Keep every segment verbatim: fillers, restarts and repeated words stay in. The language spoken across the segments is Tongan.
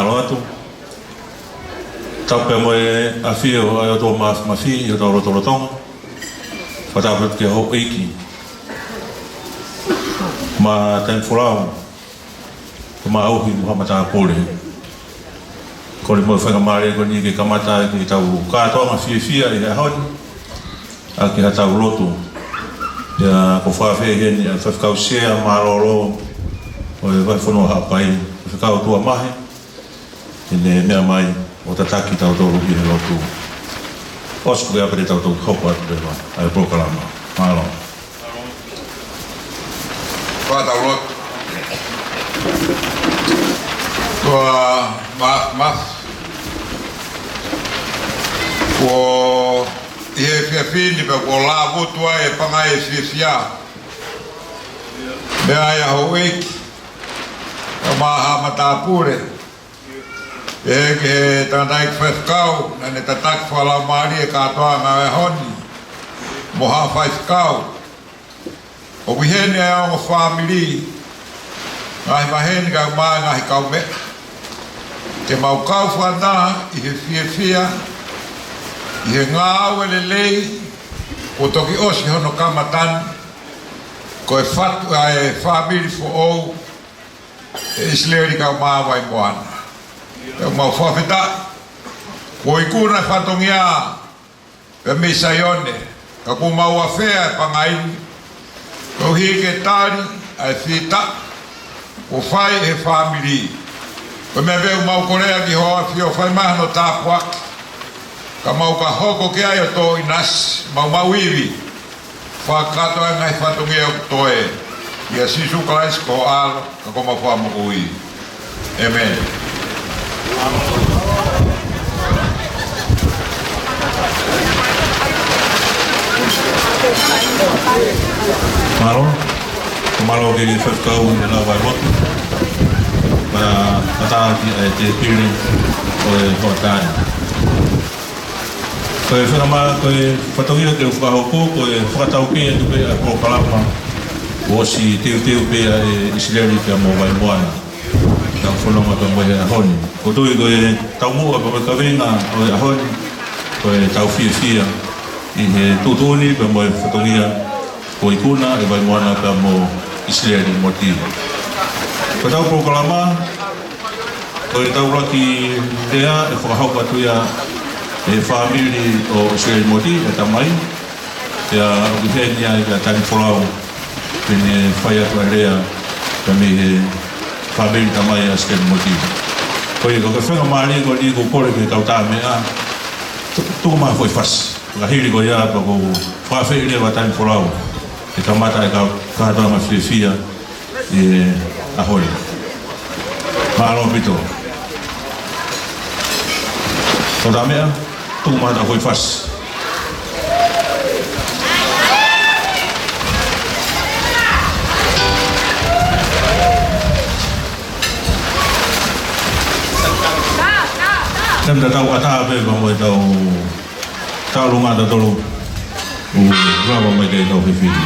Mālō atu. Tapu pea mo e ʻafio ʻa e ʻOtua Māfimafi ʻi hotau lotolotonga. Fakatapu atu ki he houʻeiki mo e Taimi Folau, Tamaʻuhi mo Haʻa Matāpule. Kole mo e faingamālie ko eni ke kamata ʻetau kātoanga fiefia ʻi he ʻaho ni ʻaki haʻatau lotu. Pea ʻoku ou fakaafeʻi heni ʻa e Faifekau Sea mālōlō ʻo e Vahefonua Haʻapai, Faifekau Tuʻamahe, ke ne meʻa mai ʻo tataki kitautolu ʻi he lotu. ʻOsi ko ia pea te tau toki hoko atu leva ʻa e polokalama. Mālō. Fakatapu atu. Ko e ma-, ma-, ko e efiafi ni pea kuo lava atu ai e pangai fiefia. Meʻa ai ʻa e houʻeiki ʻo Haʻa Matāpule, pehē ki he tangataʻeiki faifekau naʻa ne tataki fakalaumālie e kātoanga ʻo e ʻaho ni, mo haʻa faifekau. ʻOku ʻi heni ʻa e ongo fāmili, ngaahi maheni kae ʻumaʻā e ngaahi kaumeʻa, ke mau kau fakataha ʻi he fiefia ʻi he ngāue lelei kuo toki ʻosi hono kamata ni, ko e fatu ʻa e fāmili foʻou ʻe ʻIsileli kae ʻumaʻā Vaimoana. Pea mau fakafetaʻi kuo ikuna e fatongia pea mei Saione, ka kuo mau afea e pangai ni, koeʻuhi ke tali ʻa e fita kuo fai ʻe he fāmili. Ko e meʻa pē ʻoku mau kolea ki hoʻo ʻAfio, fai mai hono tāpuaki, ka mau ka hoko ki ai ʻo tō ʻinasi, mau maʻu ivi, fakakakato ai e ngaahi fatongia ʻoku toe, ʻia Sīsū Kalaisi ko ho ʻAlo ka ko homau Fakamoʻui. ʻĒmeni. Mālō. Mālō ki he faifekau ʻi he lava e lotu. Pea kātaki ʻa e tēpile ʻo e hoʻatā ni. Ko e fakamā, ko e fatongia ke u fakahoko, ko e fakatauki atu pē ʻa e polokalama kuo ʻosi teuteu pē ʻe ʻIsileli pea mo Vaimoana. Tau fononga pea mo ia he ʻaho ni. ʻOku ou tui ko e taumuʻa pea mo e kaveinga ʻo e ʻaho ni, ko ʻetau fiefia ʻi he tuʻutuʻuni pea mo e fatongia kuo ikuna ʻe Vaimoana pea mo ʻIsileli Moti. Ko ʻetau polokalama, ko ʻetau ʻuluaki lea ʻe fakahoko atu ia ʻe he fāmili ʻo ʻIsileli Moti, ʻa e tamai, pea ʻoku ʻi heni ai ʻa Taimi Folau, ke ne fai atu ʻa e lea pea mei he fāmili tamai ʻa ʻIsileli Moti. Ko ia, ko e faingamālie ko eni ʻoku ou kole ki he kau tāmeʻa, tu-, tuku mai ha foʻi fasi. Ka hili ko ia pea ʻoku ou fakaafeʻi leva ʻa Taimi Folau ke kamata e kau kātoanga fiefia ʻi he ʻaho ni. Mālō ʻaupito. Kau tāmeʻa, tuku mai ha foʻi fasi. Taimi tatau ʻatā pē pea mo ʻetau tauʻolunga tautolu ʻoku lava mai ke tau fifili.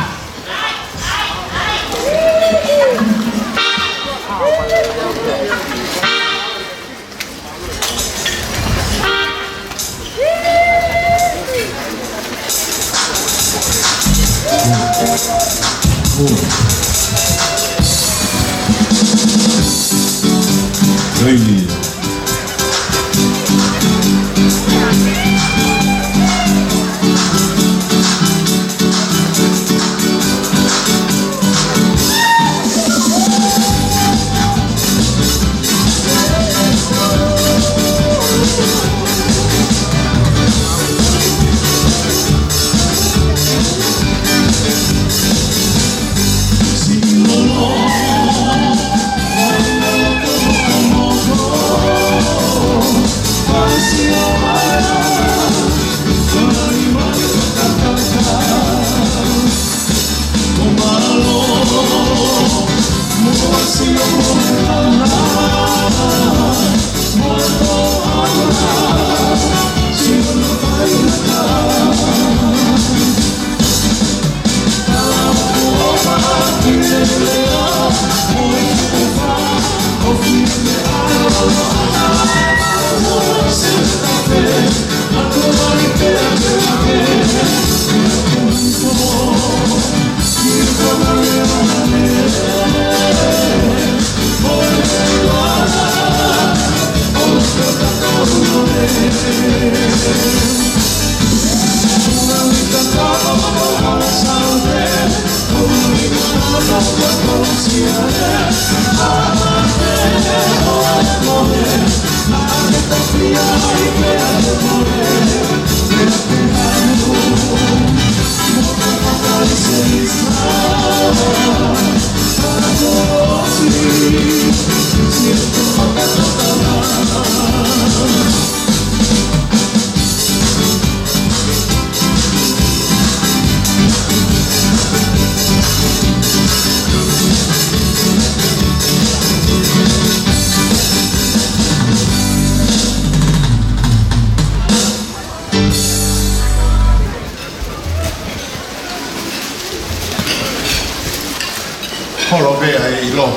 Koloa pē ʻa e ʻilo.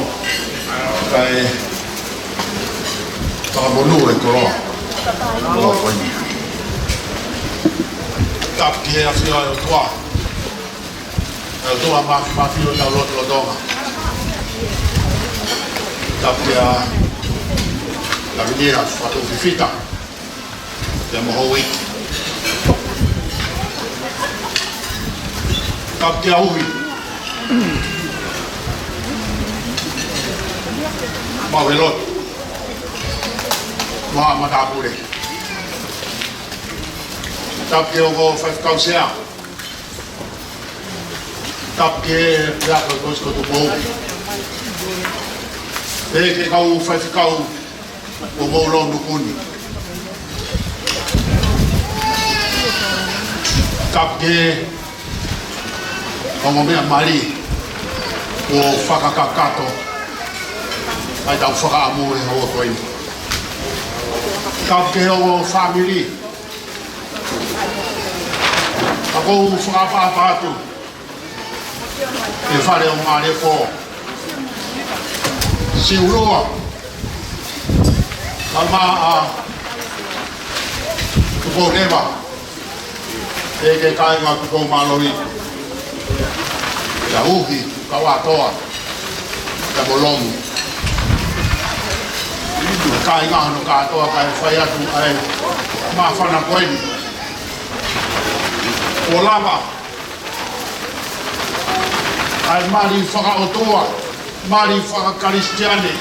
Kae fakamonū e koloa. Koloa ko eni. Tapu ki he ʻafio ʻa e ʻOtua. ʻE ʻOtua Māfimafi ʻo tau lotolotonga. Tapu kia Lavinia Fatu Fifita. Kia Mohoui. Tapu kia Uhi. Mau e lotu. Mo e matāpule. Tapu ki he ongo faifekau sea. Tapu ki he Leaʻa ko e Kosikotu Pou. Pehē ki he kau faifekau ʻoku mou lau nuku ni. Tapu ki he ongo meʻa mali ʻoku fakakakato ai ʻetau fakaʻamu he houa ko eni. Tapu ki he ongo fāmili. Ka ʻoku ou fakaʻapaʻapa atu ki he fale ʻo Malepo, Siulua, Kamaʻa, Tupouneva, pehē ki he kāinga Tupoumālohi, kia Uhi, Kauatoa, kia Molomu. Kāinga hono kātoa kae fai atu ʻa e māfana ko eni. ʻO lava ʻa e mali fakaʻotua, mali fakakalisitiane,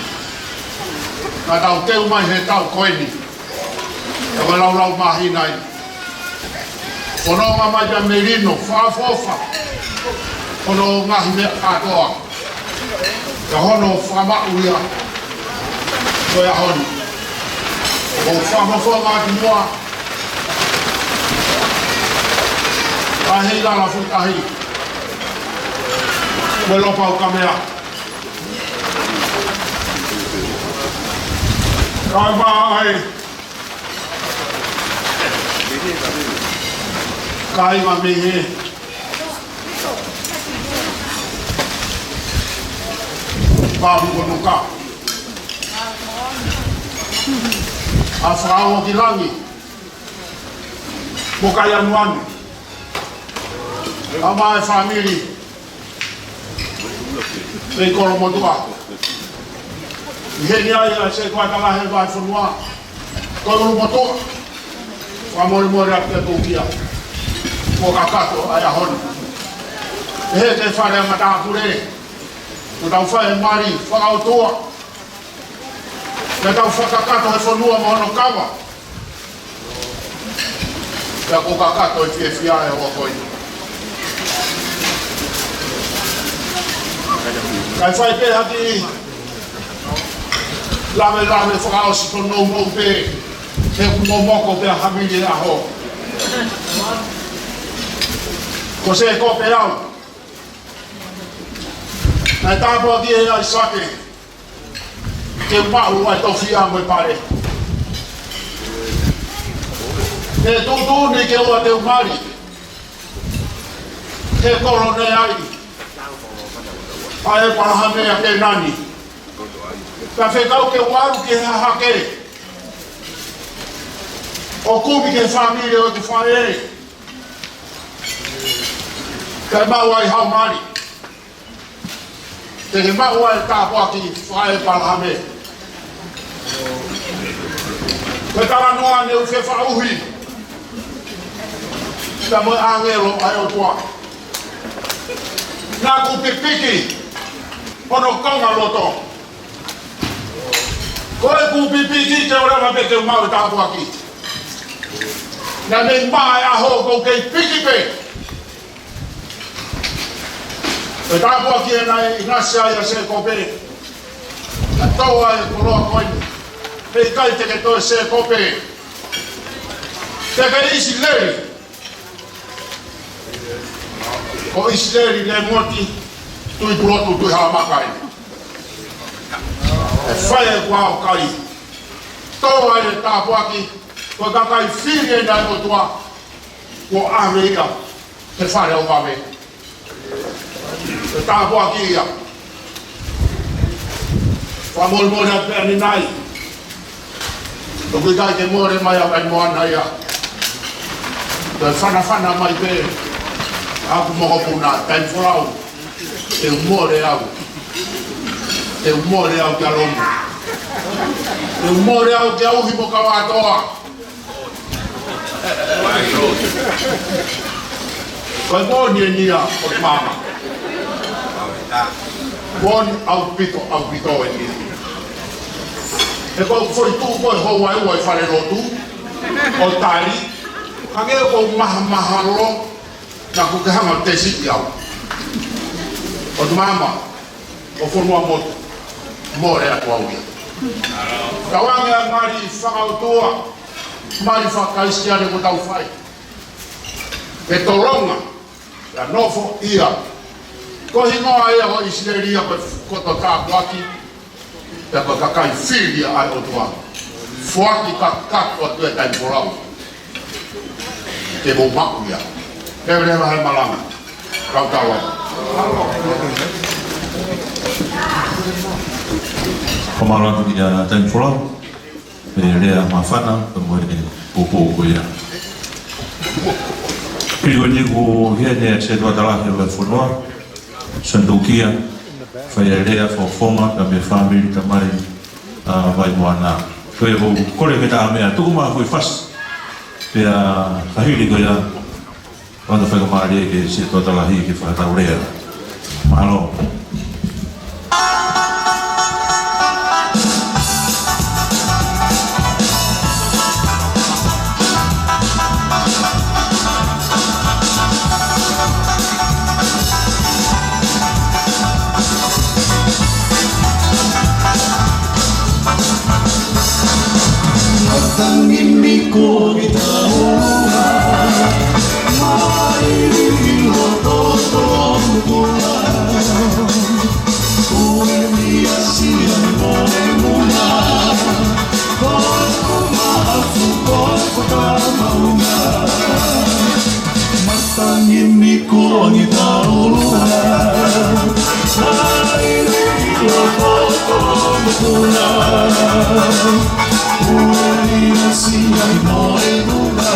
naʻa tau teu mai he taʻu ko eni. Ko e laulau māhina eni. Ko hono ʻomai pē ʻa e melino, fakaʻofoʻofa hono ngaahi meʻa kātoa. Ka hono fakamaʻu ia ko e ʻaho ni. ʻOku ou fakafofonga atu muʻa ʻa e Heilala Fuʻu Tahi mo e Lopaukamea. Kae ʻumaʻā ʻa e kāinga mei he Pāmu Konuka, ʻa Fakaongo ki Langi mo Kaianuanu, kae ʻumaʻā e fāmili mei Kolomotuʻa. ʻI heni ai ʻa e Setuata Lahi ʻo e Vahefonua ko e ʻUlumotuʻa. Fakamolemole atu kia Tūkia kuo kakato ʻa e ʻaho ni. Pehē ki he fale ʻa e matāpule, ʻoku tau fai e mali fakaʻotua, ke tau fakakakato e fonua mo hono kava. Pea kuo kakato e fiefia he houa ko eni. Kae fai pē ha kiʻi lavelave fakaʻosi, ko hono moʻu pē, he ʻoku momoko pē ʻa Havili he ʻaho. Ko Sēkope au. Naʻe tāpuakiʻi ʻe ʻAisake ke u maʻu ʻa e tofiʻa mo e pale. He tuʻutuʻuni ke ʻoua te u mali he kolo naʻe ʻi ai ʻa ʻĒpalahame ʻa Kēnani. Ka fekau ke u ʻalu ki he hahake ʻo kumi ki he fāmili ʻo ʻeku faʻē, kae maʻu ai haʻo mali. Te ke maʻu ʻa e tāpuaki fakaʻĒpalahame. Ko e talanoa naʻe fie faʻuhi pea mo e ʻāngelo ʻa e ʻOtua. Naʻa ku pipiki hono konga loto. Ko ʻeku pipiki ke u lava pē ke u maʻu e tāpuaki. Naʻe mei maʻa e ʻaho ʻoku ou kei piki pē. Ko e tāpuaki ē naʻe ʻinasi ai ʻa Sēkope. Naʻe tō ai e koloa ko eni. Heʻikai te ke toe Sēkope. Te ke ʻIsileli. Ko ʻIsileli, Lēmoti, Tuʻipulotu, Tuʻihalamaka ē. ʻE fai ʻeku ʻaokali. Tō ai e tāpuaki, ko e kakai fili ʻe he ʻOtua, kuo ʻave ia ki he fale ʻo vave. Ko e tāpuaki ia. Fakamolemole atu pē ʻanenai. ʻOku ʻikai ke mole mai ʻa Vaimoana ia. Toe fanafana mai pē ʻa hoku mokopuna, Taimi Folau. Te u mole au. Te u mole au kia Lomu. Te u mole au kia Uhi mo Kavatoa. Ko e moʻoni eni ia ʻo e maama. Moʻoni ʻaupito, ʻaupito eni. He ko e foʻi tuʻu ko ē houa ʻe ua ʻi falelotu ʻo tali, hangē ʻoku ou mahamahalo naʻa ku ke hanga ʻo tesiʻi au. ʻO e maama ʻo Fonuamotu, mole atu au ia. Tauange ʻa e mali fakaʻotua, mali fakaKalisitiane kuo tau fai. Ke tolonga, ʻa e nofo ia. Ko e hingoa ia ʻo ʻIsileli ia ko e koto tāpuaki, pea ko e kakai fili ia ʻa e ʻOtua. Foaki kakato atu e Taimi Folau. Ke mou maʻu ia. Ke leva he malanga. Kau tau ai. Ko e malanga ia Taimi Folau. Pea lea māfana, pea mo e poupou ko ia. Pea ko eni kuo hia ʻa e Setuata Lahi ʻo e fonua, Santukia, fai ʻa e lea fakafofonga, pea mo e fāmili tamai ʻa Vaimoana. Ko ia ʻoku ou kole ke tā meʻa, tuku mai ha foʻi fasi. Pea ka hili ko ia, ʻoatu e faingamālie ki he Setuata Lahi ke fakatau lea. Mālō. Matangi miko ki taua, mai ʻi loto tōmukula. Ue ni Asia mo e muna, ko ko mafu ko ko mauna. Matangi miko ni taua, mai ʻi loto tōmukula. Ue ni Asia mo e muna,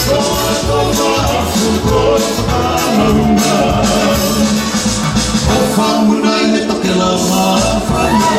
ko ko mafu ko ko mauna. ʻO fāmuna ʻi he tokelau māfana.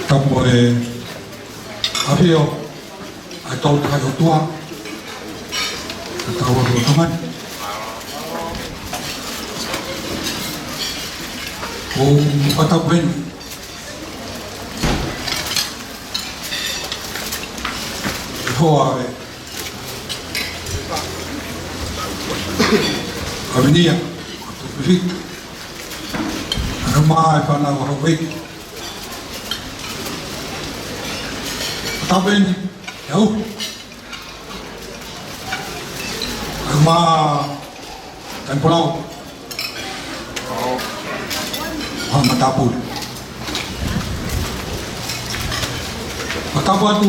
Tapu mo e ʻafio ʻa e Tolu Tahaʻi ʻOtua, ʻa e Tau ʻOtua Tonga ni. ʻOku ou fakatapu heni ʻi he hoa ʻa e ʻAvinia, ʻo Tupifika, ʻa e mā e fānau ʻa Hauʻeiki. Fakatapu heni, ʻe au. ʻA e mā Taimi Folau. ʻA e matāpule. Fakatapu atu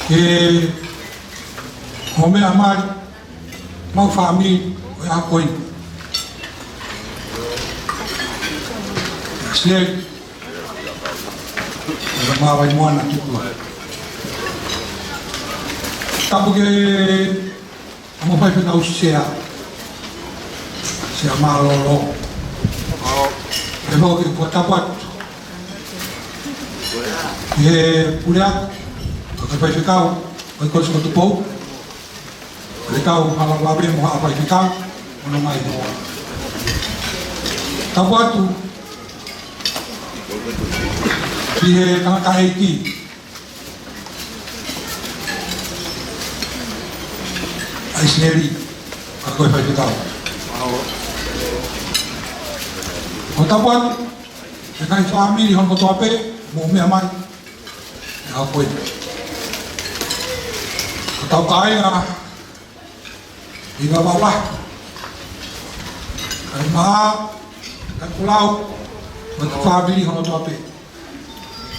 ki he ongo meʻa mali, mau fāmili, ʻo e ʻaho ko eni. Sile, ʻo e Mavaimoana Tupua. Tapu ki he ongo faifekau sea, Sea Mālōlō. Pea mo e fakatapu atu ki he puleako, ki he faifekau, ʻo e Kolisi ko Tupou. Faifekau Halavave mo haʻa faifekau, mo hono ngaahi hoa. Tapu atu ki he tangataʻeiki, ʻa ʻIsileli, ʻa ko e faifekau. Fakatapu atu ki he ngaahi fāmili hono kotoa pē, mou meʻa mai he ʻaho ko eni. Ko hotau kāinga ʻi Vavaʻu Lahi, kae maʻa, kae kulau, mo e fāmili hono kotoa pē.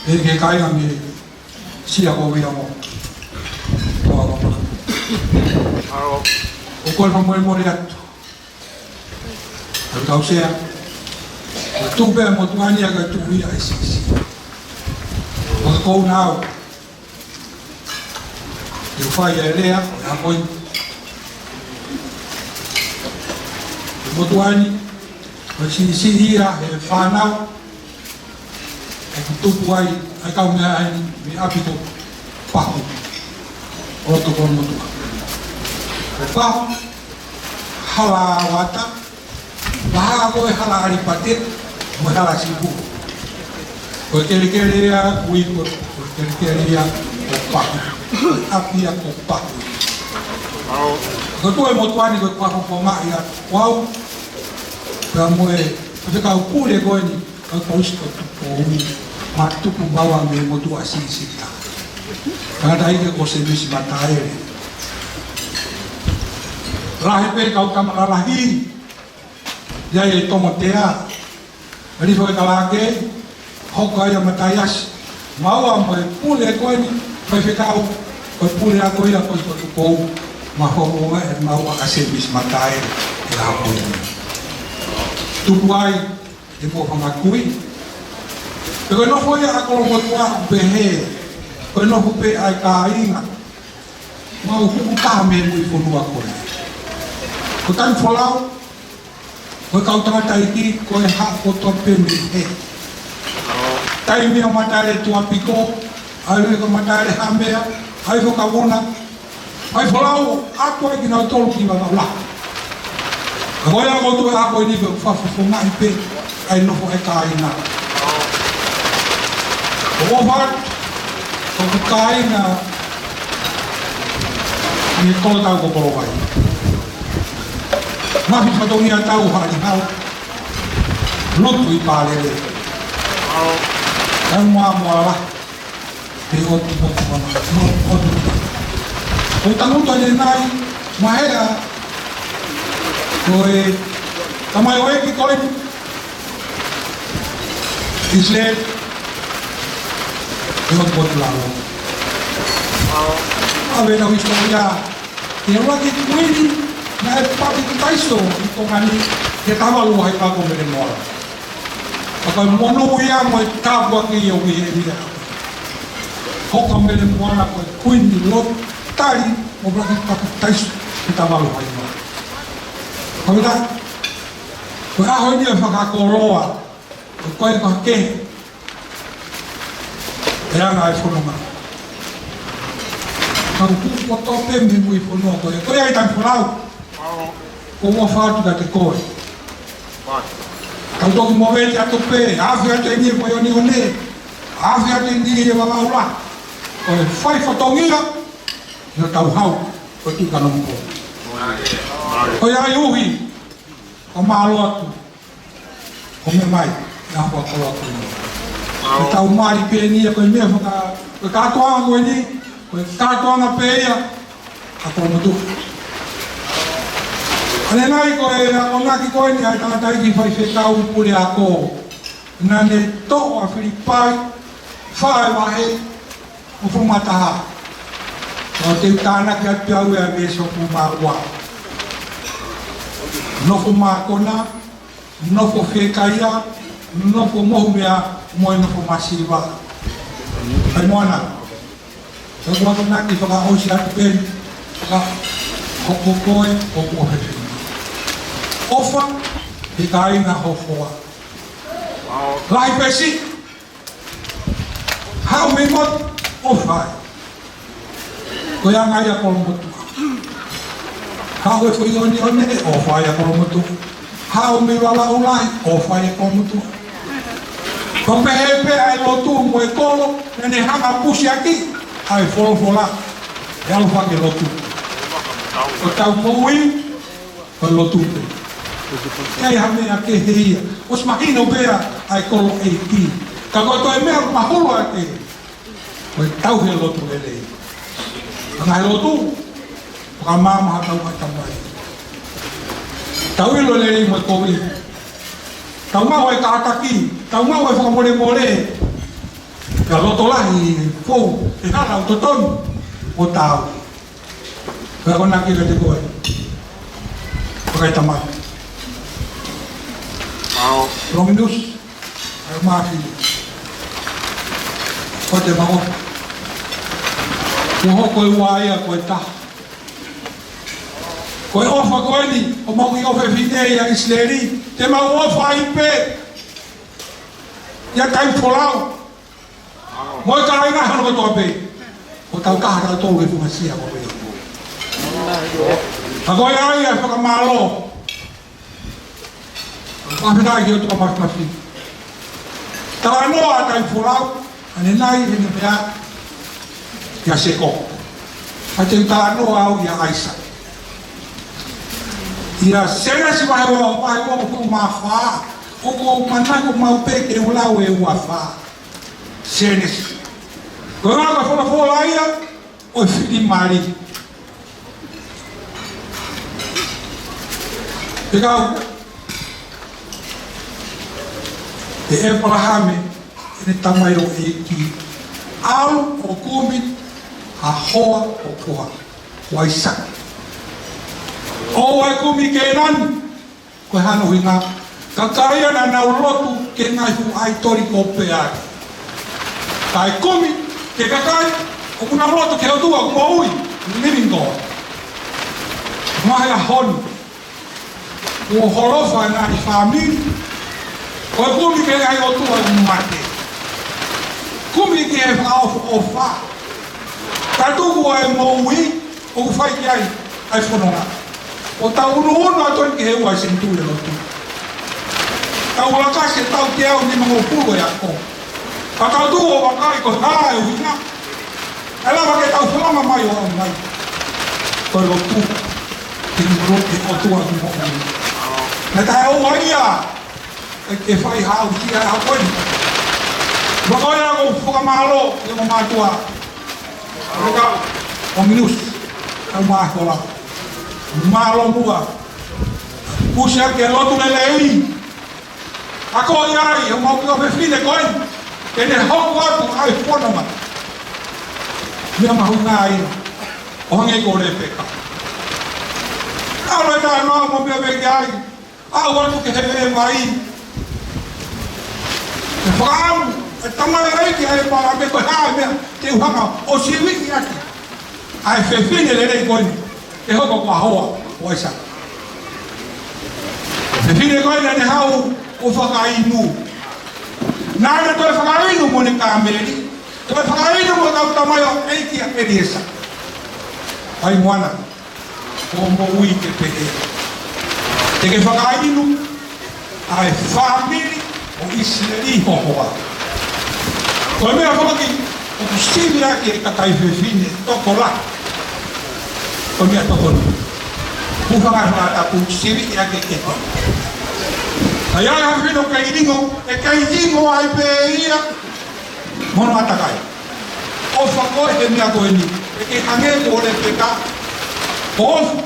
Pehē ki he kāinga mei Sea ko Uiamo. ʻOku ou fakamolemole atu, ʻa e kau sea, ʻa e tuʻu pē ʻa e motuʻa ni ʻa e kau tuʻu ia ʻa e siʻisiʻi. Fakakouna au ke u fai ʻa e lea ʻo e ʻaho ko eni. Ko e motuʻa ni, ko e siʻisiʻi ia he fānau ʻoku tupu ai ʻa e kau meʻa ni mei ʻapi ko Pahu, ʻo Tokolomotuʻa. Ko Pahu, hala ʻo ʻAta, Pahu ko e hala ʻAlipate, mo e hala Sipu. Ko e kelekele ia, ui ko, ko e kelekele ia ko Pahu. Ko e ʻapi ia ko Pahu. Ko e tuʻu ʻa e motuʻa ni ko e Pahu ko Maʻi atu ko au. Pea mo e faifekau pule ko eni, ʻa e Kolisi ko Tupou, ma tupu maua mei he motuʻa siʻisiʻi ia. Tangataʻeiki ko Semisi Mataele. Lahi pē kau tama lalahi, ʻi ai e Tomotea, ʻa Lifa e Kalake, hoko ai ʻa Mataiasi, maua mo e pule ko eni, faifekau, ko e puleako ia ko, ko Tupou, ma homo e maua ʻa Semisi Mataele, ʻi he ʻaho ko eni. Tupu ai, ʻe mo fanga kui. Pea ko e nofo ia ʻa Kolomotuʻa ʻoku pehē, ko e nofo pē ʻa e kāinga. Mau huku taha mei he muifonua ko ē. Ko Tanifolau, ko e kau tangataʻeiki, ko e haʻu kotoa pē mei he. Taimi ʻa Mataele Tuʻapiko, ʻa e ko Mataele Hamea, ʻa e ko Kavuna, ʻa e Folau, ʻa ko ē kinautolu ki Vavaʻu Lahi. Ka ko ia ʻoku ou tui ʻa ko eni pē ʻoku fakafofongaʻi pē ʻa e nofo ʻa e kāinga. ʻOku ou ʻofa atu, ʻoku kāinga ʻi he tolu tau ko Polovai. Mafi fatongia tau hali hau. Lotu ʻi Palele. Tau mua mua la. He ʻotu mo, mo, mo, ʻotu. Ko e tangutu ʻanenai, mahea, ko e tamaioʻeiki ko eni, ʻIsileli, he ʻotu mo Tulalo. ʻA e ʻenau hisitōlia, he ʻuluaki kuini naʻe papitaiso ʻi Tonga ni, he taha valu ʻaho ʻi he pako Mele Moala. Ka ko e monūʻia mo e tāpuaki ia ʻoku ʻi heni ia. Hoko ʻa Mele Moala ko e kuini lototali mo e ʻuluaki papitaiso he taha valu ʻaho ʻi he pako. Ko ia, ko e ʻaho ni ʻe fakakoloa, ko e ko e ka ke, ʻe anga e fononga. Ka u kuku kotoa pē mei muifonua ko ē. Ko ia ʻi Tanifolau. Ko ua fatu ka te koe. Tau toki movete atu pē, afe atu eni e Poionione, afe atu eni e Vavaʻu Lahi. Ko e fai fatongia, ʻi hotau hau, ko e tuʻi kanongo. Ko ia ʻi uhi, ʻoku mālō atu, ʻo meʻa mai, ʻi he ʻaho ko eni. Ko e tau mali pē eni, ko e meʻa faka, ko e kātoanga ko eni, ko e kātoanga pē ia, ʻa Kolomotuʻa. ʻAnenai ko e akonaki ko eni ʻa e tangataʻeiki faifekau puleako. Naʻa ne toʻo ʻa Filipai, Fā e vahe, hongofulu mā taha. Ka te u tānaki atu pē au ia mei he veesi hongofulu mā ua. Nofo mākona, nofo fiekaia, nofo mohu meʻa, mo e nofo masiva. ʻAi Moana. Ka ʻoku ou ʻamanaki fakaʻosi atu pē, ka ko koe, ko koe he. ʻOfa, he kāinga hohoa. Lahi pē siʻi, haʻu mei motu, ʻofa ai. Ko e anga ia ʻa Kolomotuʻa. Haʻu e foʻi onioni, ʻofa ai ʻa Kolomotuʻa. Haʻu mei Valaʻu Lahi, ʻofa ai ʻa Kolomotuʻa. Ko e pehē pē ʻa e lotu mo e kolo, naʻa ne hanga ʻo pusiaki ʻa e folofola, ʻe ʻalu hake lotu. Ko ʻetau moʻui, ko e lotu pē. ʻIkai ha meʻa kehe ia. ʻOsi mahino pē ʻa e kolo ʻeiki. Ka ko e toe meʻa mahulu ʻa e, ko e tauhi e lotu lelei. Anga e lotu, fakamāmaʻi ha tau ʻatamai. Tau ʻilo lelei mo e kovi. Tau maʻu e kātaki, tau maʻu e fakamolemole. Ka loto lahi, fou, ʻe hala ʻo totonu, ʻo tau. Ka ko naki ka te koe. Ko e tamai. Ao. Lominusi. Ai mafi. Ko te mao. Ko hoko e ua ia ko e taha. Ko e ʻofa ko eni, ʻo mau ki ʻofefine ia ʻIsileli. Te mau ʻofa ai pē. Ia kai folau. Mo e kāinga hono kotoa pē. ʻO tau kaha tautolu he funga sia ko pē. Ka ko e ʻai ʻa e fakamālō. Fakafetaʻi ki he ʻOtua Māfimafi. Talanoa ʻa e kai folau, ʻa ʻene nai, ʻene meʻa, ʻia Sēkope. Ka te u talanoa au ʻia ʻAisake. ʻIa Sēnesi vahe ua, vahe ua hongofulu mā fā, ʻoku ou manako maʻu pē ke u lau e ua fā. Sēnesi. Ko e ngaahi folofola ia ʻo e fili mali. Pea ko ʻĒpalahame, ʻene tamaioʻeiki, ʻalu ʻo kumi ha hoa ʻo puha, ko ʻAisake. ʻOua ʻe kumi Kēnani. Ko e hano hinga, kakai ia naʻa nau lotu ki he ngaahi fuʻu ʻaitoli ko Peali. Kae kumi ki he kakai ʻoku nau lotu ki he ʻOtua ʻoku moʻui, living God. Mo e ʻaho ni, kuo holofa e ngaahi fāmili, ko e kumi ki he ngaahi ʻotua ʻoku mate. Kumi ki he fakaʻofoʻofa. Ka tuku ʻa e moʻui, ʻoku fai ki ai ʻa e fononga. ʻO tau unuunu atu ki he ua senituli lotu. Tau laka ʻi he taʻu teau nimangofulu e ako. Ka tau tuʻu ʻo vakai ko e hā e ʻuhinga. ʻE lava ke tau fononga mai ʻo aʻu mai. Ko e lotu. Ke ni lotu ki he ʻOtua ʻoku moʻui. Naʻe taʻeʻoua ia. ʻE ke fai hau ki ai hau koe. Mo ko ia ʻoku fakamālō, ʻi he mo mātuʻa. Reka, ʻo Minusi, ʻa e māhola. Mālō muʻa. Pusiaki e lotu lelei. Ako ʻi ai, ʻo mau ki ʻofefine ko eni. Ke ne hoko atu ʻa e fononga. Meʻa mahuʻinga ia. ʻO hangē ko Lepeka. ʻAlu e talanoa mo meʻa pē ki ai. ʻAlu atu ki he veʻe vai. ʻE fakaʻamu, ʻe tamaioʻeiki ʻa ʻĒpalahame ko e hā e meʻa te u hanga ʻo siviʻi ʻaki ʻa e fefine lelei ko eni, ke hoko ko e hoa ʻo ʻAisake. Fefine ko eni naʻa ne haʻu ʻo fakainu. Naʻa ne toe fakainu mo ʻene kāmeli, toe fakainu mo e kau tamaioʻeiki ʻa ʻEliesa. ʻAi Moana. Ko e moʻui ke pehē. Te ke fakainu ʻa e fāmili ʻo ʻIsileli ho hoa. Ko e meʻa foki ʻoku sivi ʻaki e kakai fefine tokolahi. Ko e meʻa tokoni. Kuo fakaʻatā ʻoku sivi ʻaki e tokoni. ʻAi ʻa e fefine ʻoku kei ʻingo, ʻe kei ʻingo ai pē ia. Mo hono ʻātakai. ʻOfa koe he meʻa ko eni. ʻE ke hangē ko Lepeka. ʻOfa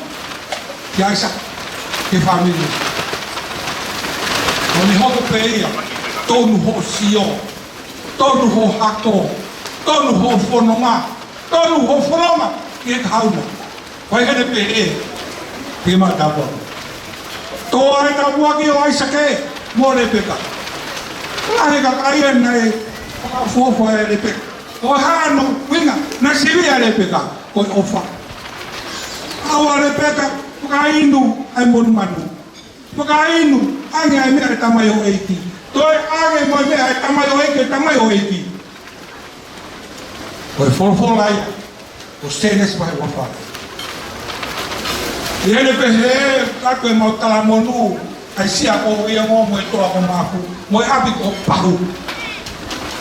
kia ʻAisake. Ki he fāmili. ʻO ne hoko pē ia. Tonu hoʻo sio. Tonu hoʻo hako, tonu hoʻo fononga, tonu hoʻo fononga ki he kahaʻu na. Ko e hā ne pehē, pea ma tāpuaki. Tō ai e tāpuaki ʻo ʻAisake mo Lepeka. Lahi e kakai ia naʻe fakaʻofoʻofa ʻe Lepeka. Ko e hā hono ʻuhinga naʻe sivi ai ʻa Lepeka? Ko e ʻofa. ʻAu ʻa Lepeka, fakainu ʻa e monumanu. Fakainu, ʻoange ʻa e meʻa ʻa e tamaioʻeiki. Toe ʻoange mo e meʻa ʻa e tamaioʻeiki, ʻa e tamaioʻeiki. Ko e folofola ia ʻo Sēnesi vahe uofā. ʻI heʻene pehē, ka ko e mau talamonū, ʻa e sia ko ia mo, mo e toa ko Maʻafu, mo e ʻapi ko Pahu.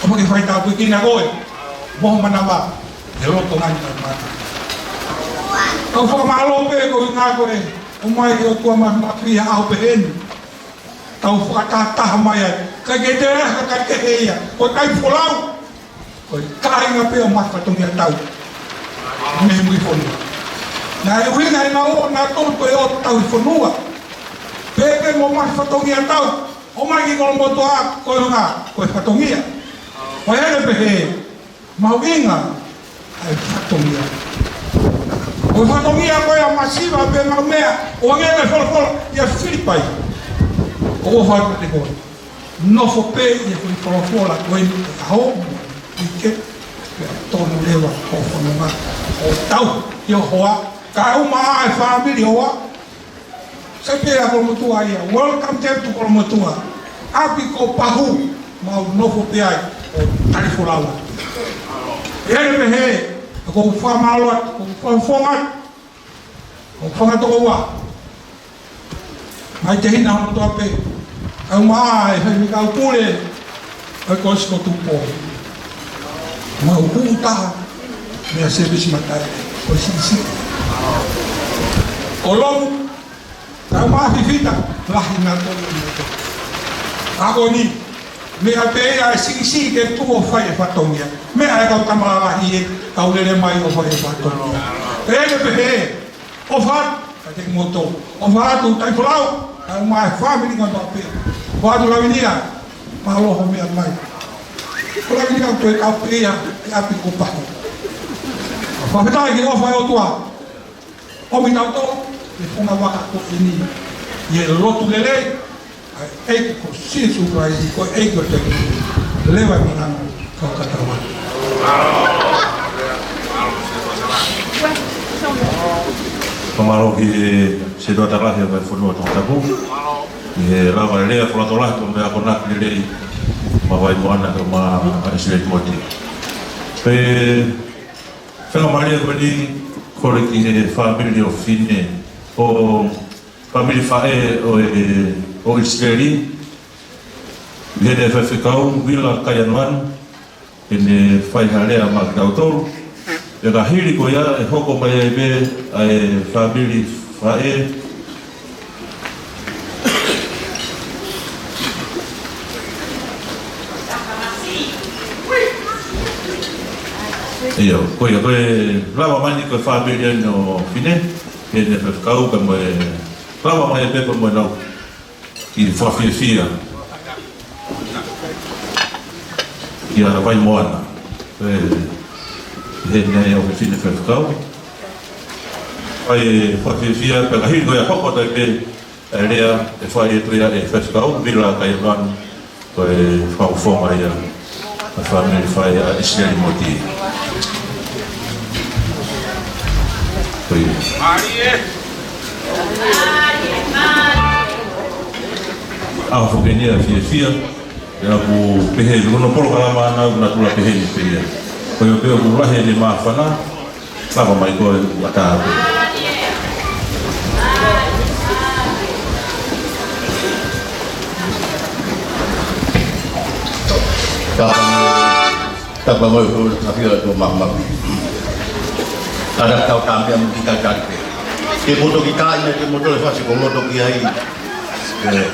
ʻOfa ke fai tāpuekina koe mo ho manava, he loto ngani ka mata. Kau fakamālō pē ko e ngā ko e, ʻomai ʻe he ʻOtua ma, ma pia au pehē ni. Tau fakatahataha mai ai. Kai ke te rea, kai ke he ia. Ko e kai folau. Ko e kāinga pē ʻo e fatongia tau. Mei mui fonua. Naʻe ʻuhinga ʻe nautolu, nautolu ko e ʻo tau fonua. Pēpē mo e fatongia tau. ʻOmai ki Kolomotuʻa, ko e ʻuhinga, ko e fatongia. Ko e hele pehē. Mahuʻinga ʻa e fatongia. Ko e fatongia ko ia masiva pē maʻu meʻa, ʻoange ʻe he folofola ʻia Filipai. ʻOku ou fai atu kiate koe. Nofo pē ʻi he foʻi folofola ko eni ʻi he ʻaho ni, ʻi he, pea tonu leva hoʻo fononga, ʻo tau ʻi ho hoa, kae ʻumaʻā e fāmili hoa, Sai pē ʻa Kolomotuʻa ia. Welcome them to Kolomotuʻa. ʻApi ko Pahu, mau nofo pē ai ʻo tali folau. ʻE le mehe, ko fakamālō atu, ko fakafofonga atu, ko fakatokoua. Mai te hina hono toa pē. Kau mā e faifekau pule, ʻa e Kolisi ko Tupou. Mau kuʻu taha, meʻa sēvisi matai, ko e siʻisiʻi. ʻO lomu, Tau mā fifita, lahi nautolu ʻi he. Ako ni, meʻa pē ia ʻa e siʻisiʻi ke tuʻu ʻo fai e fatongia. Meʻa ʻa e kau tama lahi ʻe kau lele mai ʻo fai e fatongia. ʻE le pehē, ʻofa atu kiate kimoutolu. ʻOfa atu tai folau, tau mā e fāmili ngā pē. ʻOfa atu Lavinia, mālō hoʻo meʻa mai. Ko Lavinia ʻoku toe kau pē ia, ʻi ʻapi ko Pahu. Fakafetaʻi ki he ʻofa ʻa e ʻOtua. ʻOmi nautolu, ʻi he funga vaka ko eni, ʻi he lotu lelei, ʻa e ʻEiki ko Sīsū Kalaisi, ko e ʻEiki ʻo e tēvolo, leva e malanga, kau katawa. Fakamālō ki he Setuata Lahi ʻo e Fonua Tongatapu, ʻi he lava e lea fakatokolahi, ko e meʻa ko ena ki lelei, maʻa Vaimoana, ko maʻa ʻIsileli Moti. Pea Fenga Malia ko eni, kole ki he fāmili ʻo Fine, ʻo fāmili faʻē ʻo e, ʻo ʻIsileli, ʻi heʻene faifekau, Vila Kaianoanu, ke ne fai ha lea maʻa kitautolu. Pea ka hili ko ia, ʻe hoko mai ai pē ʻa e fāmili faʻē, ʻIo, ko ia, ko e lava mai ni ko e fāmili ʻeni ʻo Fine, ke ne faifekau pea mo e lava mai e pepa mo e lau ki fakafiefia. Ki a Vaimoana, ʻe, ʻi heʻene ʻofefine faifekau. Fai e fakafiefia, pea ka hili ko ia hoko atu ai pē ʻa e lea ʻe fai atu ia ʻe he faifekau, Vila Kaianoanu, ko e fakafofonga ia ʻa e fāmili faʻē ʻa ʻIsileli Moti. Ko ia. ʻAho foki eni ʻa e fiefia, pea ʻoku pehē, ko hono polokalama ʻana ʻoku natula pehē ni pē ia. Ko ia pē ʻoku lahi ʻene māfana, Lava mai koe ʻuta pē. Tapa, tapa mai ko e kafia to mamapi. Kada tau tamia mo kita cari pē. Ke moto kita ina ke moto le fasi ko moto ki ai. Eh.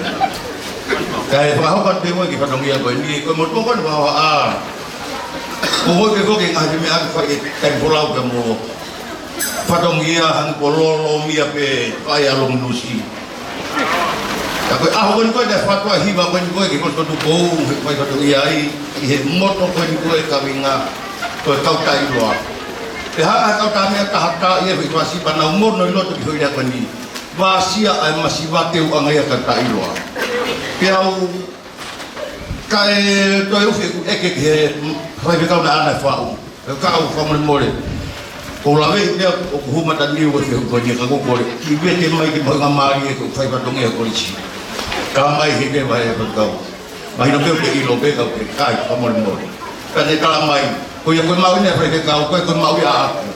Kae fakahoka te mo ki fatongia ko ni ko moto ko ni wa a. Ko hoʻo ke foki ngaahi meʻa ʻoku fai ʻe he taimi folau ka mo fatongia hangē ko e lolo mia pē fai ʻa Lominusi. Ka ko e ʻaho ko eni ko ē naʻe fakatuʻahiva ko eni ko ē ki Kolisi ko Tupou, he fai fatongia ai, ʻi he moto ko eni ko ē kaveinga, ko e kau taʻeʻiloa. Pea hanga ʻe he kau tā meʻa taha tā ia ʻi he fasi pea nau mono ʻi loto ki he foʻi lea ko eni. Vāsia ʻa e masiva, teuʻanga ia ʻa e kau taʻeʻiloa. Pea u kae toe ʻufi ʻeku ʻeke ki he faifekau naʻa na faʻu. He kau fakamolemole. Ko e lave ia ʻoku hū mataniu ʻo e fehuʻi ko eni ka ko e kole. Kiʻi vete mai ke mahuʻinga mālie ko e fai fatongia ʻo e kolisi. Ka mai he ke vai e faifekau. Mahino pē ʻoku ke ʻilo pē ka ʻoku ke kai fakamolemole. Ka ne tala mai. Ko ia ko e maʻu ʻeni ʻa e faifekau, ko e ko e maʻu ia ʻaʻaku.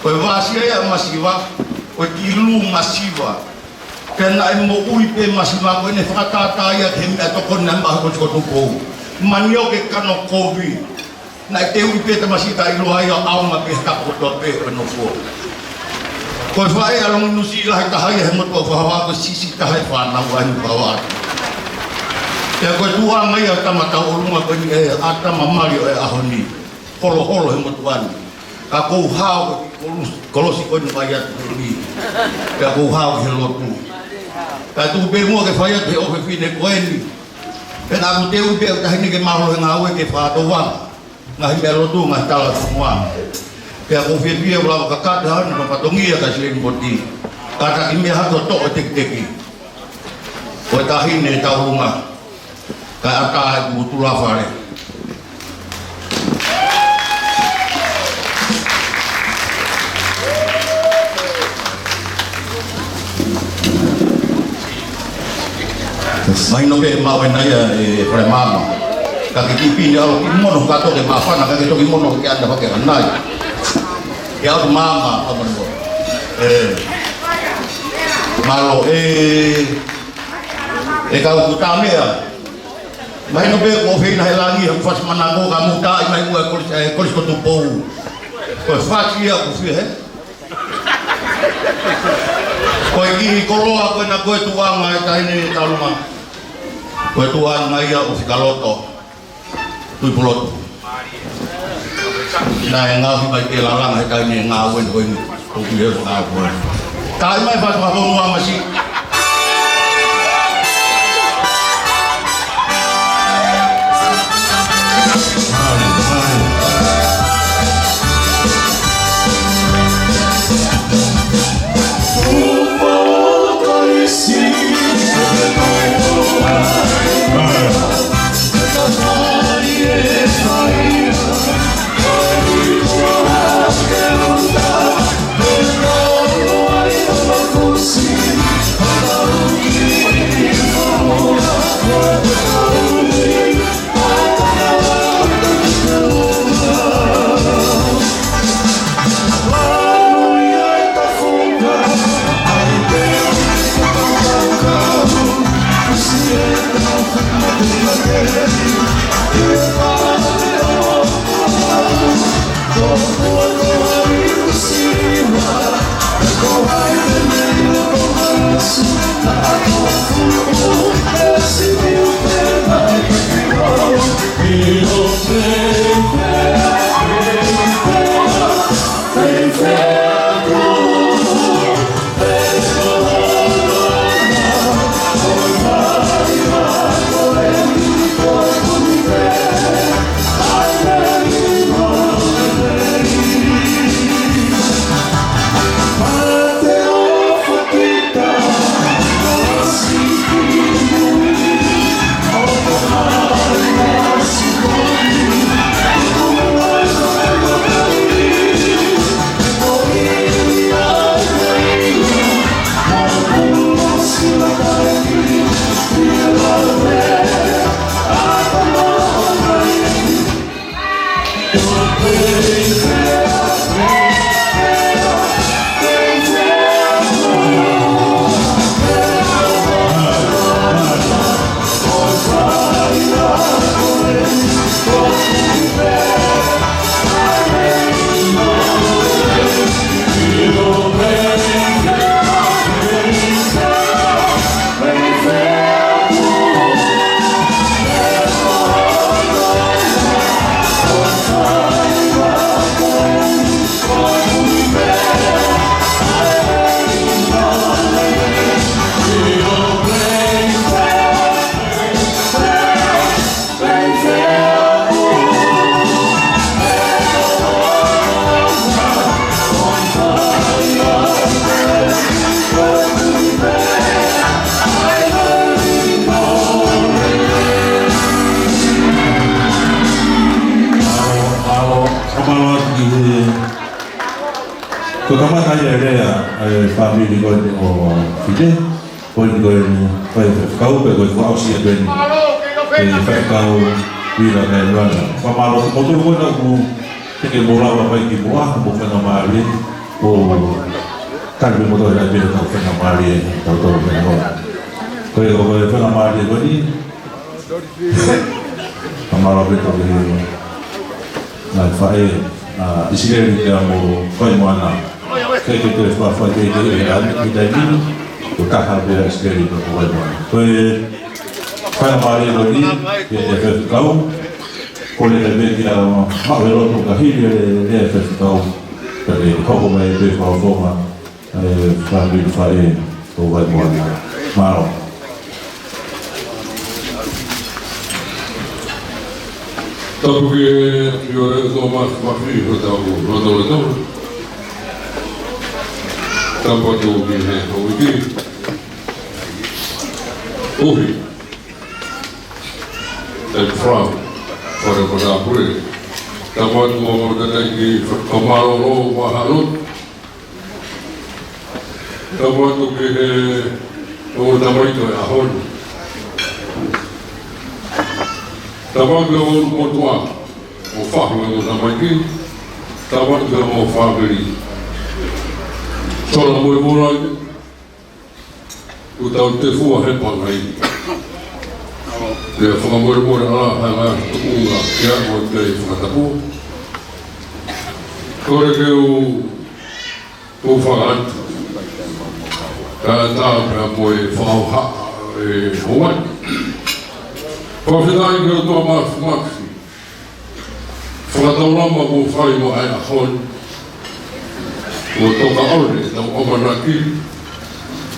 Ko e vāsia ia ʻa e masiva, ko e kilu masiva. Pea naʻe moʻui pē masiva ko eni fakatātā ia ki he meʻatokoni naʻe maʻu he Kolisi ko Tupou. Manioke kanokovi. Naʻe teuʻi pē tamasiʻi taʻeʻiloa ia ʻo ʻaonga pē he tapu kotoa pē ʻo e nofo. Ko e faʻē ʻa Longinusi lahi taha ia he motuʻa ʻo Fafā, ko e siʻisiʻi taha e fānau ʻa e motuʻa atu. Pea ko e tuʻunga ia ʻo e tama tauʻolunga ko eni ʻa e tama mali ʻo e ʻaho ni. Holoholo he motuʻa ni. Ka ʻoku ou hao ki he kolosi, kolosi ko eni mai atu ko eni. Pea ʻoku ou hao ki he lotu. Ka tuku pē muʻa ke fai atu he ʻofefine ko eni. Pea naʻa ku teuʻi pē ʻa e taʻahine ke mālōlō he ngāue ke fakatouʻanga. Ngaahi meʻa lotu, ngaahi tala fonua. Pea ʻoku ou fiefia ʻo lava kakato hano no fatongia ka sileni poti. Kātaki meʻa hake ʻo toʻo e tekiteki. Ko e taʻahine tauʻolunga. Kae ʻatā e kumu tulafale. Mahino pē maʻu ʻena ia e fale maama. Ka ke kiʻi pini ʻalu kiʻi mono kātoa ke māfana ka ke toki mono ke ʻanda fake hanai. Ke ʻalu maama ʻa mono. ʻE. Mālō e. E kau kuta meʻa. Mahino pē ko e feinga he langi, he fasi manako ka mou tā mai ua e kolisi, e kolisi ko Tupou. Ko e fasi ia ʻoku fie he. Ko e kiʻi koloa ko ena ko e tuʻunga e taʻahine tauʻolunga. Ko e tuʻunga ia ʻo Fikaloto. Tuʻi Pulotu. Naʻe ngaohi mai ke lalanga he taimi e ngāue ko eni. ʻOku ʻi he ngāue. Taʻi mai fatu ha fonua masi. Ka ʻi he lea ʻa e fāmili ko eni ʻo Fite, ko eni ko eni, ko e faifekau pē ko e fakaʻosi ʻa e ko eni, ʻe faifekau Vila Kaeluana. Fakamālō ki he motuʻa ko ena ʻoku teʻeki ke mou lava mai ki muʻa, mou faingamālie, ʻo tali pē motuʻa ʻa e pē tau faingamālie, tau tau faingamālie. Ko e, ko e faingamālie ko eni, fakamālō pē tau ki he ngaahi faʻē, ʻa ʻIsileli pea mo Vaimoana. Ke ke toe fakafaikehekeheʻi ʻa e ʻaho ni ki he taimi ni, ko e taha pē ʻa ʻIsileli pea mo Vaimoana. Ko e faingamālie ko eni, ke ke faifekau, ko e lele pē ki he maʻu e loto ka hili e lea ʻa e faifekau, ka ke hoko mai pē fakafofonga, ʻa e fāmili faʻē ʻo Vaimoana. Mālō. Tapu ki he ʻEiki ʻo e ʻOtua Māfimafi ʻi hotau lotolotonga. Tapu atu ki he houʻeiki. ʻUhi. ʻEiki Flau. Fale Matāpule. Tapu atu mo e tangataʻeiki fakamālōlō ʻo e Haʻa Lotu. Tapu atu ki he ongo tamaiki ʻo e ʻaho ni. Tapu atu ki he ongo motuʻa ʻo e fahu ʻo e ongo tamaiki. Tapu atu ki he ongo fāmili. Sola mo e Moʻunga, ʻoku tau tefua he pangai. Pea fakamolemole ʻa e ngaahi tuʻunga ke aʻu ki he fakatapu. Kole ke u ʻo fakaʻatu. Ka tā pea mo e fakahoha e hoa. Fakafetaʻi ki he ʻOtua Māfimafi. Fakataulama kuo fai maʻa e ʻaho ni. Kuo toka ʻole ʻetau ʻamanaki. ʻI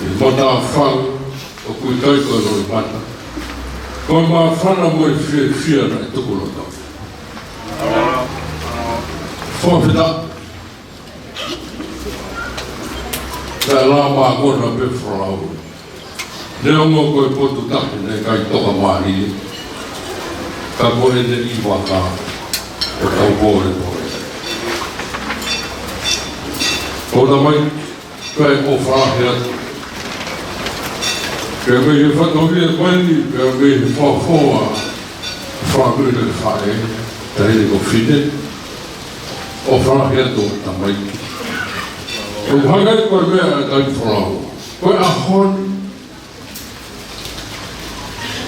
he matāfanga ʻoku ʻikai ko e loʻimata. Ko e māfana mo e fiefia naʻe tuku loto. Fakafetaʻi. Naʻe lava mākona pē Folau. Neongo ko e potu taki naʻe ʻikai toka mālie. Ka ko ʻene ʻi vaka ʻo tau pōlepole. Ko e tamaiki, ko e ʻofa lahi atu. Pea mei he fatongia ko eni, pea mei he fuofua fāmili faʻē, taʻahine ko Fite. ʻOfa lahi atu tamaiki. ʻOku hangē ko e meʻa ʻa e kai Folau. Ko e ʻaho ni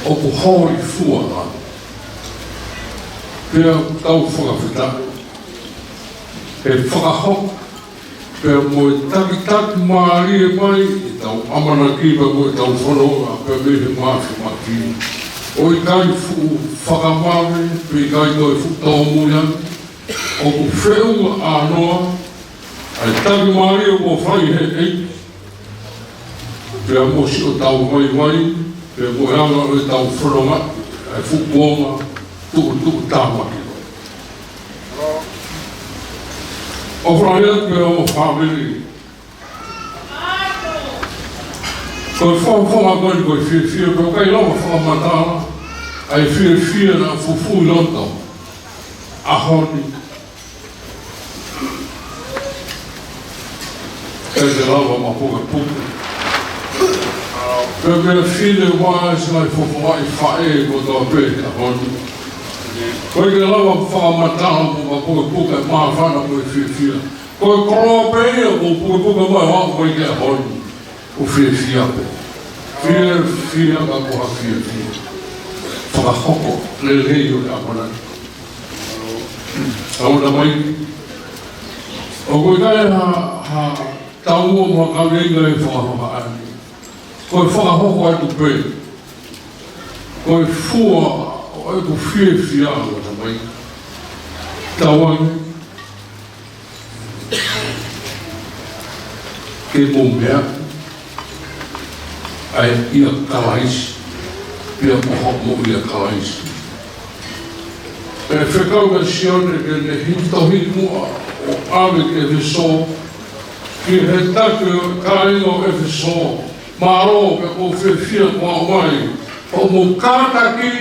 ʻoku hōifua ʻa. Pea tau fakafetaʻi. He fakahoko. Pea mo e takitaki mālie mai ʻetau ʻamanaki pea mo ʻetau fononga pea mei he Māfimafi. ʻOku ʻikai fuʻu fakamave, pe ʻikai toe fuʻu tōmui ange. ʻOku feʻunga ʻānoa, ʻa e taki mālie kuo fai he ʻEiki. Pea mo siʻotau vaivai, pea mo e anga ʻo ʻetau fononga, ʻa e fuʻu kuonga, tuʻutuʻu tāmaki. ʻOfa lahi atu ki he ongo fāmili. Ko e fakafofonga ko eni ko e fiefia, pea ʻoku ʻikai lava fakamatala, ʻa e fiefia naʻa fufū ʻi loto. ʻAho ni. ʻIkai ke lava mapukepuke. Pea mei he fine ua ʻa e siʻi ngaahi fofongaʻi faʻē kotoa pē he ʻaho ni. ʻIkai ke lava fakamatala mo mapukepuke māfana mo e fiefia. Ko e koloa pē ia ʻoku pukepuke mai ʻo aʻu mai ki he ʻaho ni. ʻOku fiefia pē. Fiefia ka ko ha fiefia. Fakahoko lelei ʻo e ʻamanaki. ʻA ʻoua mai. ʻOku ʻikai ha, ha taumuʻa mo ha kaveinga ʻi he fakahohaʻa ni. Ko e fakahoko atu pē. Ko e fua ʻo ʻeku fiefia ʻa ʻoua mai. Tauange. Ke mou meaʻi ʻa e ʻia Kalaisi, pea mo hoʻomou ʻia Kalaisi. ʻE fekau kia Sione ke ne hiki tohi muʻa ʻo ʻave ki ʻEfesō, ki he taki ʻo e kāinga ʻo ʻEfesō, mālō pea ʻoku ou fiefia kuo ʻomai hoʻomou kātaki,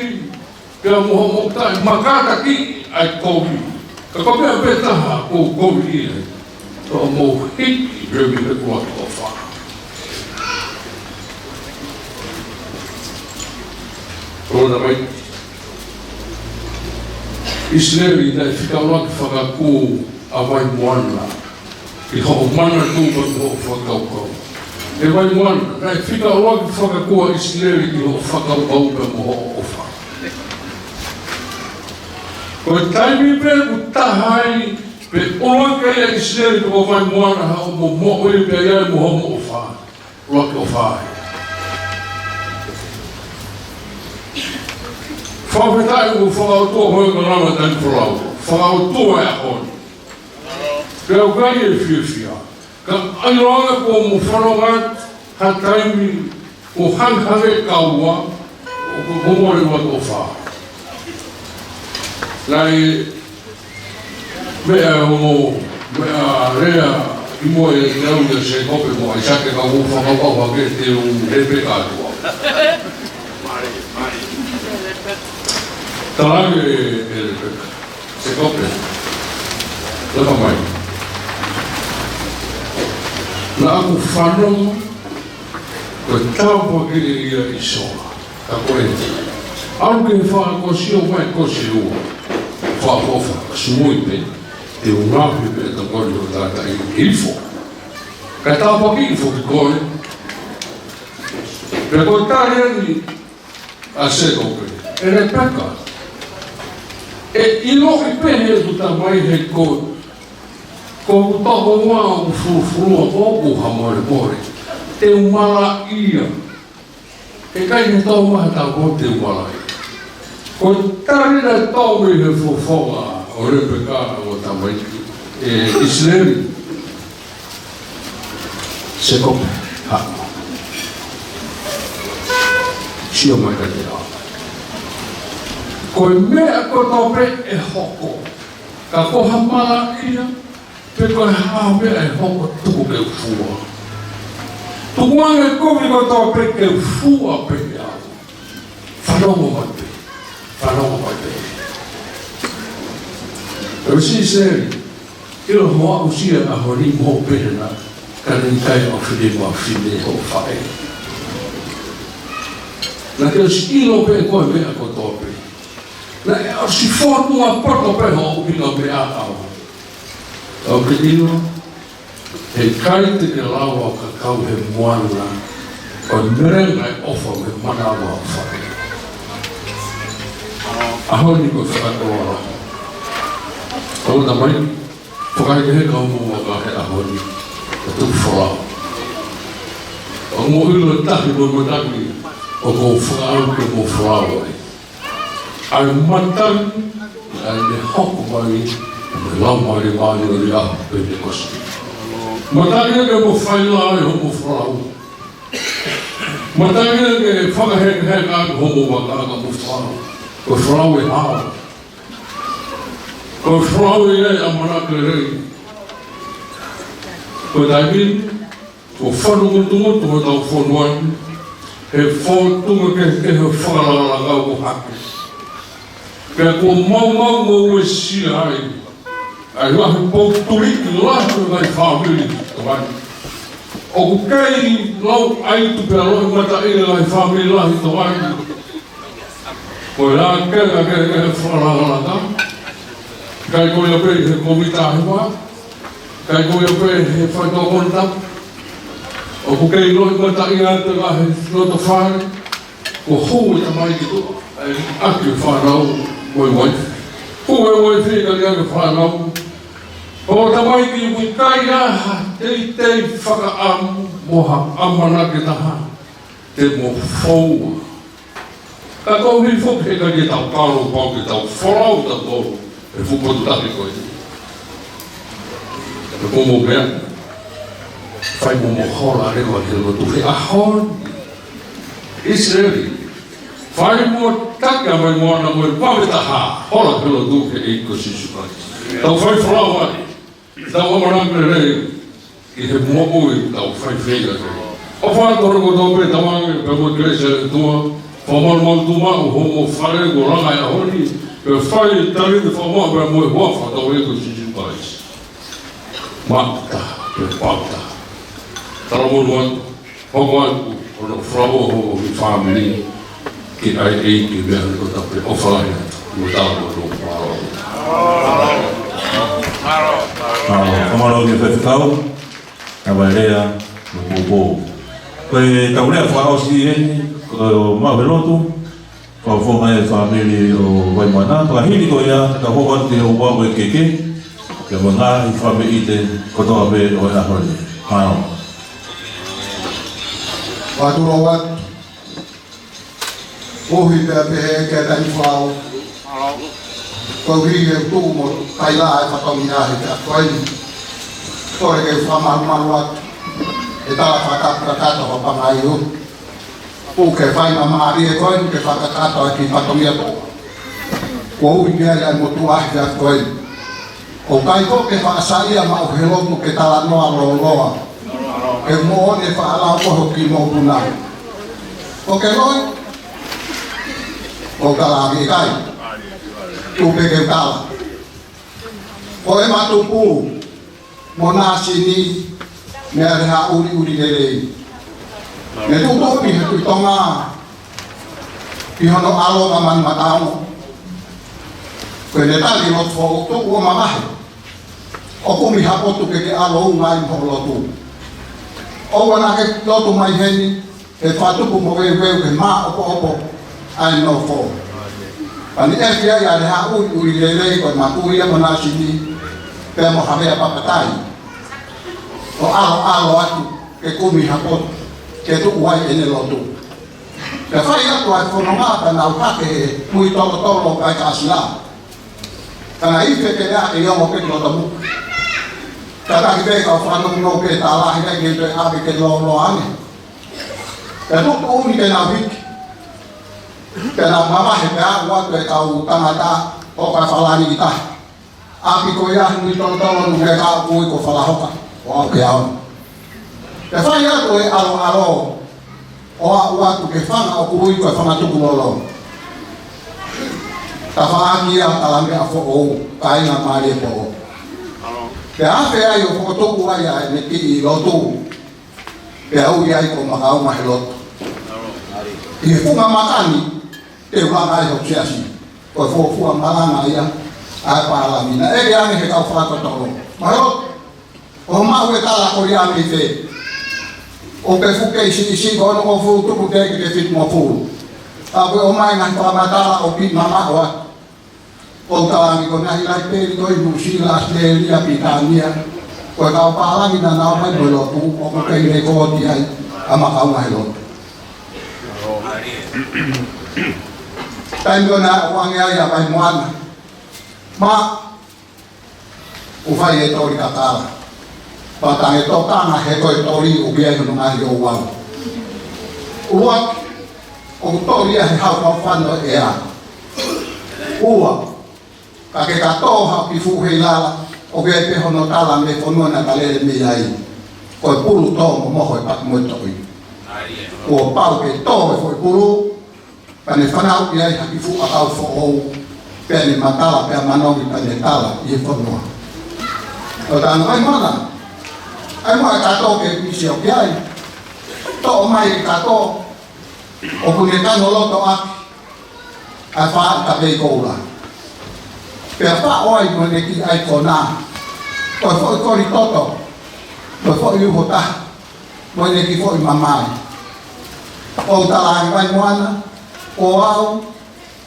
pea mo hoʻomou taʻe makātaki ʻa e kovi. Ka ko e meʻa pē taha ʻoku ou kovi ai. ʻo mou hiki leva mei he ʻuluaki ʻofa. ʻOua naʻa mei ʻIsileli naʻe fika ʻuluaki fakakū ʻa Vaimoana ki hoʻo manatu pea mo hoʻo fakakaukau. ʻE Vaimoana, naʻe fika ʻuluaki fakakū ʻa ʻIsileli ki hoʻo fakakaukau pea mo hoʻo ʻofa. Ko e taimi pē ʻoku taha ai, pe ʻuluaki ai ʻa ʻIsileli pe ko Vaimoana, haʻo momoʻi pē ia mo hoʻomo ʻofa. ʻUluaki ʻofa ai. Fakafetaʻi ʻoku fakaʻotua hoʻo kalanga taimi folau. Fakaʻotua e ʻaho ni. Pea ʻoku ʻikai ke fiefia. Ka ʻiloange kuo mo fanongo atu ha taimi ʻoku hangehangē kaua, ʻoku, ʻoku mole ʻuluaki ʻofa. Naʻe meʻa mo, meʻa lea ʻi muʻa ʻe au ʻia Sēkope mo ʻAisake ka ʻoku ou fakakaukau hake te u Lepeka atu au. Talaange ʻe, ʻe Lepeka. Sēkope. Laka mai. Naʻa ku fanongo, ko e tāpuaki ia ʻi sola. Ka ko e. ʻAlu ke fakakosi ʻo mai kosi ua. Fakaʻofoʻofa, sumui pē. Te u ngaohi pē tokoni ʻo tātā ʻi ifo. Ka tāpuaki ifo ki koe. Pea ko e tali eni ʻa Sēkope, ʻe Lepeka, ʻe ʻiloʻi pē ʻe heʻeku tamai he ko, ko ʻeku tokoua ʻoku fulufulua, ko ʻeku hamolemole. Te u malaʻia. ʻE ʻikai ke tō mai ha tāpuaki te u malaʻia. Ko e tali naʻe tō mei he fofonga ʻo Lepeka ʻo tamaiki ʻe ʻIsileli. Sēkope, haʻu. Sio mai kiate au. Ko e meʻa kotoa pē ʻe hoko, ka ko ha malaʻia, pe ko ha meʻa ʻe hoko, tuku ke u fua. Tuku ange e kovi kotoa pē ke u fua pē ʻe au. Fanongo mai pē. Fanongo mai pē. ʻE ʻIsileli, ʻilo hoʻo aʻusia e ʻaho ni mo hoʻo pehē na, ka naʻe ʻikai ʻafine mo ʻafine hoʻo faʻē. Naʻa ke ʻosi ʻilo pē ʻe koe e meʻa kotoa pē. Naʻe ʻosi fōtunga poto pē hoʻo ʻuhinga meʻa au. Au ke ʻilo, heʻikai te ke lava ʻo kakau he moana, ʻo melenga e ʻofa mo e manava ʻo e faʻē. ʻAho ni ko e fakakoloa. Tau na mai, fakaʻekeʻeke hoʻomo vaka he ʻaho ni, ʻo tuku folau. ʻOku mo ʻilo e tahi mo e matangi, ʻoku ou fakaʻamu ke mo folau ai. ʻA e matangi, ʻa ʻene hoko mai, ʻa e Laumālie Māʻoniʻoni ʻi he ʻaho Penitekosi. Matangi ke mo fai lā ai hoʻomo folau. Matangi ke fakahekeheka ʻaki hoʻomo vaka ka mo folau. Ko e folau ʻe hao. Ko e folau ʻe ʻi ai e ʻamanaki lelei. Ko e taimi ni, kuo fanongo tuʻu hotau fonua ni he fōtunga kehekehe ʻo e fakalakalaka ʻoku hake. Pea kuo maumau mo uesia ai ʻa e lahi poutuli lahi ʻo e ngaahi fāmili ʻi Tonga ni. ʻOku kei lau ʻaitu pea loʻimataʻi e ngaahi fāmili lahi ʻi Tonga ni. Ko e ʻa e kehekehe ʻo e fakalakalaka. ʻIkai ko ia pē ʻi he Kōviti taha hiva. ʻIkai ko ia pē he faitoʻo konta. ʻOku kei loʻimataʻi atu e ngaahi loto fale. Kuo hū e tamaiki ki tuʻa, ʻaki e fānau mo e uaifi. Hū e uaifi kae ʻikai ke fānau. Ko e tamaiki ʻoku ʻikai ha teitei fakaʻamu mo ha ʻamanaki ʻe taha te mo foua. Ka ko e ʻuhi foki he ʻikai ke tau kalo pau ke tau folau tautolu he fuʻu potu tahi ko eni. Ka ko mo meʻa, fai mo mo hola leva he lotu he ʻaho ni. ʻIsileli, fai mo taki ʻa Vaimoana mo e vave taha, hola he lotu he ʻEiki ko Sīsū Kalaisi. Tau fai folau ai. Tau ʻamanaki lelei ki he moʻui tau faifeinga. ʻOfa atu kotoa pē tauange pea mo e kelesi ʻa e ʻOtua, fakamalumalu tuʻumaʻu hoʻomo fale kuo langa he ʻaho ni, pea fai tali ke fakamaʻu pea mo e huafa ʻo hotau ʻEiki ko Sīsū Kalaisi. Mata, pe pata. Talamonu atu, hoko atu, ʻo nau fakaʻofoʻofa e fāmili, ke ʻai ʻe ia ki he meʻa ʻoku tapu ʻofa lahi atu, mo talamonu ʻoku mālō. Mālō, mālō ki he faifekau, ka vai lea, mo poupou. Ko e tau lea fakaʻosi eni, ko e maʻu he lotu, Fakafofonga e fāmili ʻo Vaimoana, ka hili ko ia, ka hoko atu ki he ʻoku ʻi ai e keke, ke mo e ngaahi fakamoʻoni kotoa pē ʻo e ʻaho ni. Mālō. Fakalotolahi atu. Koeʻuhi pē ʻa e pehē ke tau fau. Koeʻuhi he tuʻu mo kaila e fatongia he taʻu ko eni. Kole ke fakamalumalu atu. E tala fakakakato ʻo Pangaio. ʻOku ke fai ma mālie ko eni ke fakakakato ʻa e kiʻi fatongia ko ē. Kuo ui ki ai ʻa e motuʻa he taʻu ko eni. ʻOku ʻikai ko ke fakasaiʻia maʻu he lotu ke talanoa lōloa. Ke moʻoni e fakalao ko ē ho kiʻi mokopuna. ʻOku ke loi? ʻOku talaange ʻikai. Tuku pē ke u tala. Ko e matupu. Mo Nāsini, meʻa lea ʻuliʻuli lelei. Ne tuʻutuʻuni he Tuʻi Tonga, ʻi hono ʻalo ka manu matamo. Ko ʻene tali lotu foʻou tuʻu ʻo mavahe. ʻO kumi ha potu ke ke ʻalu ʻo ʻomai mo hoʻo lotu. ʻOua naʻa ke lotu mai heni, he fakatupu mo veuveu ke māʻopoʻopo ʻa e nofo. Pea ne ʻefi ai ʻa e lea ʻuliʻuli lelei ko e matuʻu ia mo Nāsini, pea mo Havea Papatai. ʻO ʻalu, ʻalu atu, ke kumi ha potu, ke tuʻu ai ʻene lotu. Pea fai atu ʻa e fononga pea nau hake he mui tolotolo ʻo Kaikaʻasila. Ka naʻe ʻi ai e kelea ʻe ongo pē ki loto muʻa. Ka taki pē kau fānau no pē tālahi ai ke toe ʻave ke lōloa ange. Pea tuʻutuʻuni ke nau hiki. Pea nau mavahe pea aʻu atu e kau tangata ʻo Kaifalani ki tahi. ʻApi ko ia he mui tolotolo nunga ka ui ko Falahoka. ʻO aʻu ki ai. Pea fai atu e ʻaloʻalo. ʻO aʻu atu ki he fanga ʻoku ui ko e Fanga Tukulolo. Tafaʻaki ia ʻa Talameʻa foʻou, kāinga mālie pē ʻo. Pea afe ai ʻo fokotuʻu ai ʻa ʻene kiʻi lotu. Pea ui ai ko Makaunga he lotu. ʻI he funga maka ni, te u langa ai hoku siasi. Ko e fuofua malanga ia, ʻa e pālangi. Naʻe ʻeke ange he kau fakatotolo. Mālō, ʻoku maʻu e tala ko ia mei fē? ʻOku ke fuʻu kei siʻisiʻi ko hono ʻoku fuʻu tuku te ke ke fitungofulu. Ka ko e ʻomai ngaahi fakamatala ʻoku kiʻi mamaʻo atu. ʻOku talaange ko e ngaahi laipeli ko ē ʻi Nuʻusila, ʻAositelēlia, Pilitānia. Ko e kau pālangi naʻa nau ō mai mo e lotu, ʻoku kei lekooti ai ʻa Makaunga he lotu. Taimi ko ē naʻe ʻoange ai ʻa Vaimoana. Ma, ʻoku fai e toli kakala. Pea tange tokanga he ko e toli ʻoku ʻi ai hono ngaahi ouau. ʻUluaki, ʻoku toli ia he hau kau fano ʻea. Ua, ka ke ka tō haʻo kiʻi fuʻu heilala, ʻoku ʻi ai pē hono tala mei he fonua naʻa ka lele mei ai. Ko e pulu tō mo moho e paki mo e toʻi. Kuo pau ke tō e foʻi pulu, pea ne fanauʻi ai ha kiʻi fuʻu ʻakau foʻou, pea ne matala, pea manongi, pea ne tala ʻi he fonua. ʻO tala ange Vaimoana, ʻai muʻa e kato ke pisi ʻoku ʻi ai. Toʻo mai e kato, ʻoku ne kano loto ʻaki ʻa e fā ʻi ka pei koula. Pea faʻo ai mo ʻene kiʻi ʻaikona. Ko e foʻi koli toto, ko e foʻi uho taha, mo ʻene kiʻi foʻi mamae. ʻO tala ange Vaimoana, ko au,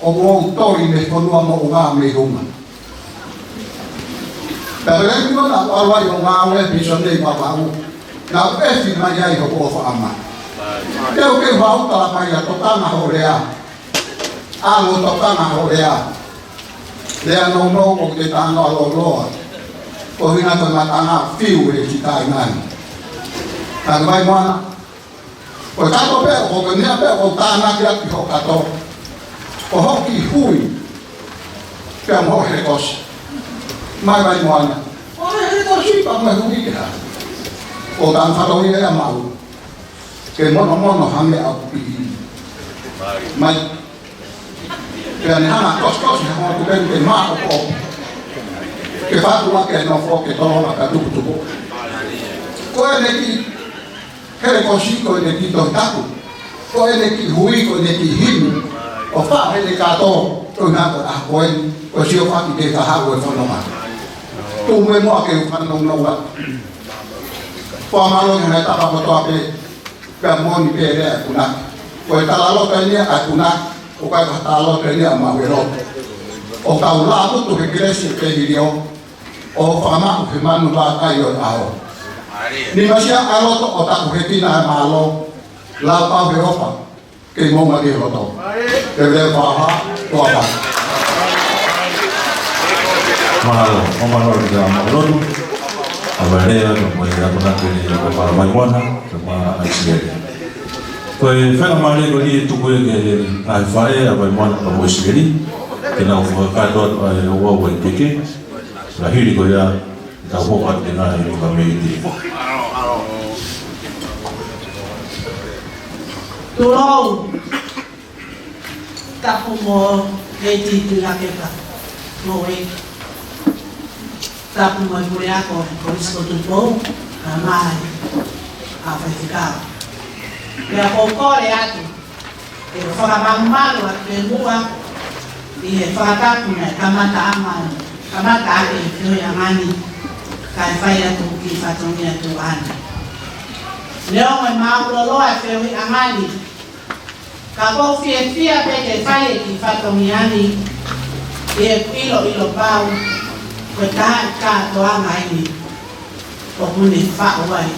ʻoku ou toli mei he fonua moʻunga mei Hunga. Pea pehē ni ko ena ʻalu ai ʻo ngāue he pisone ʻi Vavaʻu. Naʻe ʻefi mai ai hoku ʻofaʻanga. Te u kei vau tala mai ʻa tokanga hoʻo lea. ʻAlu tokanga hoʻo lea. Lea nounou ʻoku te talanoa lōloa. Ko e ʻuhinga ko e matanga fiu e ki kai nani. Ka Vaimoana, ko e kato pē, ko e meʻa pē ʻoku tānaki atu ki hoʻo kato. Ko hoʻo kiʻi hui. Pea mo hoʻo helekosi. Mai Vaimoana. Ko e helekosi pea mo e hui ke hā. ʻOku tau fatongia ia maʻu. Ke monomono hangē ʻoku pē. Mai. Pea ne hanga ʻo kosikosi ha motu pē ke māʻopoʻopo. Ke fatu ake nofo ke tolonga ka tukutuku. Ko ʻene kiʻi hele kosi ko ʻene kiʻi tohi tapu. Ko ʻene kiʻi hui ko ʻene kiʻi himi. ʻO faʻa hele kato ko ʻene ako a ko eni. Ko sio faki ke ka haʻu e fononga. Tuʻu mai muʻa ke u fanongo atu. Fakamālō ki he tapa kotoa pē. Pea moʻoni pē lea ʻa e punake. Ko e talaloto eni ʻa e punake, ʻoku ʻikai ko ha talaloto eni ʻa e mahueloto. ʻOku tau lāvutu he kelesi pē hilio, ʻo fakamaʻu he manu vākai ʻo e ʻaho. Ni masia ʻa e loto ʻo taku hekina ʻa e mālō, lau pau he ʻofa, kei moʻunga ki he loto. Ke lea paha, tua paha. Mālō, ʻo mālō ki he mahueloto. ʻA e lea, ka mo e akonaki ni, ka mo e Vaimana, ka mo ʻAisieli. Ko e faingamālie ko eni ʻe tuku ia ki he ngaahi faʻē ʻa Vaimana pea mo ʻIsileli, ke nau fakakakato atu ʻa e ouau ʻa e ʻEiki, ka hili ko ia, tau hoko atu ki he ngaahi fakamēiti. Tulou. Tapu mo e ʻEiki Tuʻilakepa, mo e tapu mo e puleako ʻo e Kolisi ko Tupou, kae ʻumaʻā ʻa e faifekau. Pea ʻoku ou kole atu ke u fakamalumalu atu pē muʻa ʻi he fakatapu naʻe kamata ʻa e, kamata ʻaki e feohiʻanga ni, kae fai atu ki he fatongia tuʻa ni. Neongo ʻemau loloa e feohiʻanga ni, ka ʻoku ou fiefia pē ke fai e kiʻi fatongia ni, ʻi heʻeku ʻiloʻilo pau ko e taha e kātoanga eni ʻoku ne faʻu ai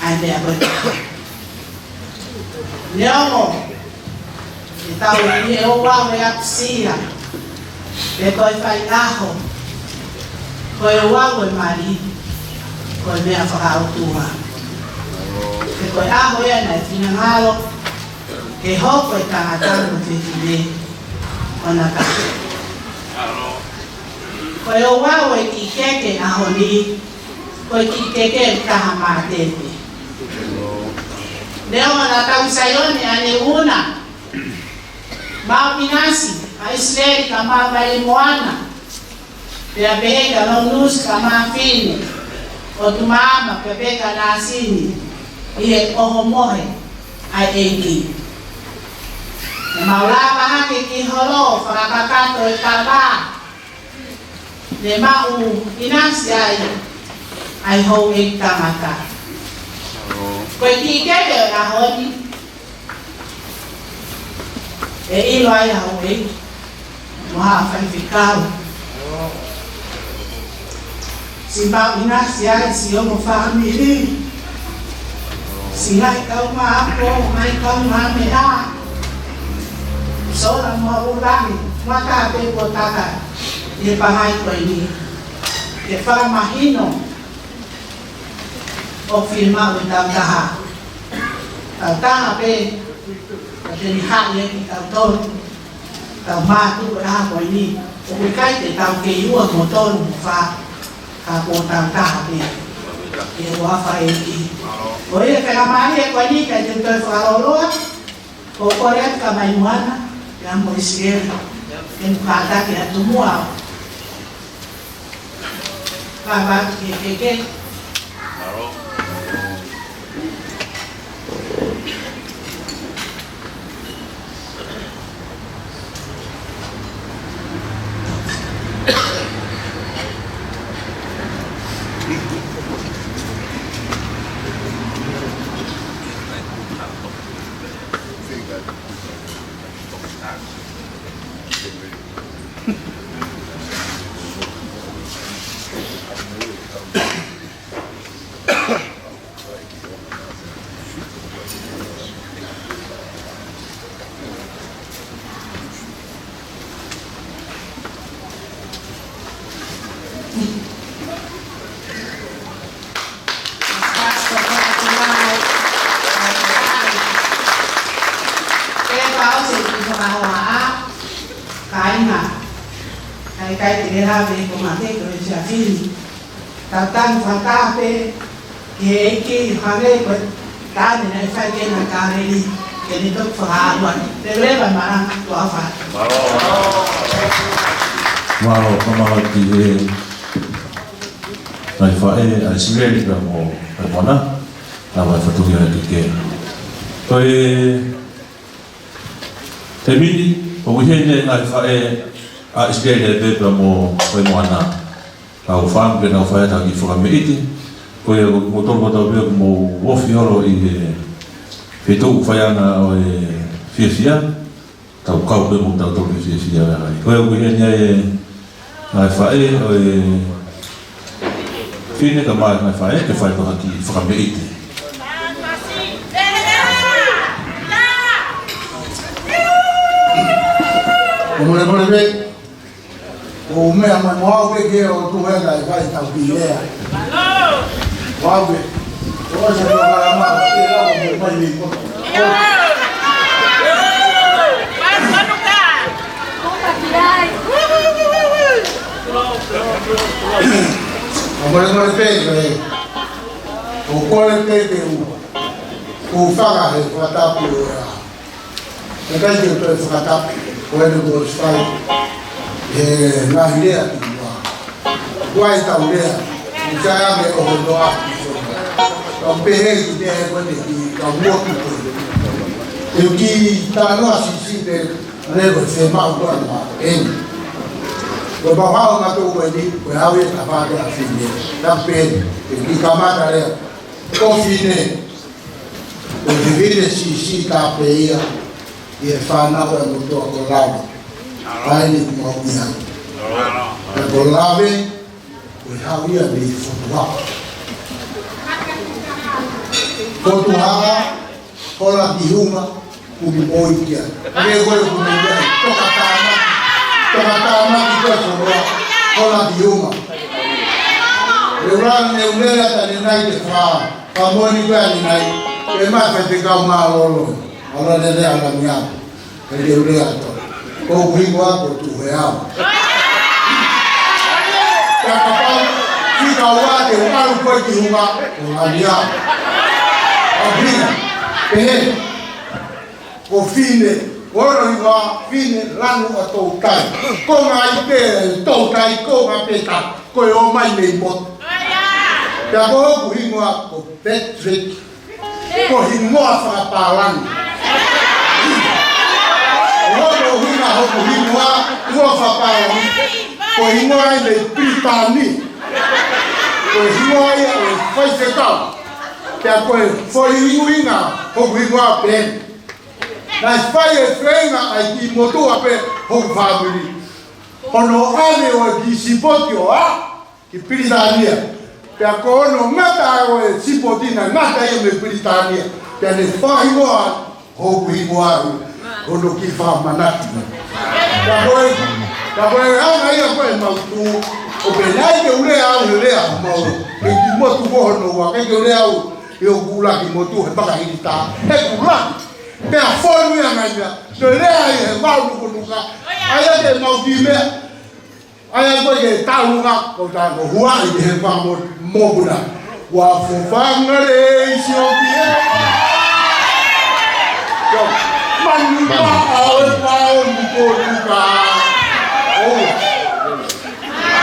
ʻa e meʻa ko ē. Neongo ʻetau ʻi he ouau ʻo e aʻusia, pe ko e faiʻaho, ko e ouau ʻo e mali, ko e meʻa fakaʻotua. Pe ko e ʻaho ia naʻe finangalo ke hoko e tangata mo e fefine ʻo na taha. Ko e ouau ʻo e kiʻi keke ʻaho ni, ko e kiʻi keke ʻe taha mātete. Neongo naʻa tau ʻi Saione ʻaneuhu na, maʻu ʻinasi ʻa ʻIsileli kae maʻu ʻa e moana, pea pehē kia Lonusi kae maʻu ʻa Fine, ʻo Tumaama pea pehē kia Nasini, ʻi he ʻohomohe ʻa e ʻEiki. Naʻa mau lava hake ki holo, fakakakato e kava, ne maʻu ʻinasi ai ʻa e houʻeiki tangata. Ko e kiʻi keke ʻo e ʻaho ni, ʻe ʻilo ai ʻa e houʻeiki mo ha faifekau. Siʻi maʻu ʻinasi ai siʻi ongo fāmili, siʻi ngaahi kaungāʻapi, ngaahi kaungāmeʻa, sola mo ʻū langi, mata pē kuo taka ʻi he pangai ko eni. Ke fakamahino ʻoku fiemaʻu ʻe tautaha, tautaha pē, ka te ne haʻi ʻe kitautolu, tau mātuku ʻa e ʻaho ko eni, ʻoku ʻikai te tau kei ua mo tolu mo fā, ka ko tautaha pē, ʻi he huafa ʻo e ʻEiki. Ko ia e faingamālie ko eni, kae te u toe fakalōloa, ʻoku ou kole atu kia Vaimana, pea mo ʻIsileli, ke mu kātaki atu muʻa. Ka vatu ke keke. Kāinga, ʻikai ke lava pē ko e mate ko e siafili. Tau tanu fakataha pē ki he ʻEiki, hangē ko e taʻane naʻe fai ki heʻena Kāleli, ke ne toki fakaʻalu atu. Te leva malanga tua fa. Mālō, fakamālō ki he ngaahi faʻē ʻa ʻIsileli pea mo Haimoana, lava e fatongia ʻa e keke. Ko e hemini, ʻoku ʻi heni e ngaahi faʻē ʻa ʻIsileli pea mo Haimoana. Kau fānau ke nau fai atu ha kiʻi fakameʻite, ko ia ʻoku mou tolu kotoa pē ʻoku mou ofi holo ʻi he feituʻu faiʻanga ʻo e fiefia, tau kau pē mo tautolu ʻi he fiefia ai. Ko ia ʻoku ʻi heni e ngaahi faʻē ʻo e fefine kae ʻumaʻā e ngaahi faʻē ke fai atu ha kiʻi fakameʻite. Ko mole mole pē. Ko e meʻa mai mo au pē ke ʻoatu e ngaahi faʻē tau ki lea. Mau pē. Ko e se ko e kalama, ke lau mo mai ni ko. Ka mole mole pē, ko e. Ko e kole pē ke u. Ko e fakahe, fakatapu ʻo e ʻaho. ʻIkai ke u toe fakatapu, ko eni kuo ʻosi fai e ngaahi lea ki muʻa. Kuo ʻi ai ʻetau lea, ʻi he taimi ʻo hono ʻaho. Kau pehē ki he meʻa ko eni ki he kau motu ko ē. Te u kiʻi talanoa siʻisiʻi pē, ʻa ē ko e fiemaʻu ko ē ʻa eni. Ko e pau hao ma tō ko eni, ko e hao ia ka pā ko ē ʻa fefine. Ka pehē, te u kiʻi kamata lea. Ko fefine, ko e fefine siʻisiʻi ka pē ia, ʻi he fānau ʻa e motuʻa ko Lave. ʻA eni kuo mau ʻi ai. Pea ko Lave, ko e haʻu ia mei Fotuhaka. Fotuhaka, hola ki Huma, kumi poi kia. Ake ko e kumi kia, tokatāmaki, tokatāmaki ko e Fotuhaka, hola ki Huma. E ula ne ulea ta ne nai te fa, fa moni ko e ne nai, e ma fa te kau ma lolo, ala ne le ala mia. Ke te ulea to. Ko hoku hingoa ko Tuheao. Ka kapau, ki ka ua te u ʻalu ko ē ki Huma, ko Ngaliao. ʻA ia, pehē, ko fefine, ko hono hingoa Fine Lanu ʻa Toutai. Ko ngaahi pē Toutai, ko ngaahi pē ta, ko e ō mai mei motu. Pea ko hoku hingoa ko Patrick. Ko e hingoa fakapālangi. Ko hono ʻuhinga hoku hingoa, hingoa fakapālangi. Ko e hingoa ia mei Pilitānia. Ko e hingoa ia ʻo e faifekau. Pea ko e foʻi ʻuhinga hoku hingoa pē. Naʻe fai e feinga ʻa e kiʻi motuʻa pē hoku fāmili. Hono ʻave ʻo e kiʻi sipoti ʻo aʻu ki Pilitānia. Pea ko hono ngata ʻo e sipoti naʻe ngata ia mei Pilitānia. Pea ne fakahingoa hoku hingoa ʻi hono kiʻi fakamanatu. Pea ko e, pea ko e anga ia ko ē ʻemau tuʻu, ʻo pehē naʻe ʻikai ke u lea au he lea mau. He kiʻi motu ko hono ua, ʻikai ke u lea au he ʻoku ʻuluaki motu he fakahilitā. He ʻuluaki. Pea fonu ia ngai ia. Te lea ai he mau nukunuka. ʻA ia ke mau kiʻi meʻa. ʻA ia ko e ke taunga, ko tā ko huaʻi he pamo mokuna. Ua fofanga le isi o ki e. Ko, manu pa au e pao ni ko nuka. ʻO.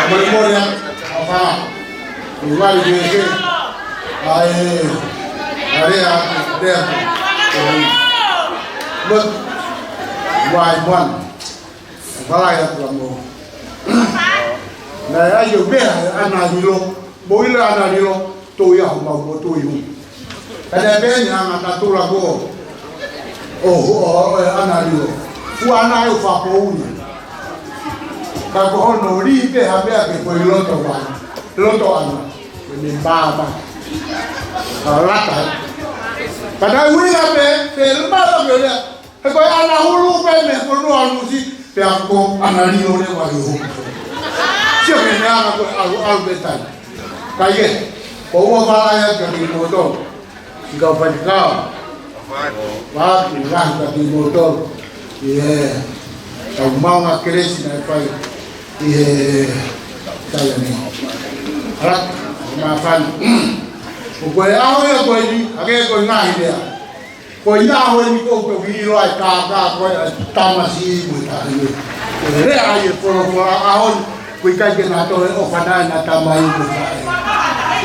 Mole mole a, a fa. Ni wali ke ke. ʻAi, ʻa lea, lea. Mot, wai wan. Palai atu a mo. Naʻe ʻai ʻo meʻa ʻe ʻAna Lilo. Mo ʻilo ʻAna Lilo, tō ia homau motu ʻi Huma. Ka naʻe pehē ni ʻa e anga natula ko ē ʻo, ʻo, ʻo, ʻo ʻAna Lilo. Fua ʻana ʻo fakapoʻuli. Ka ko hono lī pē ha meʻa ke ko e loto vai. Loto ʻana. Ko e meʻa māmā. Ka lata. Ka naʻe ui ia pē, pē māmā pē lea. He ko e ʻana hulu pē mei he fonua ʻo Nuʻusila, pea ko ʻAna Lilo leva ʻi hoku. Sio ki he meʻa ko e ʻalu, ʻalu pē tai. Ka ʻi he, ko ua palai atu kiate kimoutolu. Siʻi kau faifekau. Wa, kiʻi lahi kiate kimoutolu. ʻI he, kau maʻu ʻa e kelesi naʻe fai. ʻI he, tai ange. Ala, māfana. Ko e ʻaho ia ko eni, ake ko e ngaahi lea. Ko ia ʻaho ni ʻoku ou toki ʻilo ai kākā ko e tamasiʻi mo e taʻahine. Ko e lea ʻa e folofola ʻaho ni, ʻoku ʻikai ke na toe ʻofa nai na tamai mo e taʻahine.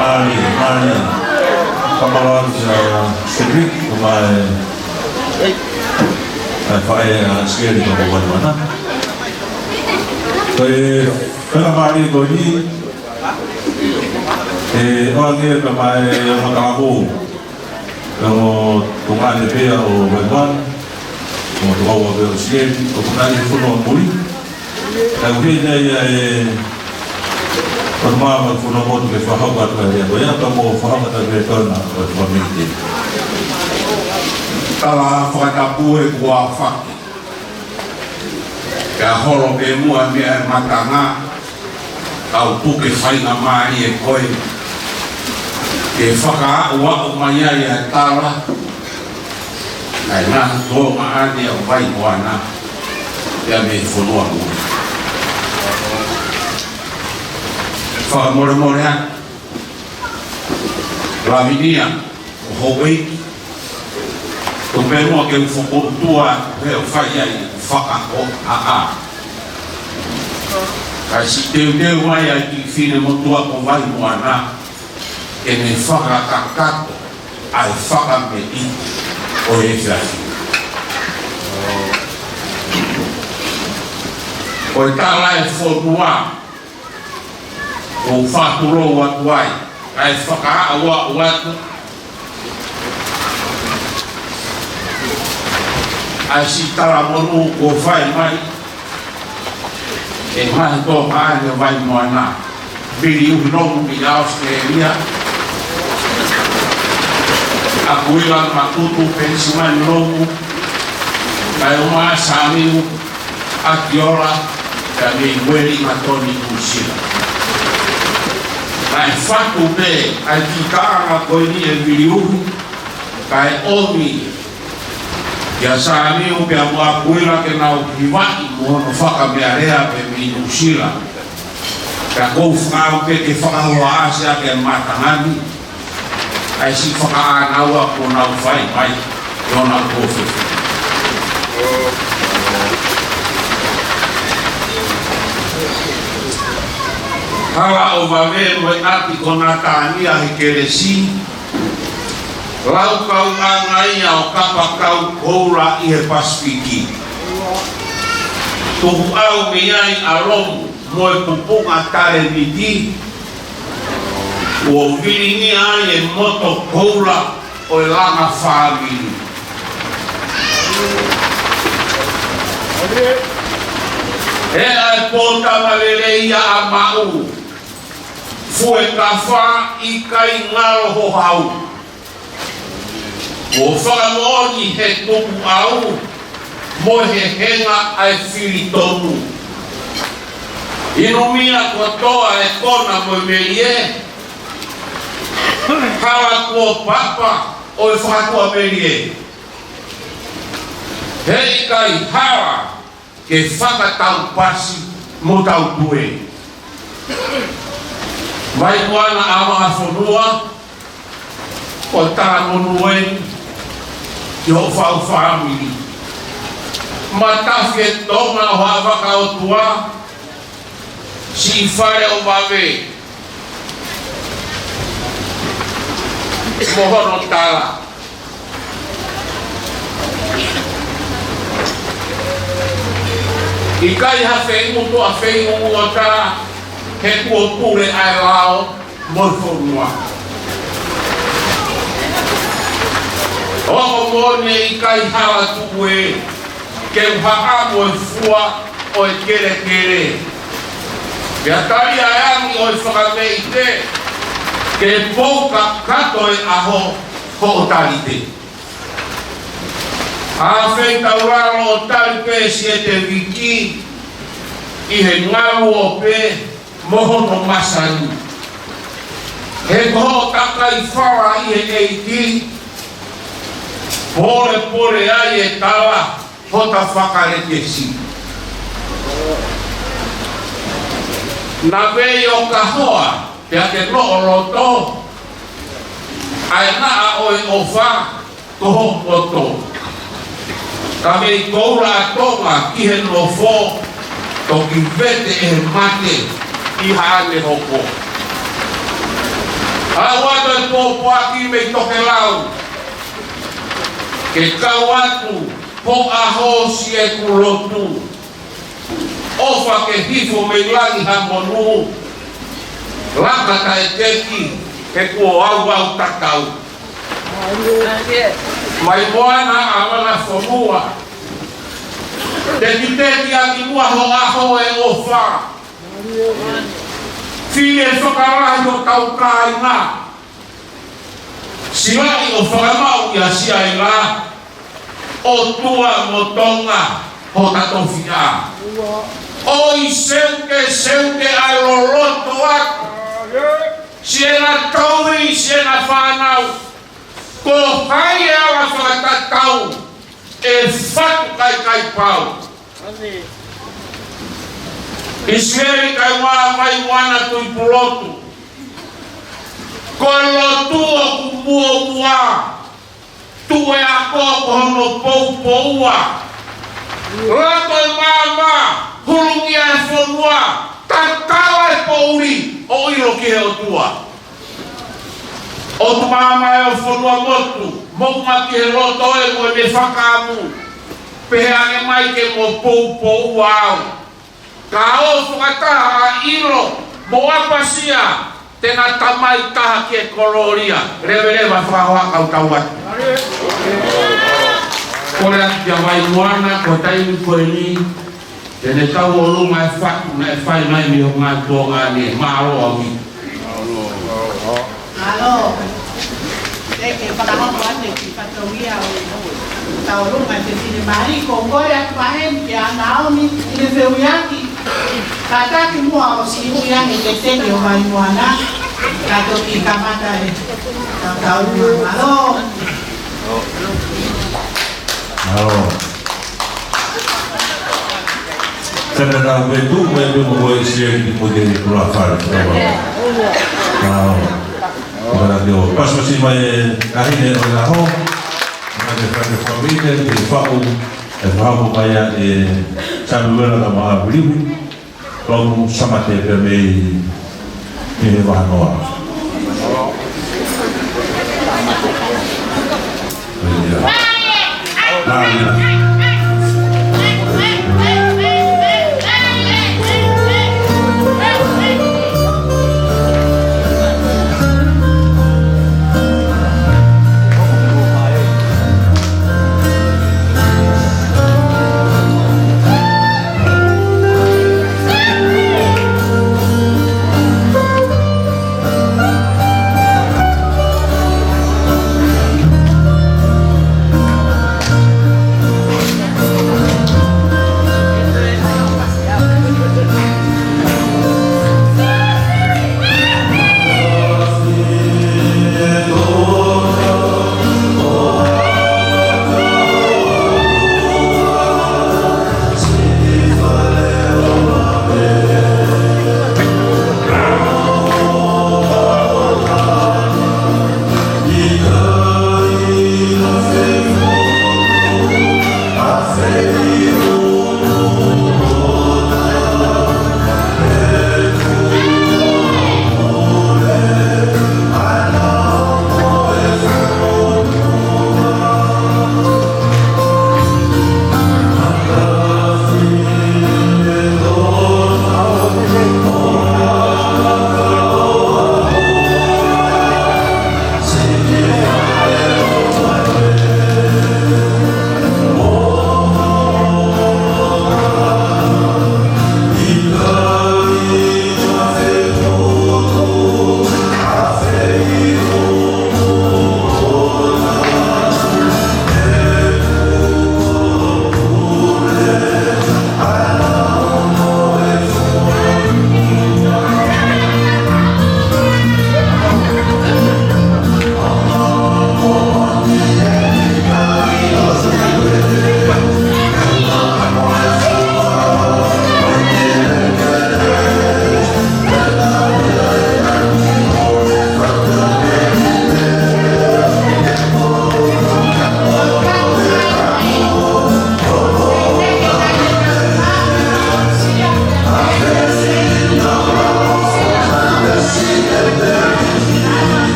Mālie, mālie. Fakamaau atu kia Cedric, ko e, ʻa e faʻē ʻa Sieli ka ko Vaivana. Ko e, ko e faingamālie ko eni, ʻe ʻoange ka mai ʻa e makaʻaho. Ko e ongo tuongaʻane pē ʻo Vaivana, ongo tuongaʻane pē ʻo Sieli, ʻoku nau ʻi he fonua muli. Ka ʻoku ʻi ai ʻa e, ʻo e mā ʻo e fonua motu ke fakahoko atu ʻa e lea ko ia, ka mou fakahoko atu pē tona ʻo e fāmili. Tala fakatapu ē kuo aofaki. Ka holo pē muʻa mei he matanga, kau puke faingamālie ko ē. Ke fakaaʻu mai ai ʻa e tala, ʻa e ngaahi tuongaʻane ʻo Vaivana, ia mei he fonua muli. Fakamolemole atu, Lavinia, ʻo houʻeiki, Tuku pē muʻa ke u fokotuʻu atu pē ʻo fai ai ʻeku fakahohaʻa. Kae siʻi teuteu mai ʻa e kiʻi finemotuʻa ko Vaimoana, ke ne fakakakato ʻa e fakameʻite ʻo e efiafi ni. Ko e tala ʻa e fonua, ʻoku ou fakatulou atu ai, kae fakaaʻu atu ʻa e siʻi talamonū kuo fai mai ʻe he ngaahi tokoua ʻi Vaimoana, Viliuhi Lomu mei ʻAositelēlia, ʻAkuila Matutu Penisimani Lomu, kae ʻumaʻā Samiu ʻAkiola, kae mei Uelingatoni Nuʻusila. Naʻe fatu pē ʻa e kiʻi kaʻanga ko eni ʻe Viliuhi, kae ʻomi kia Samiu pea mo ʻAkuila ke nau hivaʻi mo hono fakameʻalea pē mei Nuʻusila. Ka ʻoku ou fakaʻamu pē ke fakahohaʻasi ʻaki ʻa e mātanga ni ʻa e siʻi fakaʻānaua kuo nau fai mai ʻi honau kōfefe. Hala ʻo Vave mo e ʻapi ko Natania he kelesi, laukauʻanga ia ʻo kapakau koula ʻi he Pasifiki. Tukuʻau mei ai ʻa Lomu mo e pupunga talēniti, kuo vilingia ai e moto koula ʻo e langa fāmili. He ʻa e pōtama lelei ia ʻa Maʻu, fuekafa ʻikai ngalo ho hau. Kuo fakamoʻoni he tukuʻau mo e hehenga ʻa e fili tonu. Inumia kotoa e kona mo e melie, hala kuo papa ʻo e fakatuʻamelie. He ʻikai hala ke fakataupasi mo tautue. Vaimoana ʻa Vakafonua, ko e talamonū eni ki hoʻo fau fāmili. Matafi ʻe Tonga ʻo Haʻa Vakaotua, siʻi fale ʻo Vave mo hono tala. ʻIkai ha feʻunga tuʻa feʻunga ʻo tā, he kuo pule ʻa e lao mo e fonua. ʻOku moʻoni ʻikai hala tuʻu ē, ke u haʻamo e fua ʻo e kelekele. Pea tali ʻa e angi ʻo e fakameʻite, ke pou kakato e ʻaho hoʻo talite. ʻA e feitaulalo ʻo tali pē siʻete viki, ʻi he ngalu ʻo pē mo hono masani. He ko hoʻo kakai fala ʻi he ʻEiki, polepole ai e tala hota fakalekesi. Naʻa vei ʻo ka hoa, pea ke noʻo loto, ʻa e naʻa ʻo e ʻofa ko hoʻo poto. Ka mei koula ʻa Tonga ki he nofo, toki vete ʻe he mate ʻi haʻane hoko. ʻAu atu e pōpoaki mei Tokelau, ke kau atu ho ʻaho siʻeku lotu. ʻOfa ke hifo mei langi ha monū, laka taʻeteki, he kuo auvau tatau. Vaimoana ʻa Vakafonua, tekiteki ʻaki muʻa ho ʻaho e ʻofa. Fili e fakalahi hotau kāinga. Silaʻi ʻo fakamaʻu ʻia Siaila, ʻOtua mo Tonga hota tofiʻa. ʻOi seuke, seuke ʻa e loloto atu. Siʻena tohi, siʻena fānau. Ko hai e ala fakatatau, ʻe fatu kaikaipau. ʻIsileli kae ʻumaʻā Vaimoana Tuʻipulotu. Ko e lotu ʻoku muʻomuʻa. Tuʻu e ako ko hono poupoua. Lato e maama, hulungia e fonua, tatala e poʻuli, ʻo ʻilo ki he ʻOtua. ʻOtu maama ʻo e fonua motu, moʻunga ki he loto ē mo e meʻa fakaʻamu. Pehē ange mai ke mo poupoua au. Ka ʻo fakataha ʻa ʻIlo mo ʻApasia, te na tamai taha ki he kolōlia. Leveleva fakahoha kau tau atu. Kole atu kia Vaimoana, ko e taimi ko eni, te ne tauʻolunga e fatu naʻe fai mai mei he ngaahi tuonga ni, mālō ʻaupito. Mālō. Te ke fakahoko atu e kiʻi fatongia ʻo e tauʻolunga e fefine mali, ko e kole atu pē eni kia Naomi, ʻi he fehuʻiʻaki, kātaki muʻa ʻo siʻi ui ange ke teke ʻo Vaimoana, ka toki kamata e tauʻolunga. Mālō. Mālō. Tena na me tu, me tu mo e sia ki mo ke ni kula fare. Mālō. Mālō. Mālō. Pasipasi mai e taʻahine ʻo e ʻaho. Mālō ke fai ke famine, ke faʻu, e faʻu mai ʻa e Samuela ka maha Viliu. Lomu Samate pea mei, mei he vahanoa. Ia. Nā, ia.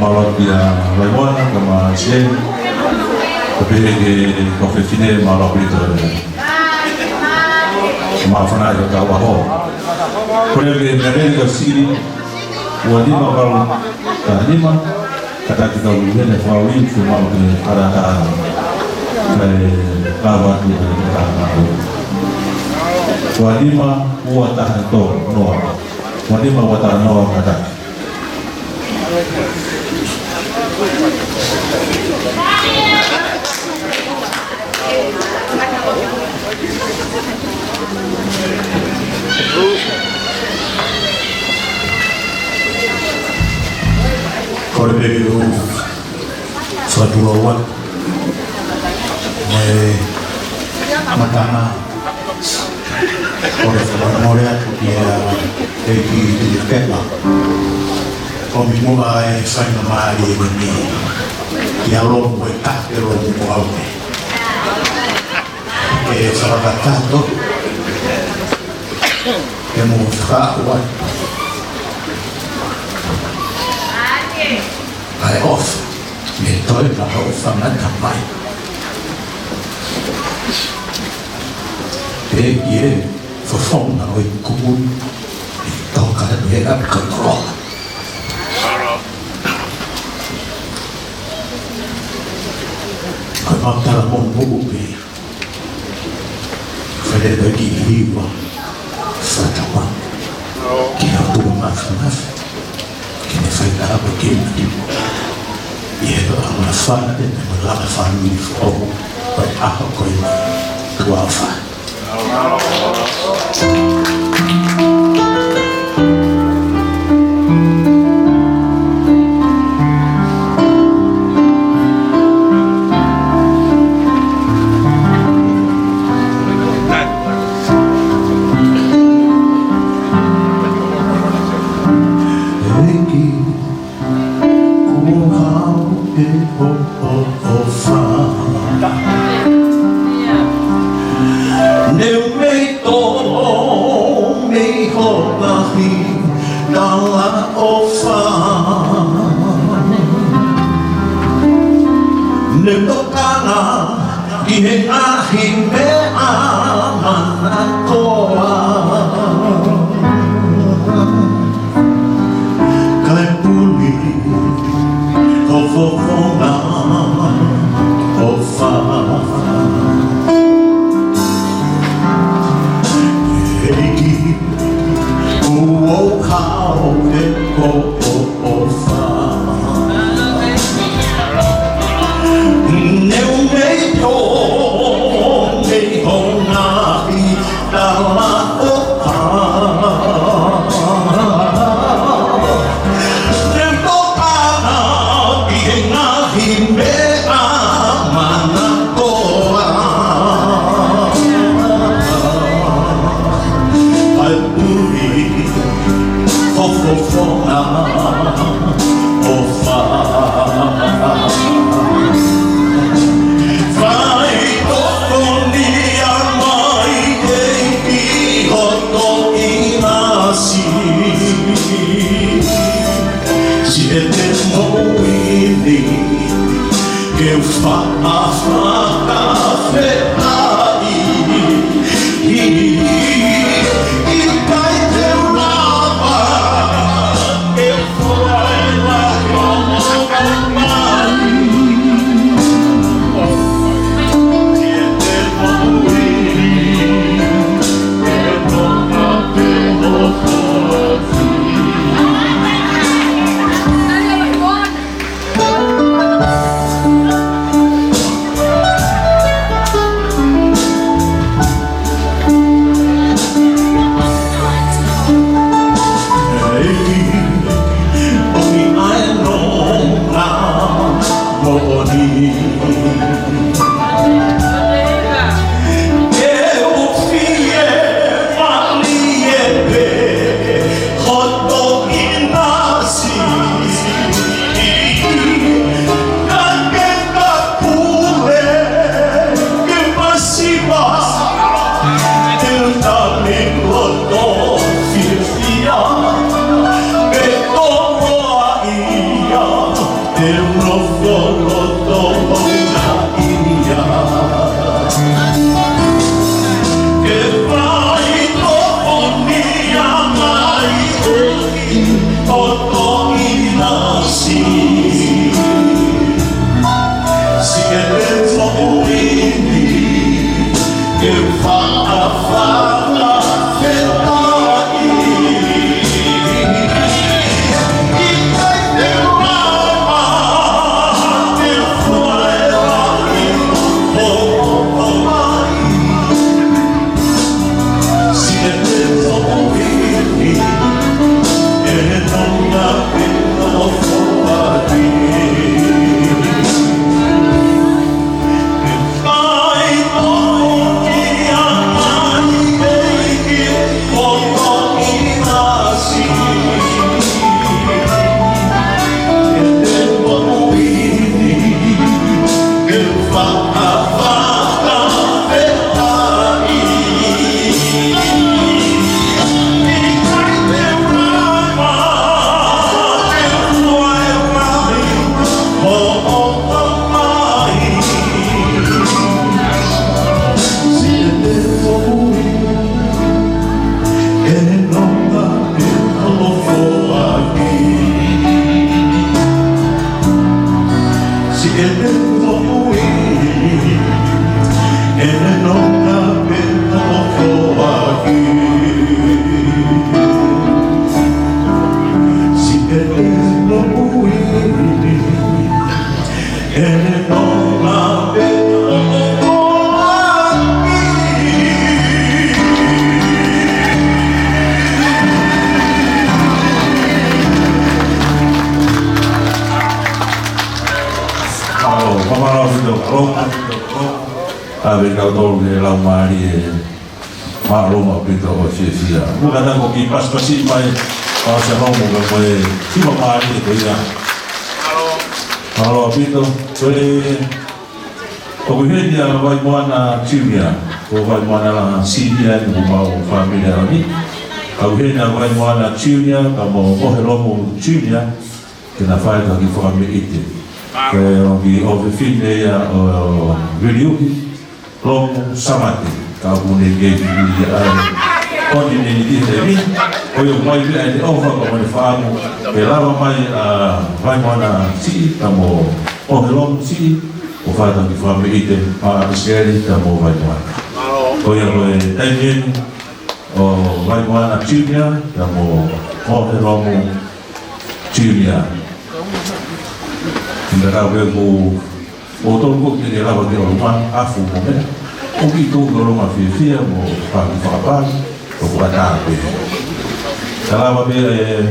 Mālō kia Laimoana, ka ma sie. Ka pehē ki he kau fefine, mālō ʻaupito. Ma fana i ka wa ho. Ko e ke mea mea ka sili. Ua nima kau, ka nima. Kātaki kau lū hene fau i, ke mālō ke ara ka. Ka e lava tu ke ka ka. Ua nima, ua taha tolu, noa. Ua nima, ua taha noa, kātaki. Kole pē ke u fakatulou atu mo e matanga. Kole fakamolemole atu kia ʻEiki Tuʻi Kepa. ʻOmi muʻa e faingamālie ko eni. Kia lomu e take lomu ko au. Ke fakakakato. Ke mo fakaʻuai. ʻA e ʻofa. Mei he toe ka ʻofa na tamai. Pehē ki he fofonga ʻo e kumu ni, ʻi toka he ʻapi kautoloa. Ko e mau tala mo mo upe. Fale pai ki hiva. Fatapa. Ki ha tuʻu mafimafi. Ke ne fai ka hapa ke mati. ʻI he loa ma fana te ne ma lava fānui foʻou. Ko e ʻaho ko eni. Tuʻa ʻofa. ʻEiki, kuo hau e ʻofa. Ne u mei tō mei ho ngaahi talaʻofa. Ne u tokanga ki he ngaahi meʻa manakoa. Kae puli ho fofonga ʻofa. ʻEiki, kuo hau e ʻofa. Ne u mei tō mei ho ngaahi talaʻofa. Ne u tokanga ki he ngaahi meʻa manakoa. Kae puli ho fofonga ʻofa. Faitokoni mai ʻEiki hoʻo ʻinasi. Siʻete moʻui ni ke u faʻa fakafetaʻi. ʻIkai te u lava ke u Ko e kau tolu he laumālie māʻolunga ʻaupito ʻo e fiefia. Mo ka tango ki pasipasi mai, ʻa Salomo ka ko e hiva mālie ko ia. Mālō ʻaupito, ko e, ʻoku ʻi heni ʻa Vaimoana Junior, ko Vaimoana Senior, ʻoku mau fāmili ʻaho ni. Ka ʻoku ʻi heni ʻa Vaimoana Junior, ka mo Mohelomu Junior, ke na fai ha kiʻi fakameʻite. Ko e ongo kiʻi ʻofefine ia ʻo Viliuki, Lomu Samate, ka ʻoku ne kei fili ia ai. Ko eni ne ni kihe ni, ko ia mai pē ai te ʻofa ka mane famu, ke lava mai ʻa Vaimoana Siʻi, ka mo Mohelomu Siʻi, ʻo fai ha kiʻi fakameʻite, ʻa Misikeli, ka mo Vaimoana. Ko ia ko e taimi eni, ʻo Vaimoana Junior, ka mo Mohelomu Junior. Ina ka ueku, ʻo tolu ko ke lava ke ʻolunga, afu mo me. ʻOku ʻi tō ke ʻolunga fiefia, mo faki fakapā, ʻo kua tā pē. Ka lava pē, ē,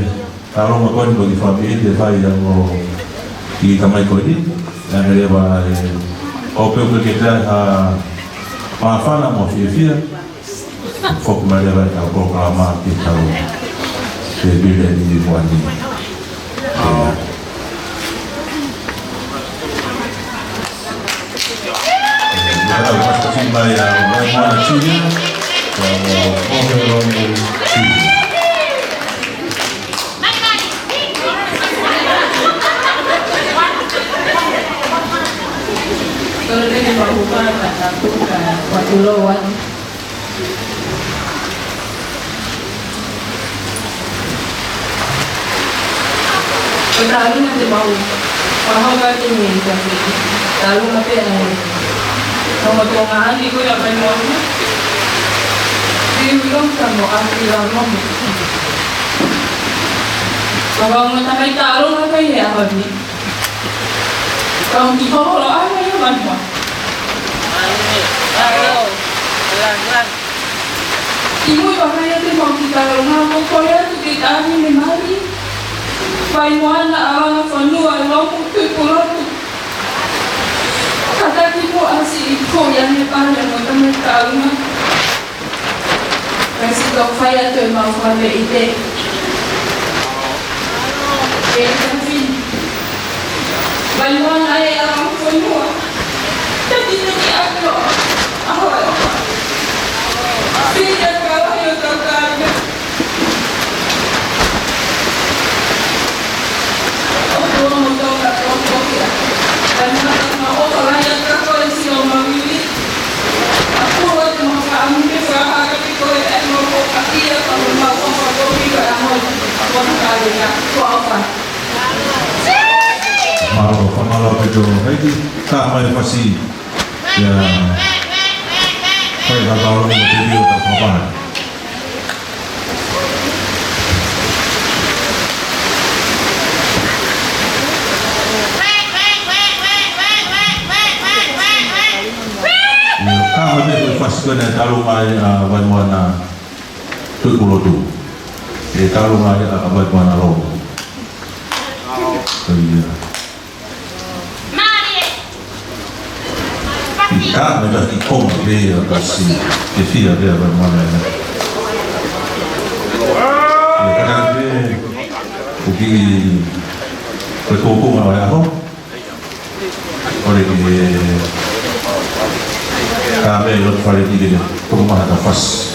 ka ʻolunga ko eni mo ki fāmili te fai ʻa mo ki tamai ko eni. Anga leva, ē, ʻo pē ʻoku ke tā ha māfana mo fiefia. Foki mai leva e tau polokalama ki he tau tēpile ni mo ani. ʻE, ʻe, ʻe, ʻe, mai ʻa Vaimoana Junior, ʻo, ʻo, ʻo, ʻo, Junior. Tolu pē ke mahupa ka tapu ka kuo tulou atu. Ko e tālunga te mau fakahoko atu ni ka fiki. Tālunga pē ʻa e ongo Tonga ʻani ko ia Vaimoana. Viu Lomu ka mo ʻAkila Lomu. Ko e ongo tamai tālunga ko ia ʻaho ni. Kau ki holo ʻa e Vaimoana. Kimuʻa pea ʻai atu ʻemau kiʻi tālunga, ʻoku ou kole atu ke tali mai mali. Vaimoana ʻAlanga Fonua Lomu Tuʻipulotu. Kātaki muʻa siʻi ko ia ne pale mo tamai tālunga. Kasi tau fai atu ʻemau fakameʻite. ʻE Tafini. Vaimoana ʻAlanga Fonua. Taki taki atu. ʻAho ē. Pili atu ʻa e ʻaho ʻo tau kāinga. ʻOku ʻomo tau ka tau kokia. Kai mata ma o ka lai atu ka ko e sio ma vili. Mālō, fakamālō ʻaupito, Heidi. Ka mai fasi. Ia. Kai ka tau mo te rio ka papana. Ka ʻoku ʻi ai e fasi ko ena ʻe tālunga ai ʻa Vaimoana Tuʻipulotu. ʻE tālunga ai ʻa Vaimoana Lomu. Ia. ʻI ka me ka ki konga pē ia ka si ke fia pē ʻa Vaimoana ena. Ia ka ka pē ʻoku kiʻi ko e koukou ʻa e ʻaho. ʻOku ou kole ke ka mei loto fale ki ke toko maha ka fasi.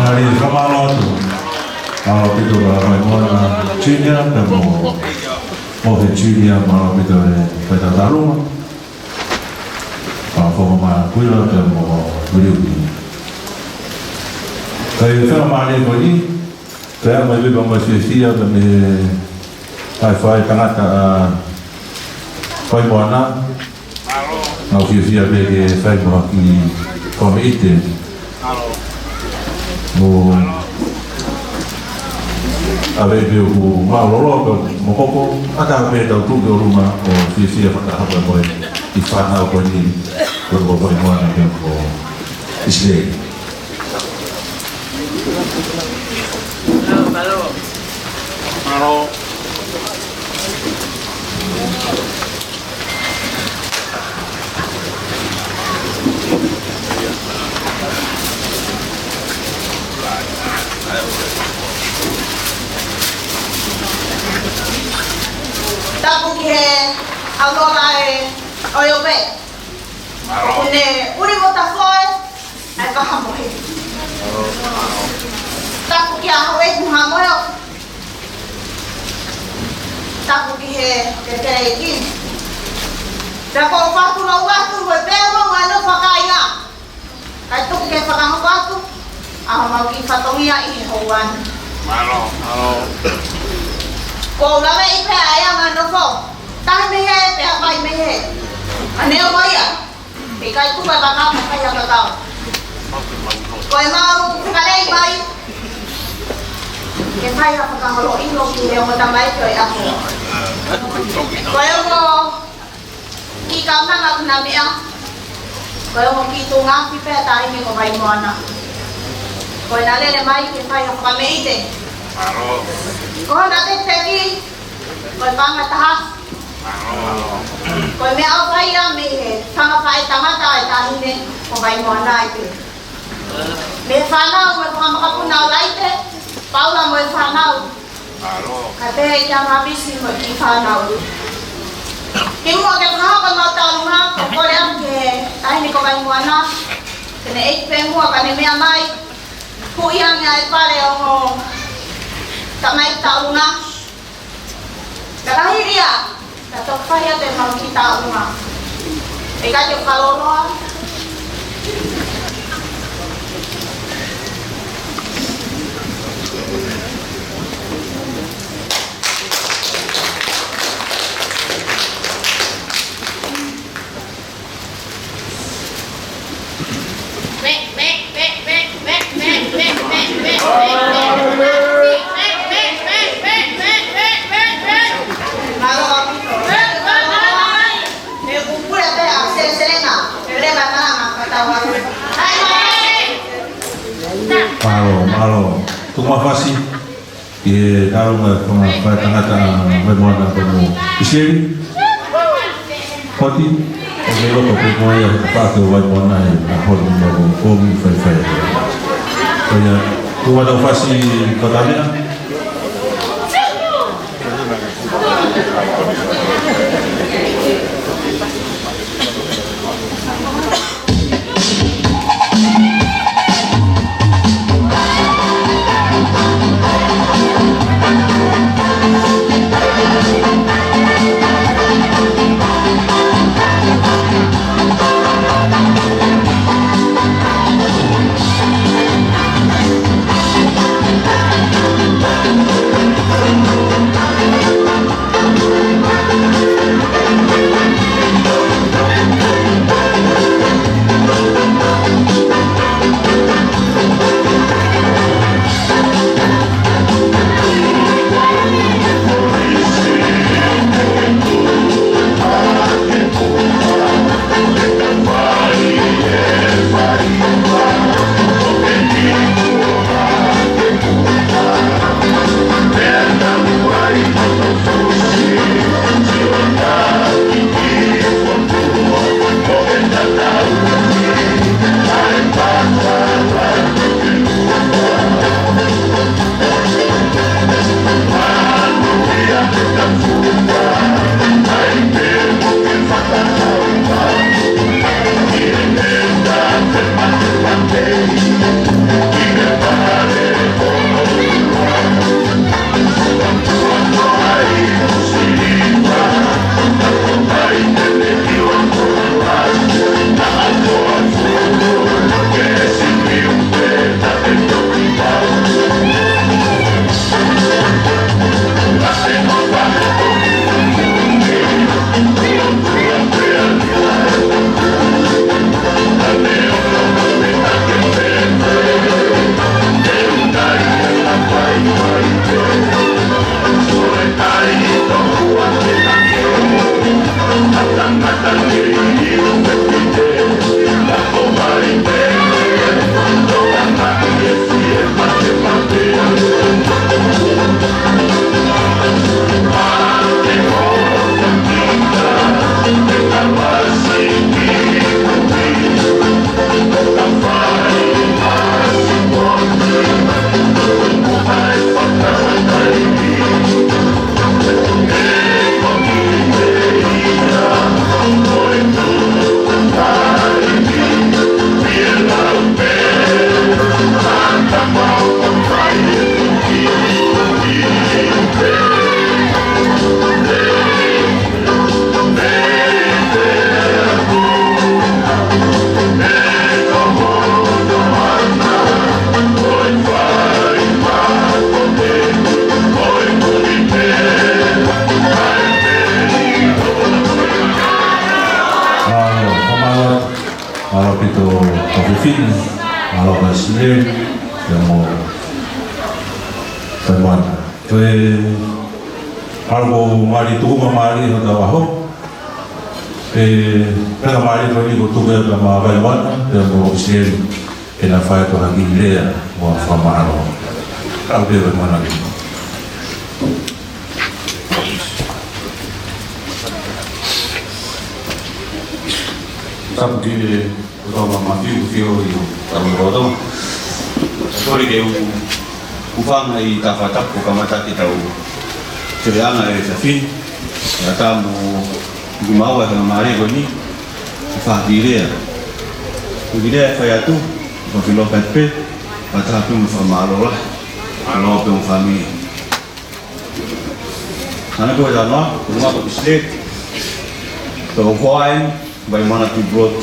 Mālō, fakamālō atu. Mālō ʻaupito ʻa Vaimoana Junior, pea mo, mo he Junior, mālō ʻaupito e faitotonu. Mālō Fofo Makuila, pea mo Viliuki. Kae fakamālō ko eni, pea mo e viva mo e fiefia, pea mei he faifai tangata ʻa Vaimoana. Mau fiefia pē ke fai mo ha kiʻi fakameʻite. Mo ʻave pē ʻoku mālōlō pē mo koko, ʻatā pē tau tuʻu ki ʻolunga ʻo fiefia fakataha mo e kiʻi fānau ko eni, ko Vaimoana pea mo ʻIsileli. Mālō. Tapu ki he ʻAulola ʻo e ʻOiope. ʻOku ne ʻuli mo tafoe ʻa e kahamohe. Tapu kia Hauʻeiki mo Haʻamoheʻoku. Tapu ki he Teteleʻeiki. Pea ʻoku ou fakaʻosi atu mo e pea mo e nofo ʻa e kāinga. Kae tuku ke fakahoko atu ʻa homau kiʻi fatongia ʻi he houa ni. Mālō, mālō. ʻOku ou laveʻi pē ʻa e anga nofo. Tahi mei he, pea fai mei he. ʻA neongo ia, ʻikai tuku e vaka mo fai ha kakau. Ko e mau fakalei mai ke fai ha fakaholo ʻilo ki he ongo tamaiki ʻo e ʻaho. Ko e ongo kiʻi kaunanga ʻoku na meʻa. Ko e ongo kiʻi tuʻunga afi pē ʻa e taʻahine ko Vaimoana. Ko ʻena lele mai ke fai ha fakameʻite. Ko hona tefeki, ko e paʻanga taha. Ko e meʻaʻofa ia mei he fanga faʻētangata ʻa e taʻahine ko Vaimoana ai pē. Mei he fānau mo e fanga makapuna ʻo Laite, Paula mo e fānau. Kae pehē kia Mavisi mo e kiʻi fānau. Kimuʻa ke fakahoko ʻemau tauʻolunga, ʻoku ou kole atu ki he taʻahine ko Vaimoana ke ne ʻeke pē muʻa ka ne meʻa mai, huʻi ange ʻa e pale ʻo e ongo tamaiki tauʻolunga. Ka ka hili ia, ka toki fai atu ʻemau kiʻi tauʻolunga. ʻIkai ke fakalōloa. Mālō, mālō. Tuku muʻa Fasi. Ki he tauʻolunga ʻa e fanga faʻētangata ʻa Vaimoana pea mo ʻIsileli. Poti, ʻoku ke loto pē mo ia, ka ke Vaimoana ʻi he ʻaho ni mo e ʻomi faifai. Ko ia, tuku muʻa Fasi ko e tau meʻa. Fine, mālō Vaisileri, pea mo Vaimoana. Ko e mālō ko Mali tuku ma Mali hotau ʻaho. Pea, pea Mali ko eni ko tuku ia pea mo Vaimoana, pea mo Vaisileri. Ke na fai atu ha kiʻi lea mo ha fakamālō. Kau pē Vaimoana ki. Tapu ki he ʻOtua Mafimafi, ʻoku ʻio ʻi hotau loto. Kole ke u hūfanga ʻi he fakatapu ko e kamata ki heʻetau feohiʻanga ʻa e efiafi ni. Kae ʻatā mo kimaua he faingamālie ko eni, ke fai ha kiʻi lea. Ko e kiʻi lea ʻe fai atu, ko e filo pē, fakatapu mo e fakamālō lahi. Mālō pē mo e fāmili. Hangē ko e talanoa, ko e ngaahi ko e Vaisileri. Ko e hoa eni, Vaimoana Tuʻipulotu.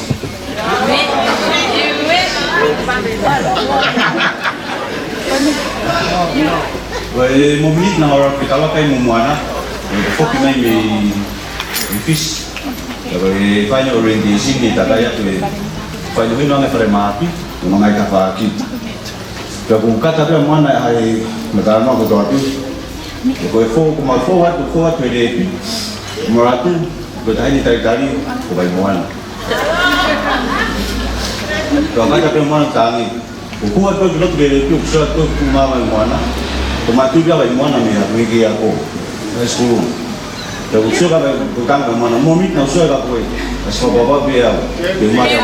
Ko e mōmeniti naʻa mau ō ki Kalakai mo Moana, ʻo foki mai mei Fisi. Ko e final orientation ʻi he takai atu ʻe fai no hino ange fale māpi, ʻo ngai ka faki. Pea ʻoku kata pē ʻa Moana ʻi he meʻa naʻa mau kotoa pē. Ko e fō, ko mau fō atu, fō atu he lēpi. Mo atu, ko e taʻahine talitali, ko Vaimoana. Pea kata pē ʻa Moana tangi. ʻOku hū atu ki loto he lēpi, ʻoku sio atu ki māmani Moana. Ko mātuʻa Vaimoana mei he ako. High school. Pea ʻoku sio ka mai ko e kanga Moana mo mi, naʻa ku sio ka ko e, ʻasi ko papa pē au, ke u mate au.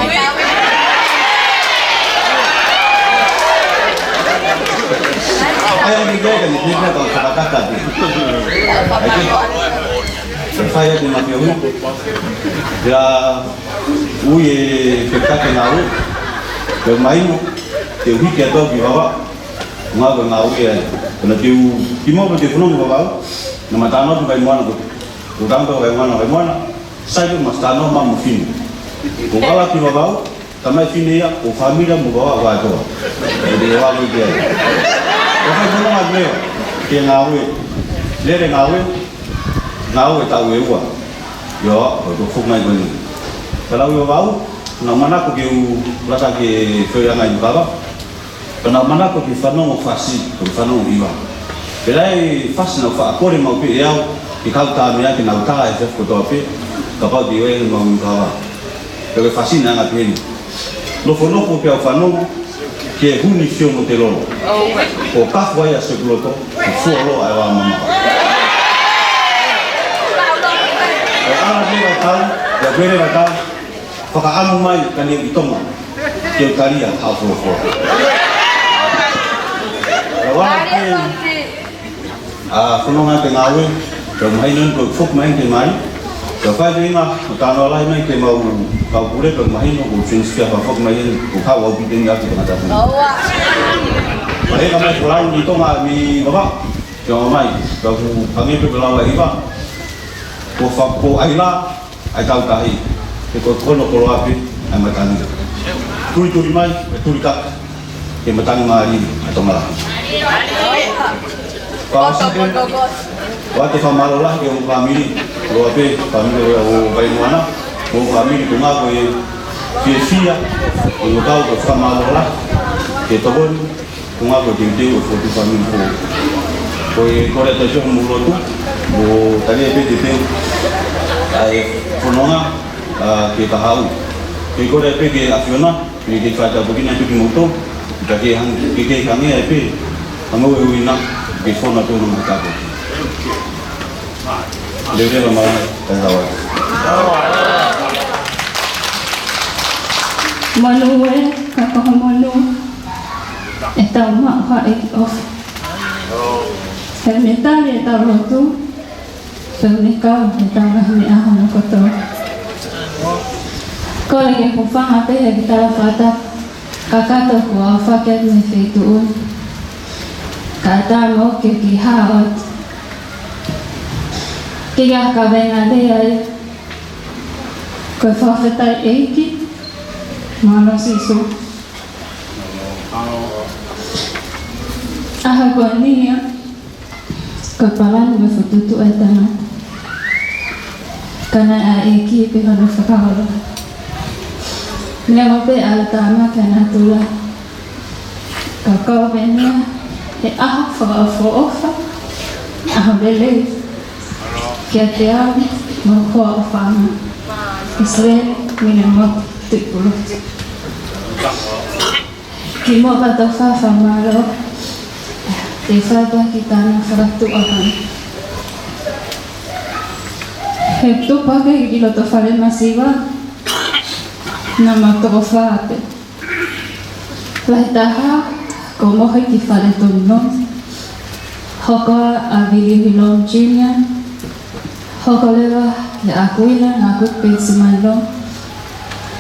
ʻAi au ni ke ka ni ke ka ka ka ka ke. ʻAi ke. Ke fai atu ma ke ui. Ia, ui e ke ka ke ngāue. Ke mahino, ke u hiki atu au ki Vavaʻu. Ngāue, ngāue ai. Ko ʻena te u, kimuʻa pea te u fononga Vavaʻu. Naʻa ma talanoa ki Vaimoana ko, ko e talanoa ki Vaimoana, Vaimoana. Sai pē ma talanoa ma mo fine. Ko e ala ki Vavaʻu, tamai fine ia, ko e fāmili mo Vavaʻu kātoa. Ko e te Vavaʻu ki ai. Ko e fai fononga leo, ke ngāue. Lele ngāue, ngāue taʻu ʻe ua. ʻIo, ko e ko e fuʻu mai ko eni. Ka lau ʻi Vavaʻu, naʻa ku manako ke u laka ki he feohiʻanga ʻi Mukava. Pea naʻa ku manako ke fanongo fasi, ko e fanongo hiva. Pea ʻi ai e fasi naʻa ku faʻa kole maʻu pē ʻe au, ke kau tā meʻa ke nau tā he efiafi kotoa pē, kapau te u ʻi ai maʻu ʻi Mukava. Pea ko e fasi naʻe anga pehē ni. Nofonofo pē au ʻo fanongo ki he huni fio mo te lolo. Ko kafu ai ʻa Sekuloto, ko fuoloa ʻa e vā mamafa. Ko e ala pē ʻa e tau, ko e pele ʻa e tau, fakaʻamu mai ka ne ʻi Tonga, ke u talia ha fuofua. Ko e ala pē ʻa e fononga ke ngāue, ke mahino ko e foki mai ke mai, ke fai ke inga, ko e talanoa lahi mai ke mau kau pule, ke mahino ko e transfer fakafoki mai eni, ko e kau au pite ni atu ke ngata pule. ʻOua. Maheka mai ko lau ni Tonga ni Vavaʻu, ke ʻomai, ke u hangē pē ko e lau ʻa e hiva, ko fa-, ko ʻAila, ʻa e tau tahi, he ko e kono koloa pē ʻa e matangi. Tulituli mai, ʻe tuli kaka, ke matangi mālie ʻa Tonga lahi. Pea ʻosi pē, ʻoatu e fakamālō lahi ki hoʻo fāmili, koloa pē, fāmili ʻo Vaimoana, mo e fāmili ko e ngāue fiefia, ʻo kau ko e fakamālō lahi, ke tokoni, ko e ngāue teuteu ʻo e Fotu Fāmili Foʻou. Ko e kole atu ʻa e Sione mo e lotu, ʻo talia pē teuteu ʻa e fononga, ʻa, ke ka haʻu. Ko e kole pē ki he ʻAfiona, ke ke fai tāpuekina atu kimoutolu, ka ke hang-, ke ke hangē ai pē, hangē ko e ui na, ke fona tonu mo tāpuekina. Leveleva mai, kae tau ai. Monū ē, ka ko ha monū ʻetau maʻu ha ʻEiki ʻofa. He ʻoku ne tali ʻetau lotu, pea ʻoku ne kau ʻi heʻetau ngaahi meʻa hono kotoa. Kole ke u hūfanga pē he kiʻi tala fakatapu kakato kuo aofaki atu mei he feituʻu ni. Kae ʻatā mo au ke u kiʻi hao atu. Ke u kiʻi kaveinga lea ai. Ko e fakafetaʻi ʻEiki, mālō Sīsū. ʻAho ko eni ia, ko e palani mo e fokotuʻu ʻa e tangata. Ka naʻe ʻa e ʻEiki pē hono fakaholo. Neongo pē ʻa e tama ki he natula, ka ʻoku ou pehē ni, he ʻaho fakaʻofoʻofa, ʻaho lelei kiate au mo hoku hoa ʻofaʻanga, ʻIsileli Milemoti Tuʻipulotu. Kimuʻa kotoa fakamālō, te u fai pē ha kiʻi tala fakatuʻa heni. He tupu hake ki loto fale masiva, naʻa ma toʻo fā pē. Lahi taha, kuo mohe ki fale tonu. Hoko ʻa Viliu Hilomu Junior, hoko leva ʻa ʻAkuila Nakutu Penisimani Lomu,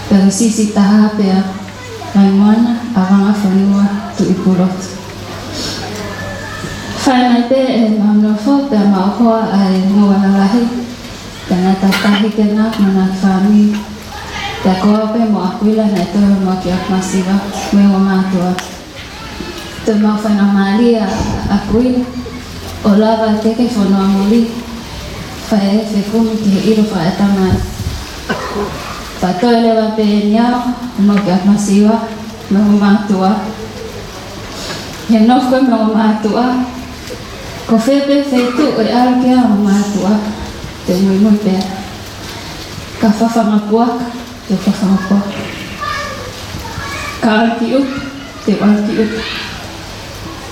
pea ko e siʻisiʻi taha pē ʻa Laimoana ʻAvanga Fonua Tuʻipulotu. Fai mai pē ʻemau nofo pea mau hoa ʻa e ngoue lalahi, pea naʻe tatahi ke na mo na fāmili. Pea ko au pē mo ʻAkuila naʻe toe ō mai ki ʻapi masiva mo e ongo mātuʻa. Toe maʻu faingamālie ʻa ʻAkuila ʻo lava atu ki he fonua muli, fai e fekumi ki he ʻilo fakaʻatamai. Pea toe leva pē eni au ʻo ō mai ki ʻapi masiva mo e ongo mātuʻa. He nofo ko ē mo e ongo mātuʻa, ko fē pē feituʻu ʻe ʻalu ki ai e ongo mātuʻa, te u muimui pē au. Ka fafanga puaka, te u fafanga puaka. Ka ʻalu ki ʻuta, te u ʻalu ki ʻuta.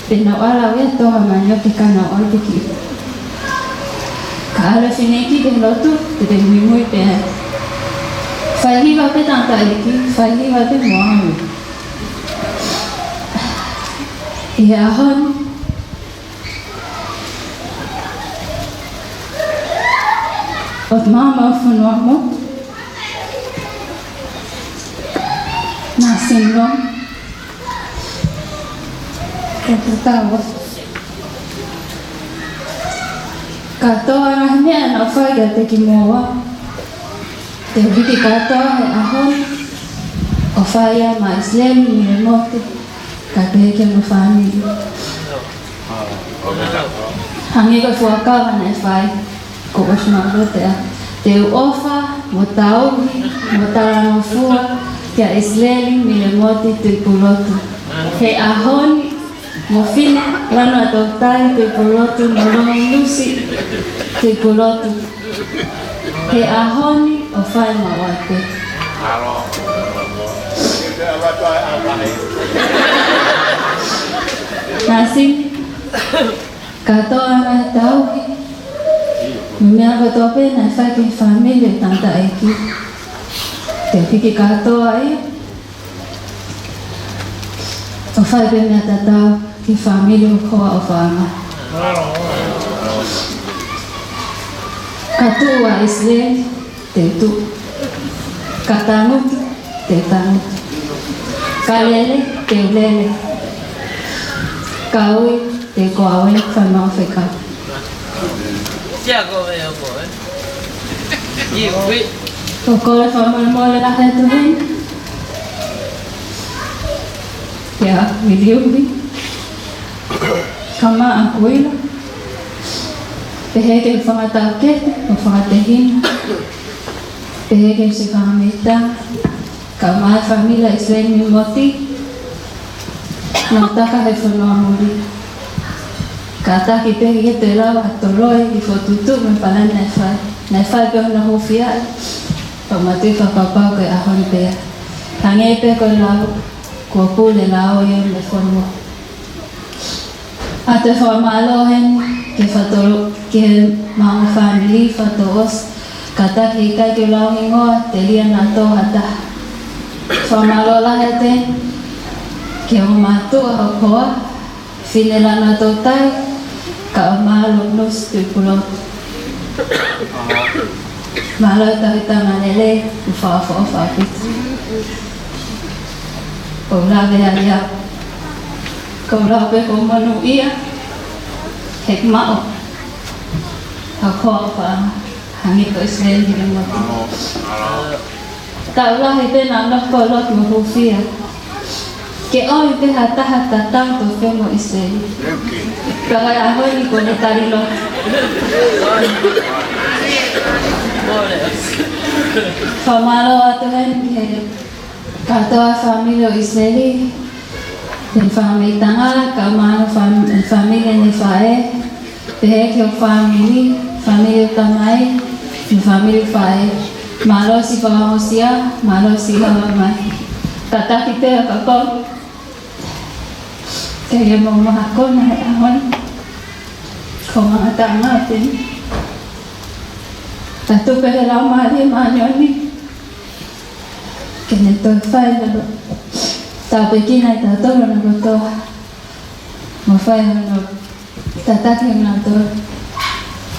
Pea nau ʻalu au ia ʻo toʻo ha manioke ka nau ʻalu pē ki ʻuta. Ka ʻalu e fineʻeiki ki he lotu, te u muimui pē au. Fai hiva pē tangataʻeiki, fai hiva pē mo au. ʻI he ʻaho ni, ʻo maʻu ʻa e fonua mo na sino. Ko e tau. Kātoa ngaahi meʻa naʻa ku fai kiate kimoua, te u hiki kātoa he ʻaho ni ʻo fai ia maʻa ʻIsileli Milemoti, kae pehē ki hono fāmili. Hangē ko e fuakava naʻe fai, ko ʻOsi Malotea. Te u ʻofa mo tauhi mo talangofua kia ʻIsileli Milemoti Tuʻipulotu. He ʻaho ni mo Fine Lana Toutai Tuʻipulotu mo Longonusi Tuʻipulotu. He ʻaho ni ʻo fai maʻu ai pē. Nasi, kātoa ngaahi tauhi mo e meʻa kotoa pē naʻe fai ki he fāmili ʻo e tangataʻeiki, te u hiki kātoa ia ʻo fai pē meʻa tatau ki he fāmili ʻo hoku hoa ʻofaʻanga. Ka tuʻu ʻa ʻIsileli, te u tuʻu. Ka tangutu, te u tangutu. Ka lele, te u lele. Ka ui, te u kau ui, fai maʻu fekau. Sia ko e oko, eh? Ui. Ko e kole fakamolemole lahi atu heni kia Viliu, kae ʻumaʻā ʻAkuila, pehē ki he fanga taukete mo e fanga tehina, pehē ki he siʻi fanga mita, kae ʻumaʻā e fāmili ʻa ʻIsileli Milemoti, naʻa nau taka he fonua muli. Kātaki pē ke toe lava ʻo toloi e kiʻi fokotuʻutuʻu mo e palani naʻe fai. Naʻe fai pē hono hūfia, pea ma tui fakapapau ko e ʻaho ni pē ia. Hangē pē ko e lau, kuo pule e lao ia mei he fonua. ʻOatu e fakamālō heni ki he fato-, ki he maʻu fāmili, fato ʻosi, kātaki ʻikai ke u lau hingoa, telia naʻa tō ha taha. Fakamālō lahi atu heni ki he ongo mātuʻa hoku hoa, Fine Lana Toutai, kae ʻumaʻā Longonusi Tuʻipulotu. Mālō e tauhi tangata lelei, ʻoku fakaʻofoʻofa ʻaupito. Ko e lave ʻa ia. Ko e lave pē ko e monūʻia he maʻu ha hoa ʻofaʻanga hangē ko ʻIsileli Milemoti. Taʻu lahi pē naʻa nau koloa mo hūfia. Ke ʻomi pē ha taha tatau tofu mo ʻIsileli. Ka ʻi he ʻaho ni kuo ne tali lotu. Fakamālō atu heni ki he Kātoa fāmili ʻo ʻIsileli, ʻene fāmili tangata, kae ʻumaʻā hono fām-, fāmili ʻene faʻē, pehē ki hoku fāmili, fāmili ʻo e tamai, mo e fāmili ʻo e faʻē. Mālō siʻi fakaongosia, mālō siʻi haʻu mai. Kātaki pē ʻa e kapau ke ʻi ai haʻamou mahaki ʻi he ʻaho ni. Ko e ngataʻanga pē eni. Tau tuku pē he Laumālie Māʻoniʻoni ke ne toe fai lalo. Tāpuekina kitautolu kotoa. Mo fai hono tataki kitautolu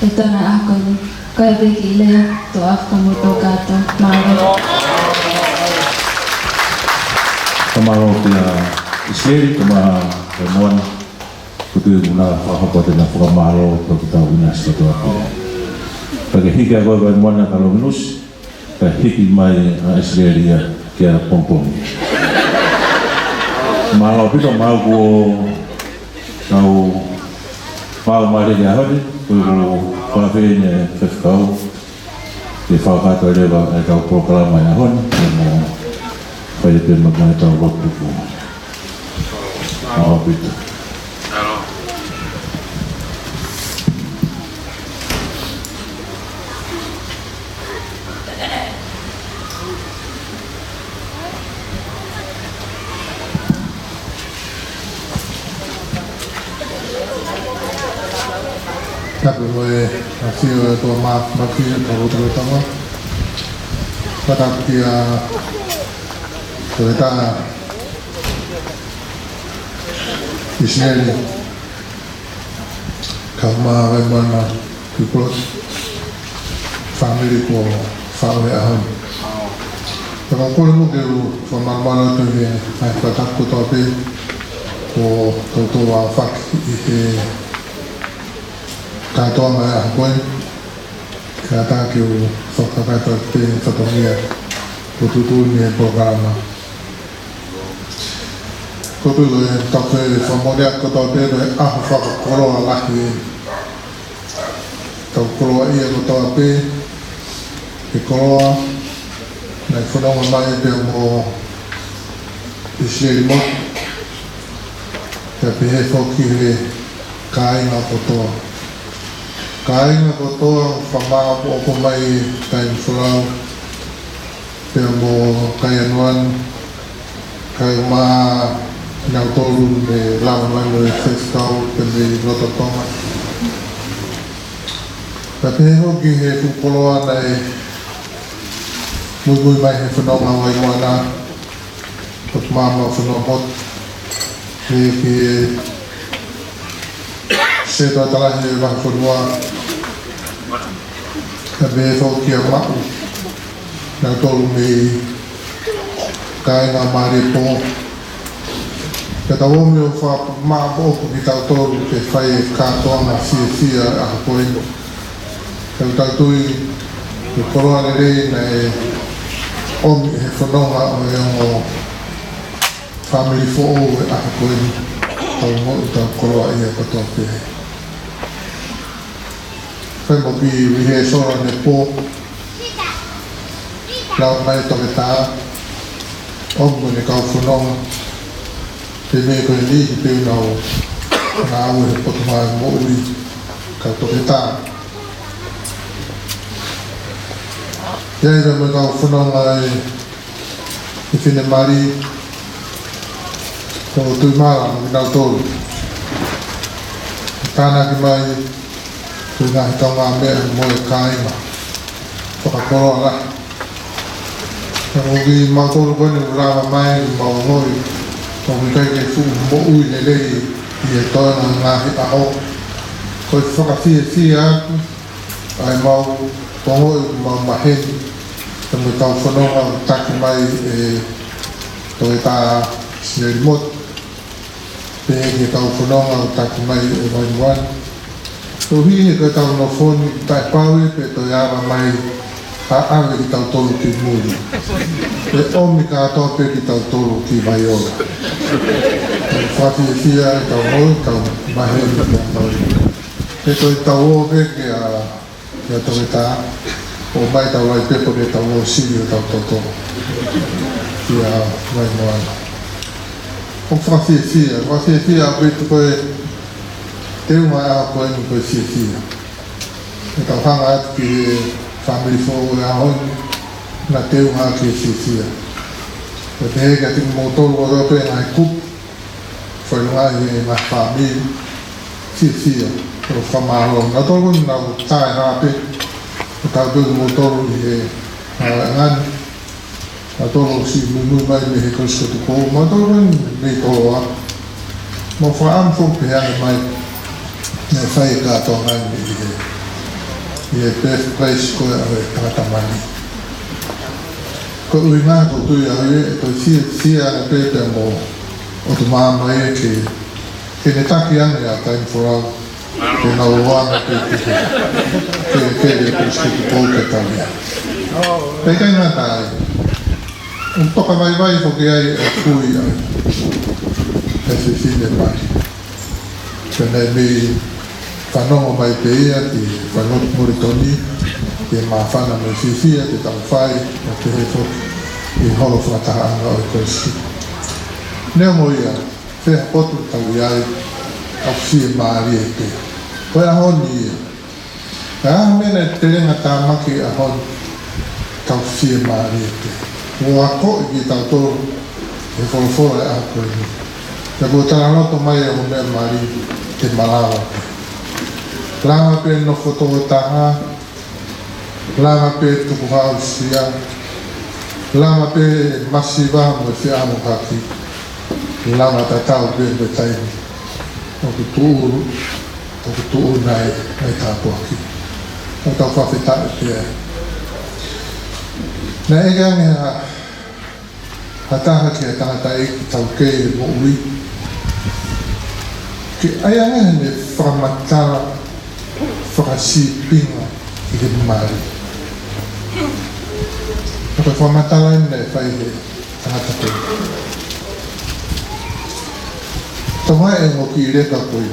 ʻi he ʻaho ko eni. Ko ia pē kiʻi lea, tau ako kimoutolu kātoa. Mālō. Fakamālō kia ʻIsileli, kae ʻumaʻā Moana. Ko e tuʻunga fakahoko atu ʻena fakamālō ki hotau ʻinasi kotoa pē. Pea ke hiki ʻa koe Vaimoana ki Longinusi, pea hiki mai ʻa ʻIsileli ia kia Pongipongi. Mālō ʻaupito, mau kuo tau pau mai ki he ʻaho ni, ko e kuo fakaafeʻi ʻe he faifekau ke fakakakato leva ʻetau polokalama ʻi he ʻaho ni, pea mo fai pē mo ʻetau lotu. Mālō ʻaupito. Tapu mo e ʻafio ʻa e ʻOtua Māfimafi ʻi hotau lotolotonga. Fakatapu kia Toketā ʻIsileli, kae ʻumaʻā Vaimoana Tupulotu, fāmili kuo faʻu he ʻaho ni. Pea ʻoku ou kole mo ke u fakamalumalu atu he ngaahi fakatapu kotoa pē kuo toutou aofaki ʻi he kātoanga ʻo e ʻaho ko eni. Kātaki ke u fakakakato atu pē e fatongia kuo tuʻutuʻuni ʻe he polokalama. Ko e tuʻu ʻetau fai fakamolemole atu kotoa pē ʻi he ʻaho fakakoloa lahi eni. Tau koloaʻia kotoa pē he koloa naʻe fononga mai pea mo ʻIsileli Motu, pea pehē foki he kāinga kotoa. Kāinga kotoa, fakamāʻopoʻopo mai taimi folau, pea mo Kaianuanu, kae ʻumaʻā kinautolu ne lava mai mo e faifekau pea mei loto Tonga. Pea pehē foki he fuʻu koloa naʻe muimui mai he fononga ʻo Vaimoana, ʻo e maama ʻo Fonuamotu, pea ki he Setuata Lahi ʻo e Vahefonua, pea pehē foki kia Maʻu, kinautolu mei he kāinga Māliepō. Pea tau ō mai ʻo fakamāʻopoʻopo kitautolu ke fai e kātoanga fiefia ʻo e ʻaho ko eni. Pea ʻoku tau tui ko e koloa lelei naʻe ʻomi ʻe he fononga ʻo e ongo fāmili foʻou ʻo e ʻaho ko eni, tau moʻui tau koloaʻia kotoa pē. Fai mo e kiʻi rehearsal ʻanepō, lava mai Toketā, ʻomi mo ʻene kau fononga, pea mei ko e niʻihi pē ʻoku nau ngāue he Potungāue Moʻui, kau toketā. ʻI ai pē mo e kau fononga ʻi he finemali, ko Tuʻimala mo kinautolu. Tānaki mai ko e ngaahi kaungāmeʻa mo e kāinga fakakoloa lahi. Ka ko kimautolu ko eni ʻoku lava mai, mau ongoʻi ʻoku ʻikai ke fuʻu moʻui lelei ʻi he toenga ngaahi ʻaho. Ko e fakafiefia atu ʻa ʻemau ongoʻi ʻoku mau maheni, pea mo e kau fononga ʻoku taki mai ʻe Toketā ʻIsileli Motu, pea ki he kau fononga ʻoku taki mai ʻe Vaimoana. Koeʻuhi he ko ʻetau nofo ni, taʻepau ia pe toe ava mai ha ʻave kitautolu ki muli, pe ʻomi kātoa pē kitautolu ki Vaiola. Fakafiefia ʻetau moʻui, tau maheni, tau moʻui. Pea toe tau ō pē kia, kia Toketā, ʻomai tau lai pepo ke tau ō sivi ʻo tau toto. Ia, mai moana. ʻOku fakafiefia, fakafiefia ʻaupito ko e teunga ʻa ko eni ko e fiefia. ʻE tau hanga atu ki he fāmili foʻou ʻo e ʻaho ni, naʻa teunga ki he fiefia. Ko e pehē kiate kimoutolu kotoa pē ngaahi kupu, fai ngaahi he ngaahi fāmili, fiefia, ʻoku fakamālō. Nautolu naʻa nau taʻehāpē, ʻo tau pē kimoutolu ʻi he ngāue ngani, nautolu ʻosi muimui mai mei he Kolisi ko Tupou, nautolu mei Toloa. Mau fakaʻamu foki pē ange mai, naʻe fai e kātoanga ni ʻi he, ʻi he birthplace ko ē ʻa e tangata mali. Ko e ʻuhinga ko e tui ʻa e, ko e fiefia ange pē pea mo ʻOtu Māmani ke, ke ne taki ange ʻa Taimi Folau, ke nau ō ange pē ki he, ke, ke le Kolisi ko Tupou ke tau ia. Pea ʻikai ngata ai. ʻOku toka vaivai foki ai e kui ʻa e, ʻa e fefine mai. Pea naʻe mei fanongo mai pē ia ki he fanongo Moulitoni, ki he māfana mo e fiefia te tau fai, ʻo pehē foki ʻi he holo fakatahaʻanga ʻo e Kolisi. Neongo ia, fē ha potu te tau ʻi ai, ʻoku fiemālie pē. Ko e ʻaho ni ia. Ka ʻi ai ha meʻa naʻe telenga tāmaki he ʻaho ni, ʻoku fiemālie pē. ʻOku akoʻi kitautolu ʻe he folofola ʻo e ʻaho ko eni. Pea kuo talaloto mai ʻa e meʻa mali, te malava pē. Lava pē nofo tō taha, lava pē tukuhausia, lava pē masiva mo e feʻaluhaki, lava tatau pē mo e taimi ʻoku tuʻu, ʻoku tuʻu ai ʻa e tāpuaki. ʻOku tau fakafetaʻi pē ai. Naʻe ʻeke ange ha, ha taha ki he tangataʻeiki taukei he moʻui, ke ʻai ange haʻane fakamatala fakasīpinga ki he mali. Ko e fakamatala eni naʻe fai ʻe he tangata ko ē. Tau ʻai e ongo kiʻi leka ko ē.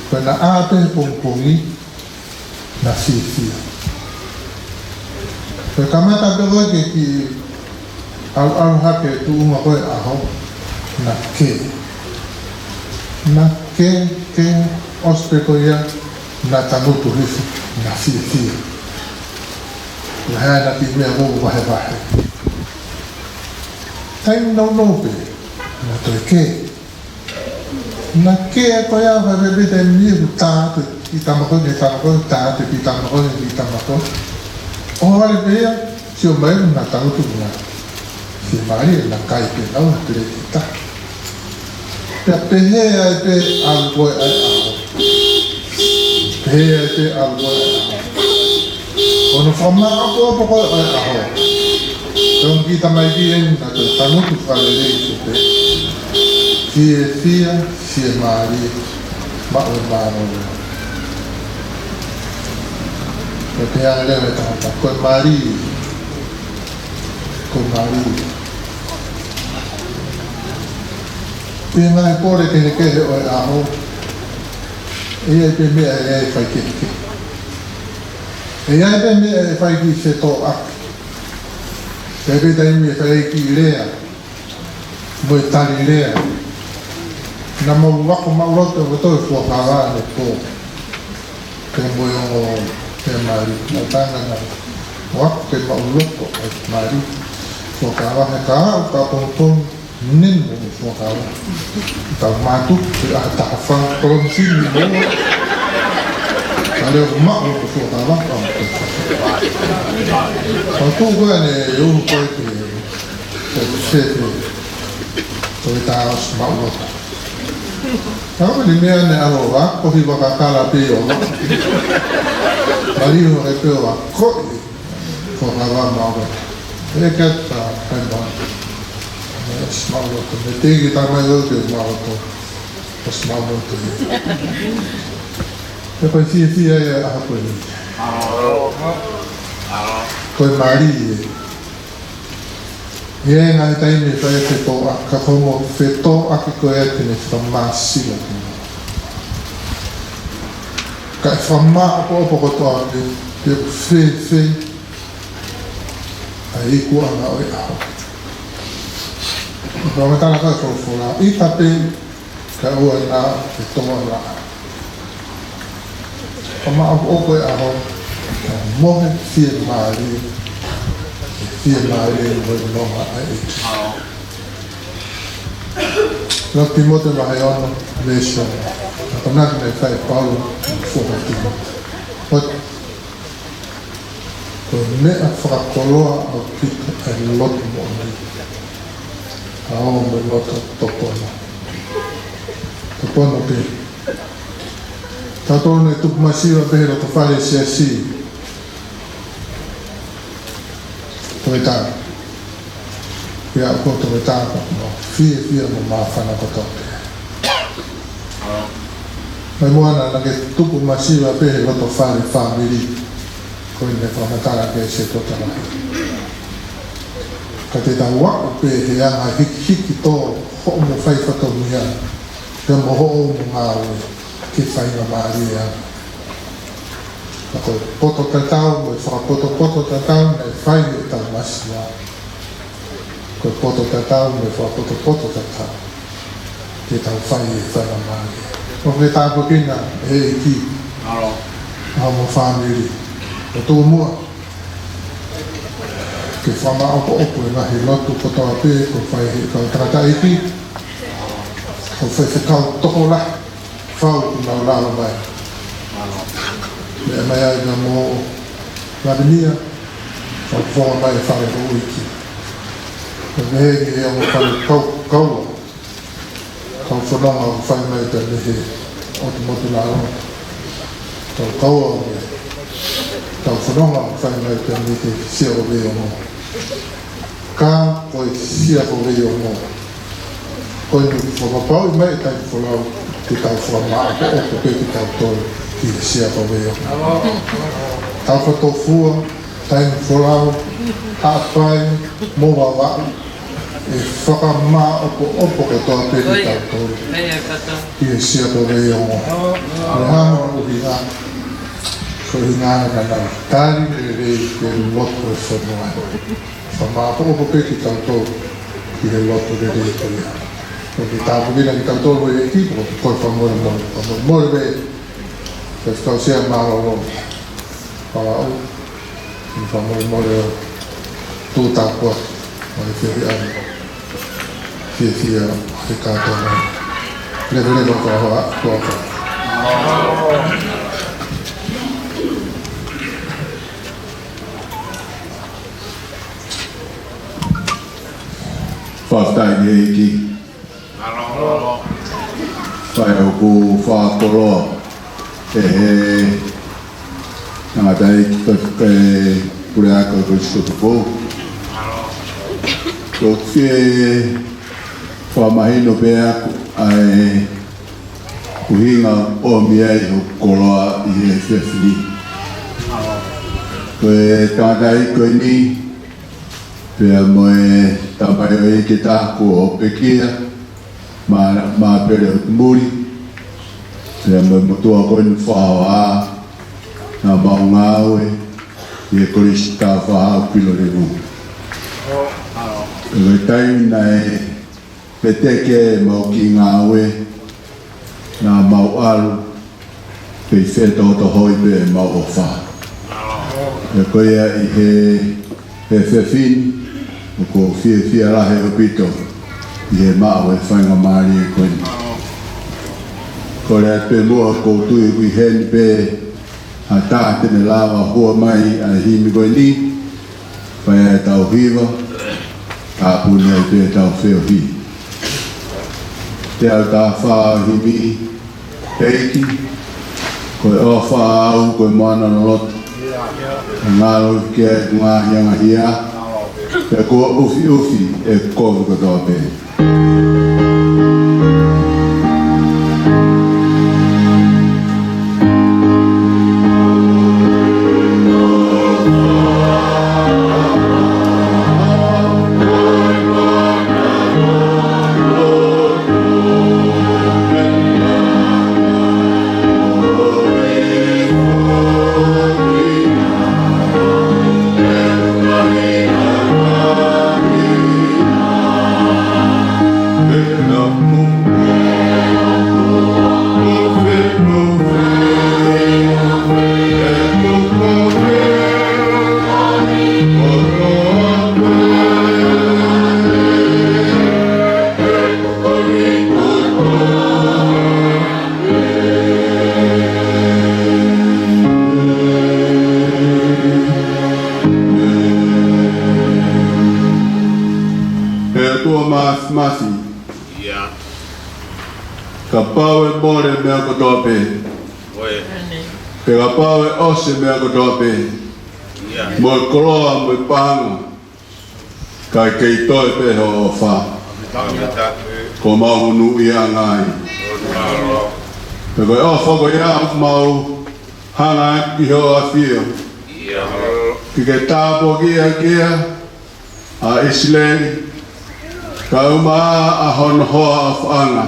Ko ʻena ʻā pē he pongipongi, naʻa fiefia. Ko e kamata pē ko ē ke kiʻi ʻalu, ʻalu hake tuʻunga ko ē ʻaho, naʻa kē. Naʻa kē, kē, ʻosi pē ko ia, naʻa tangutu hifo, naʻa fiefia. Naʻe ʻi ai ʻena kiʻi meʻa ʻoku vahevahe. Taimi nounou pē, naʻa toe kē. Naʻa kē ko ia, fai pē pē taimi ni ʻoku tā atu e kiʻi tama ko ē ki he tama ko ē, tā atu e kiʻi tama ko ē ki he kiʻi tama ko ē. ʻOhovale pē ia, sio mai naʻa tangutu naʻa fiemālie, naʻa kai pē naua he peleti ʻe taha. Pea pehē ai pē ʻalu ko ē ʻa e ʻaho. Pehē ai pē ʻalu ko ē ʻa e ʻaho. Ko hono fakamāʻopoʻopo ko ē ʻa e ʻaho. Ko e ongo kiʻi tamaiki eni naʻa toe tangutu fakalelei pē. Fiefia, fiemālie, maʻu e mālōlō. Ko e pehē ange leva ʻe he tangata, ko e mali, ko e mali. Pea ngaahi pole kehekehe ʻo e ʻaho, ʻe ʻi ai pē meʻa ʻe fai kehekehe. ʻE ʻi ai pē meʻa ʻe fai ki he fetōʻaki. ʻE ʻi ai pē taimi ʻe fai ki he lea, mo e tali lea. Naʻa mau ako maʻuloto ʻe kotoa e fuakava ʻanepō. Pea mo e ongo, pea mali. Naʻa tangata naʻa mau ako ke maʻuloto e mali. Fuakava he ka aʻu ka pongipongi, nini mo e fuakava. Tau mātuku, ʻi he ʻaho taha fā, kolomisini mo. Ka leo maʻu ko e fuakava, ka mo e fuakava. Ka tuʻu ko ē ʻene uhu ko ē ki he, ko e fefe, ko e tā ʻosi maʻuloto. Ka ko e meʻa ne alo wa, ko e hiva kakala pē ʻo. Mali ʻo e pē ʻo akoʻi. Ko e kava maʻuloto. ʻE ka ta kai ma. ʻOsi maʻuloto. Mei he kiʻi tama ʻo ke maʻuloto. ʻOsi maʻuloto. ʻE ko e fiefia ia ʻa ko eni. Ko e mali ē. ʻI he ngaahi taimi ʻe fai e fetōʻaki, ka ko hono fetōʻaki ko ē te ne fakamāsila kinaua. Kae fakamāʻopoʻopo kotoa pē, pe ʻoku fēfē ʻa ikuʻanga ʻo e ʻaho. Fakamatala ʻa e folofola, ʻita pē kae ʻoua naʻa ke toʻa laʻā. Ka maʻopoʻopo e ʻaho, ka mohe fiemālie, fiemālie mo e nonga ʻa e ʻEiki. Lea ʻa Tīmote vahe ono, veesi ono. Akonaki naʻe fai ʻe Paula ki he foha ʻo Tīmote. Ko e meʻa fakakoloa ʻaupito ʻa e lotu moʻoni, ʻa e ō mo e loto tōpono. Tōpono pē. Tautolu naʻe tupu masiva pē he loto fale siasi. Toe tā. Pea ko e toe tā ko e fiefia mo e māfana kotoa pē. Mai muʻa naʻa ke tupu masiva pē he loto fale fāmili. Ko e meʻa fakamatala ki he Sētuata Lahi. Ka te tau aʻu pē he anga hikihiki tō hoʻomo fai fatongia, pea mo hoʻomo ngāue ke faingamālie ange. Ka ko e poto tatau mo e fakapotopoto tatau naʻe fai ʻe tau masiva. Ko e poto tatau mo e fakapotopoto tatau ke tau fai ʻe faingamālie. ʻOku ke tāpuekina ʻe he ʻEiki ʻa homo fāmili. Ko e tuʻu muʻa ke fakamaʻopoʻopo e ngaahi lotu kotoa pē kuo fai ʻe he kau tangataʻeiki, kau faifekau tokolahi, fau kuo nau lava mai. Meʻa mai ai na mo Lavinia, kau fonga mai e fale ko ʻEiki. Ko e meʻa ki he ongo fale kau, kau, kau fononga ʻoku fai mai pea mei he ʻotu motu lalo. Kau kau, kau fononga ʻoku fai mai pea mei he Sia ko Veiongo. Ka ko e Sia ko Veiongo, ko e meʻa ʻoku fakapapauʻi mai e taimi folau, ke tau fakamaʻopoʻopo pē kitautolu ki he Sia ko Veiongo. Tau fakatōfua, taimi folau, Haʻapai mo Vavaʻu, ʻe fakamaʻopoʻopo kotoa pē kitautolu ki he Sia ko Veiongo. Mo e hā hono ʻuhinga? Ko e ʻuhinga naʻa nau tali lelei ki he lotu ʻo e fonua. Fakamaʻopoʻopo pē kitautolu ki he lotu lelei ko ia. ʻOku ke tāpuekina kitautolu ʻe he ʻEiki, ʻoku ou fakamolemole, fakamolemole pē, Faifekau Sea Mālōlō. Palaʻu, ʻoku ou fakamolemole ʻo tuʻu tāpuaki, ʻo e fiefia, fiefia, ʻo e kātoa mai. Leveleva ka hoa, hoa ka. Fakafetaʻi ki he ʻEiki. Fai ʻoku fakakoloa ʻe he tangataʻeiki ko e puleako ko e Sikotu Pou. ʻOku ou fie fakamahino pē ʻaku ʻa e ʻuhinga ʻoku ʻomi ai hoku koloa ʻi he efiafi ni. Ko e tangataʻeiki ko eni, pea mo e tamaioʻeiki ʻe taha kuo pekia, Ma, Mapele Hutumuli, pea mo e motuʻa ko eni Faoa, naʻa mau ngāue ʻi he Kolisi Tāufaʻāhau Pilolevu. Ko e taimi naʻe veteki ai ʻemau kiʻi ngāue, naʻa mau ʻalu, pea fetohotohoi pē ʻemau ʻofa. Pea ko ia ʻi he, he efiafi ni, ʻoku ou fiefia lahi ʻaupito ʻi he maʻu e faingamālie ko eni. Kole atu pē muʻa ʻoku ou tui ʻoku ʻi heni pē ha taha te ne lava hua mai ʻa e himi ko eni, fai ai ʻetau hiva, tāpuni ai pē ʻetau feohi. Teau taha fā ʻo e himi, ʻEiki, ko e ʻofa au ko e moana loloto. Ngalo ki ai ʻeku ngaahi angahia, pea kuo ʻufiʻufi ʻeku kovi kotoa pē. Kapau ʻe mole meʻa kotoa pē, pea kapau ʻe ʻosi meʻa kotoa pē, mo e koloa mo e paʻanga, ka ʻe kei toe pē hoʻo ʻofa, ko mau unu ia ngai. Pea ko e ʻofa ko ia ʻoku mau hanga ki hoʻo ʻafio, ke ke tāpuakiʻi ʻaki ia ʻa ʻIsileli, kae ʻumaʻā ʻa hono hoa ʻofaʻanga,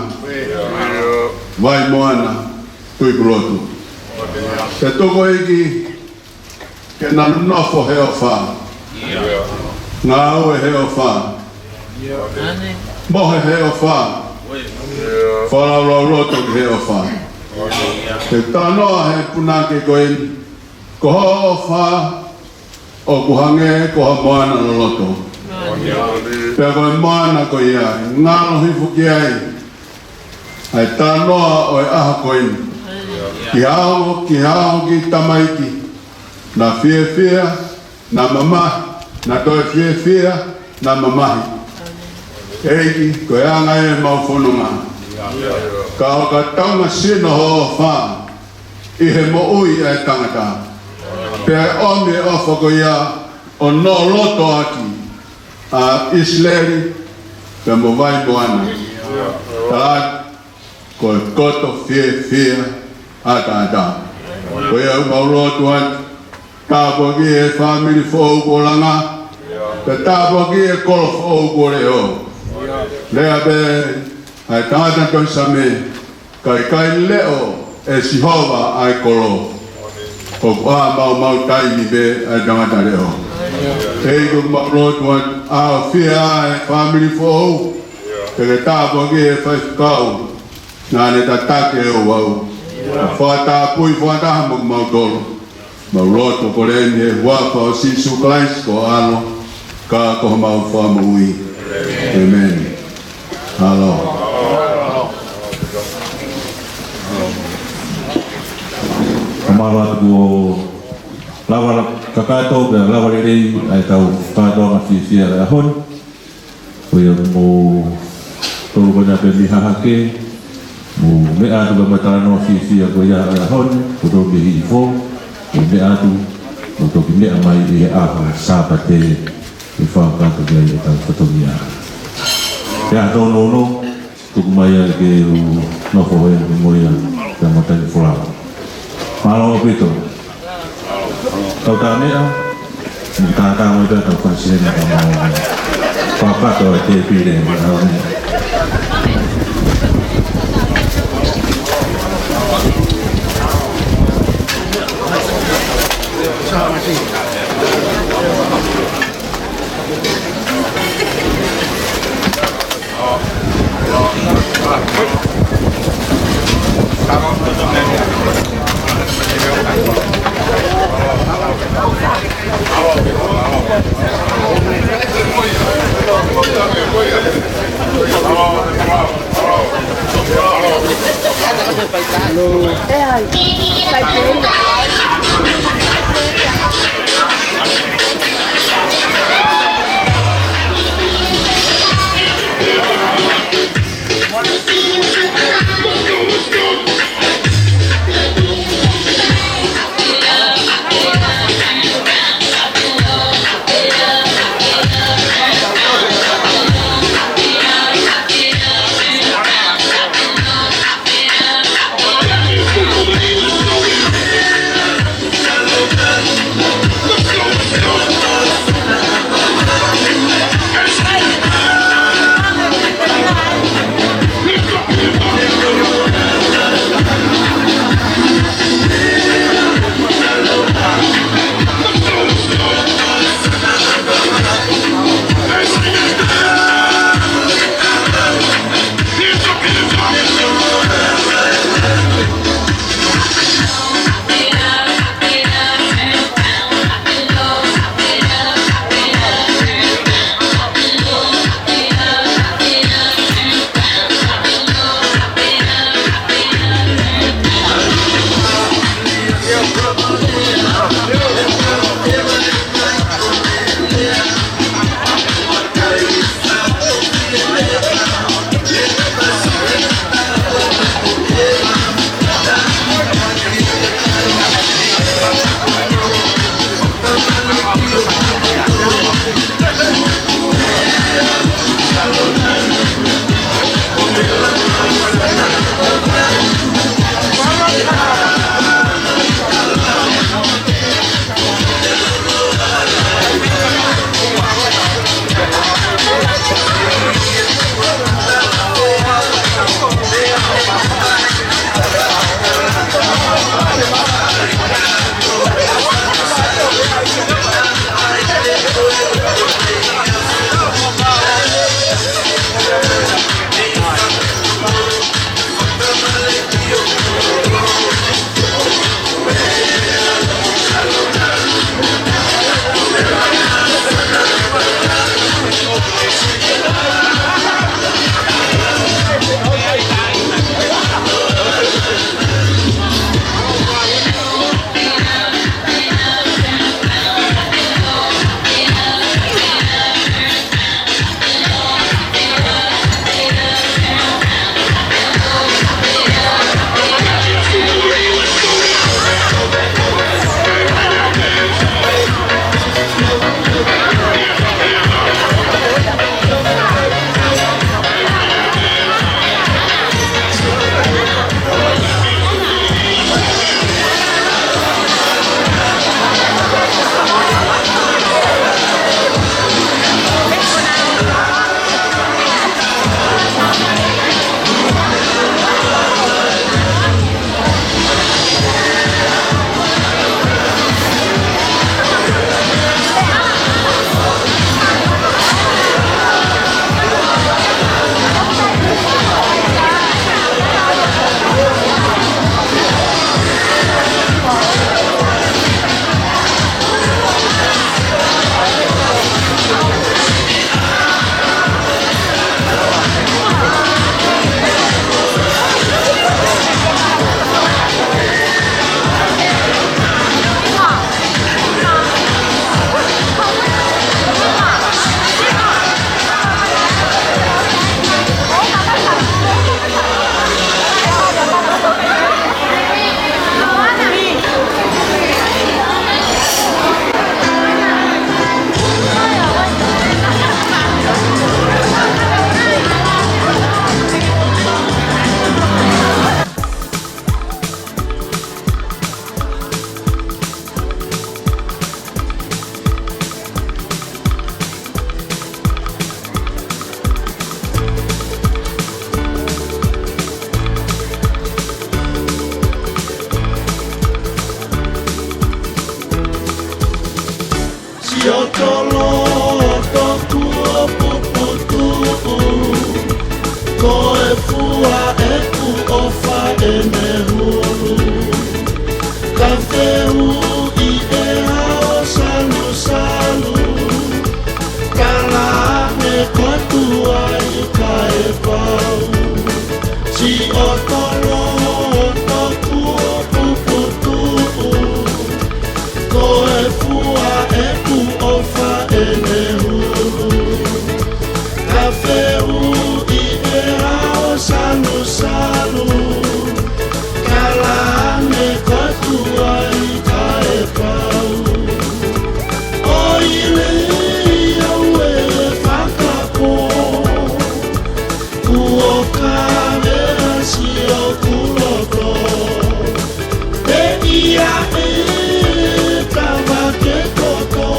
Vaimoana, Tuʻipulotu. Pea tuku ʻEiki ke nau nofo he ʻofa, ngāue he ʻofa, mohe he ʻofa, fakalaulauloto ki he ʻofa. Ke talanoa he punake ko eni, ko hoʻo ʻofa ʻoku hangē ko ha moana loloto. Pea ko e moana ko ia, ʻe ngalo hifo ki ai ʻa e talanoa ʻo e ʻaho ko eni. Ki he ʻaho, ki he ʻaho ki tamaiki, naʻa fiefia, naʻa mamahi, naʻa toe fiefia, naʻa mamahi. ʻEiki, ko e anga ʻemau fononga. Ka ʻoka taunga sino hoʻo ʻofa ʻi he moʻui ʻa e tangata. Pea ʻomi e ʻofa ko ia ʻo nofo loto ʻaki ʻa ʻIsileli pea mo Vaimoana. Ka ko e koto fiefia ʻataʻatā. Ko ia ʻoku mau lotu atu, tāpuakiʻi e fāmili foʻou kuo langa, pea tāpuakiʻi e kolo foʻou kuo leʻo. Lea pē ʻa e tangata tohi Saame, ka ʻikai leʻo ʻe Sihova ʻa e kolo, ʻoku ʻā maumau taimi pē ʻa e tangata leʻo. ʻEiki, ʻoku mau lotu atu, ʻaofia e fāmili foʻou, pea ke tāpuakiʻi e faifekau naʻa ne tataki e ouau. Fakatapui fakataha mo kimautolu. Mau lotu ko eni he huafa ʻo Sīsū Kalaisi ko ho ʻAlo, ka ko homau Fakamoʻui. ʻĒmeni. Mālō. Ka mālō atu kuo lava kakato, pea lava lelei ʻa e tau kātoanga fiefia ʻo e ʻaho ni. Ko ia mou tolu ko ena pē mei hahake, mou meʻa atu pē mo e talanoa fiefia ko ia ʻo e ʻaho ni, ko tolu mei Hihifo, mou meʻa atu, mou toki meʻa mai ʻi he ʻaho Sāpate, ʻe fakakakato ki ai e tau fatongia. Pea tōnounou, tuku mai ai ke u nofo he mo ia, pea mo Tani Folau. Mālō ʻaupito. Kau tā meʻa, mo tātā mai pē tau fasi hena ka mau. Fakakato e tēpile, mālō. Tolo toku puputuʻu, ko e fua ʻeku ʻofa ʻene hulu. Ka fehuʻi ʻe hao salusalu, tala ange ko e tuai kae pau. Siʻotolo toku puputuʻu, ko e fua ʻeku ʻofa ʻene hulu. Ka fehuʻi ʻe hao salusalu, tala ange ko e tuai kae pau. ʻOiauē fakapō, kuo kave ʻa siʻoku loto. Pea ʻe tama ke toto,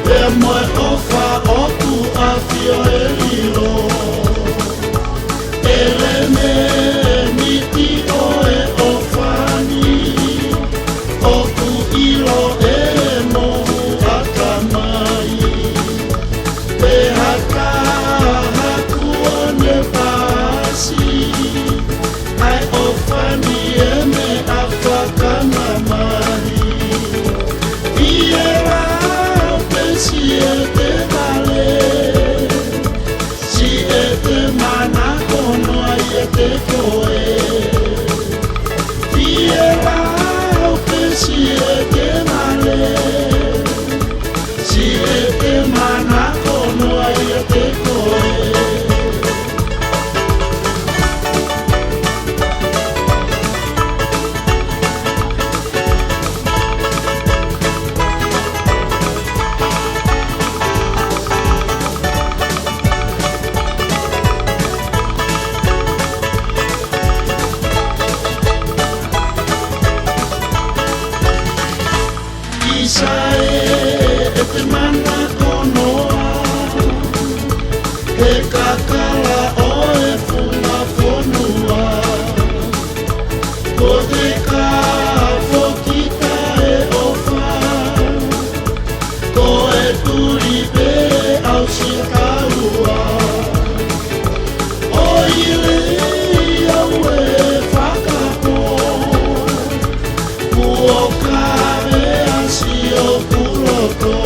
pea mo e ʻofa ʻoku ʻafio ʻe lilo. ʻElemēniti ʻo e ʻofa ni, ʻoku ʻilo ʻe he mou ʻatamai. Pea taha kuo ne paasi ʻa e ʻofa ni ʻi he meʻa fakamamahi. Fiela pē siʻete vale, siʻete manako noa ʻiate koe. Fiela pē siʻete vale, siʻete manako noa ʻiate koe. ʻIsa ē, ʻete manako noa, he kakala ʻo e funga fonua. Ko te ka foki taʻeʻofa, ko e tuli pē ʻausia kaua. ʻOiauē fakapō, kuo kave ʻa siʻoku loto.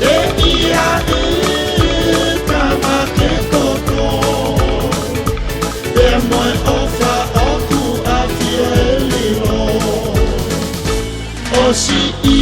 Teʻia ʻe tama ke toto, pea mo e ʻofa ʻoku ʻafio ʻe lilo. ʻOsi ʻi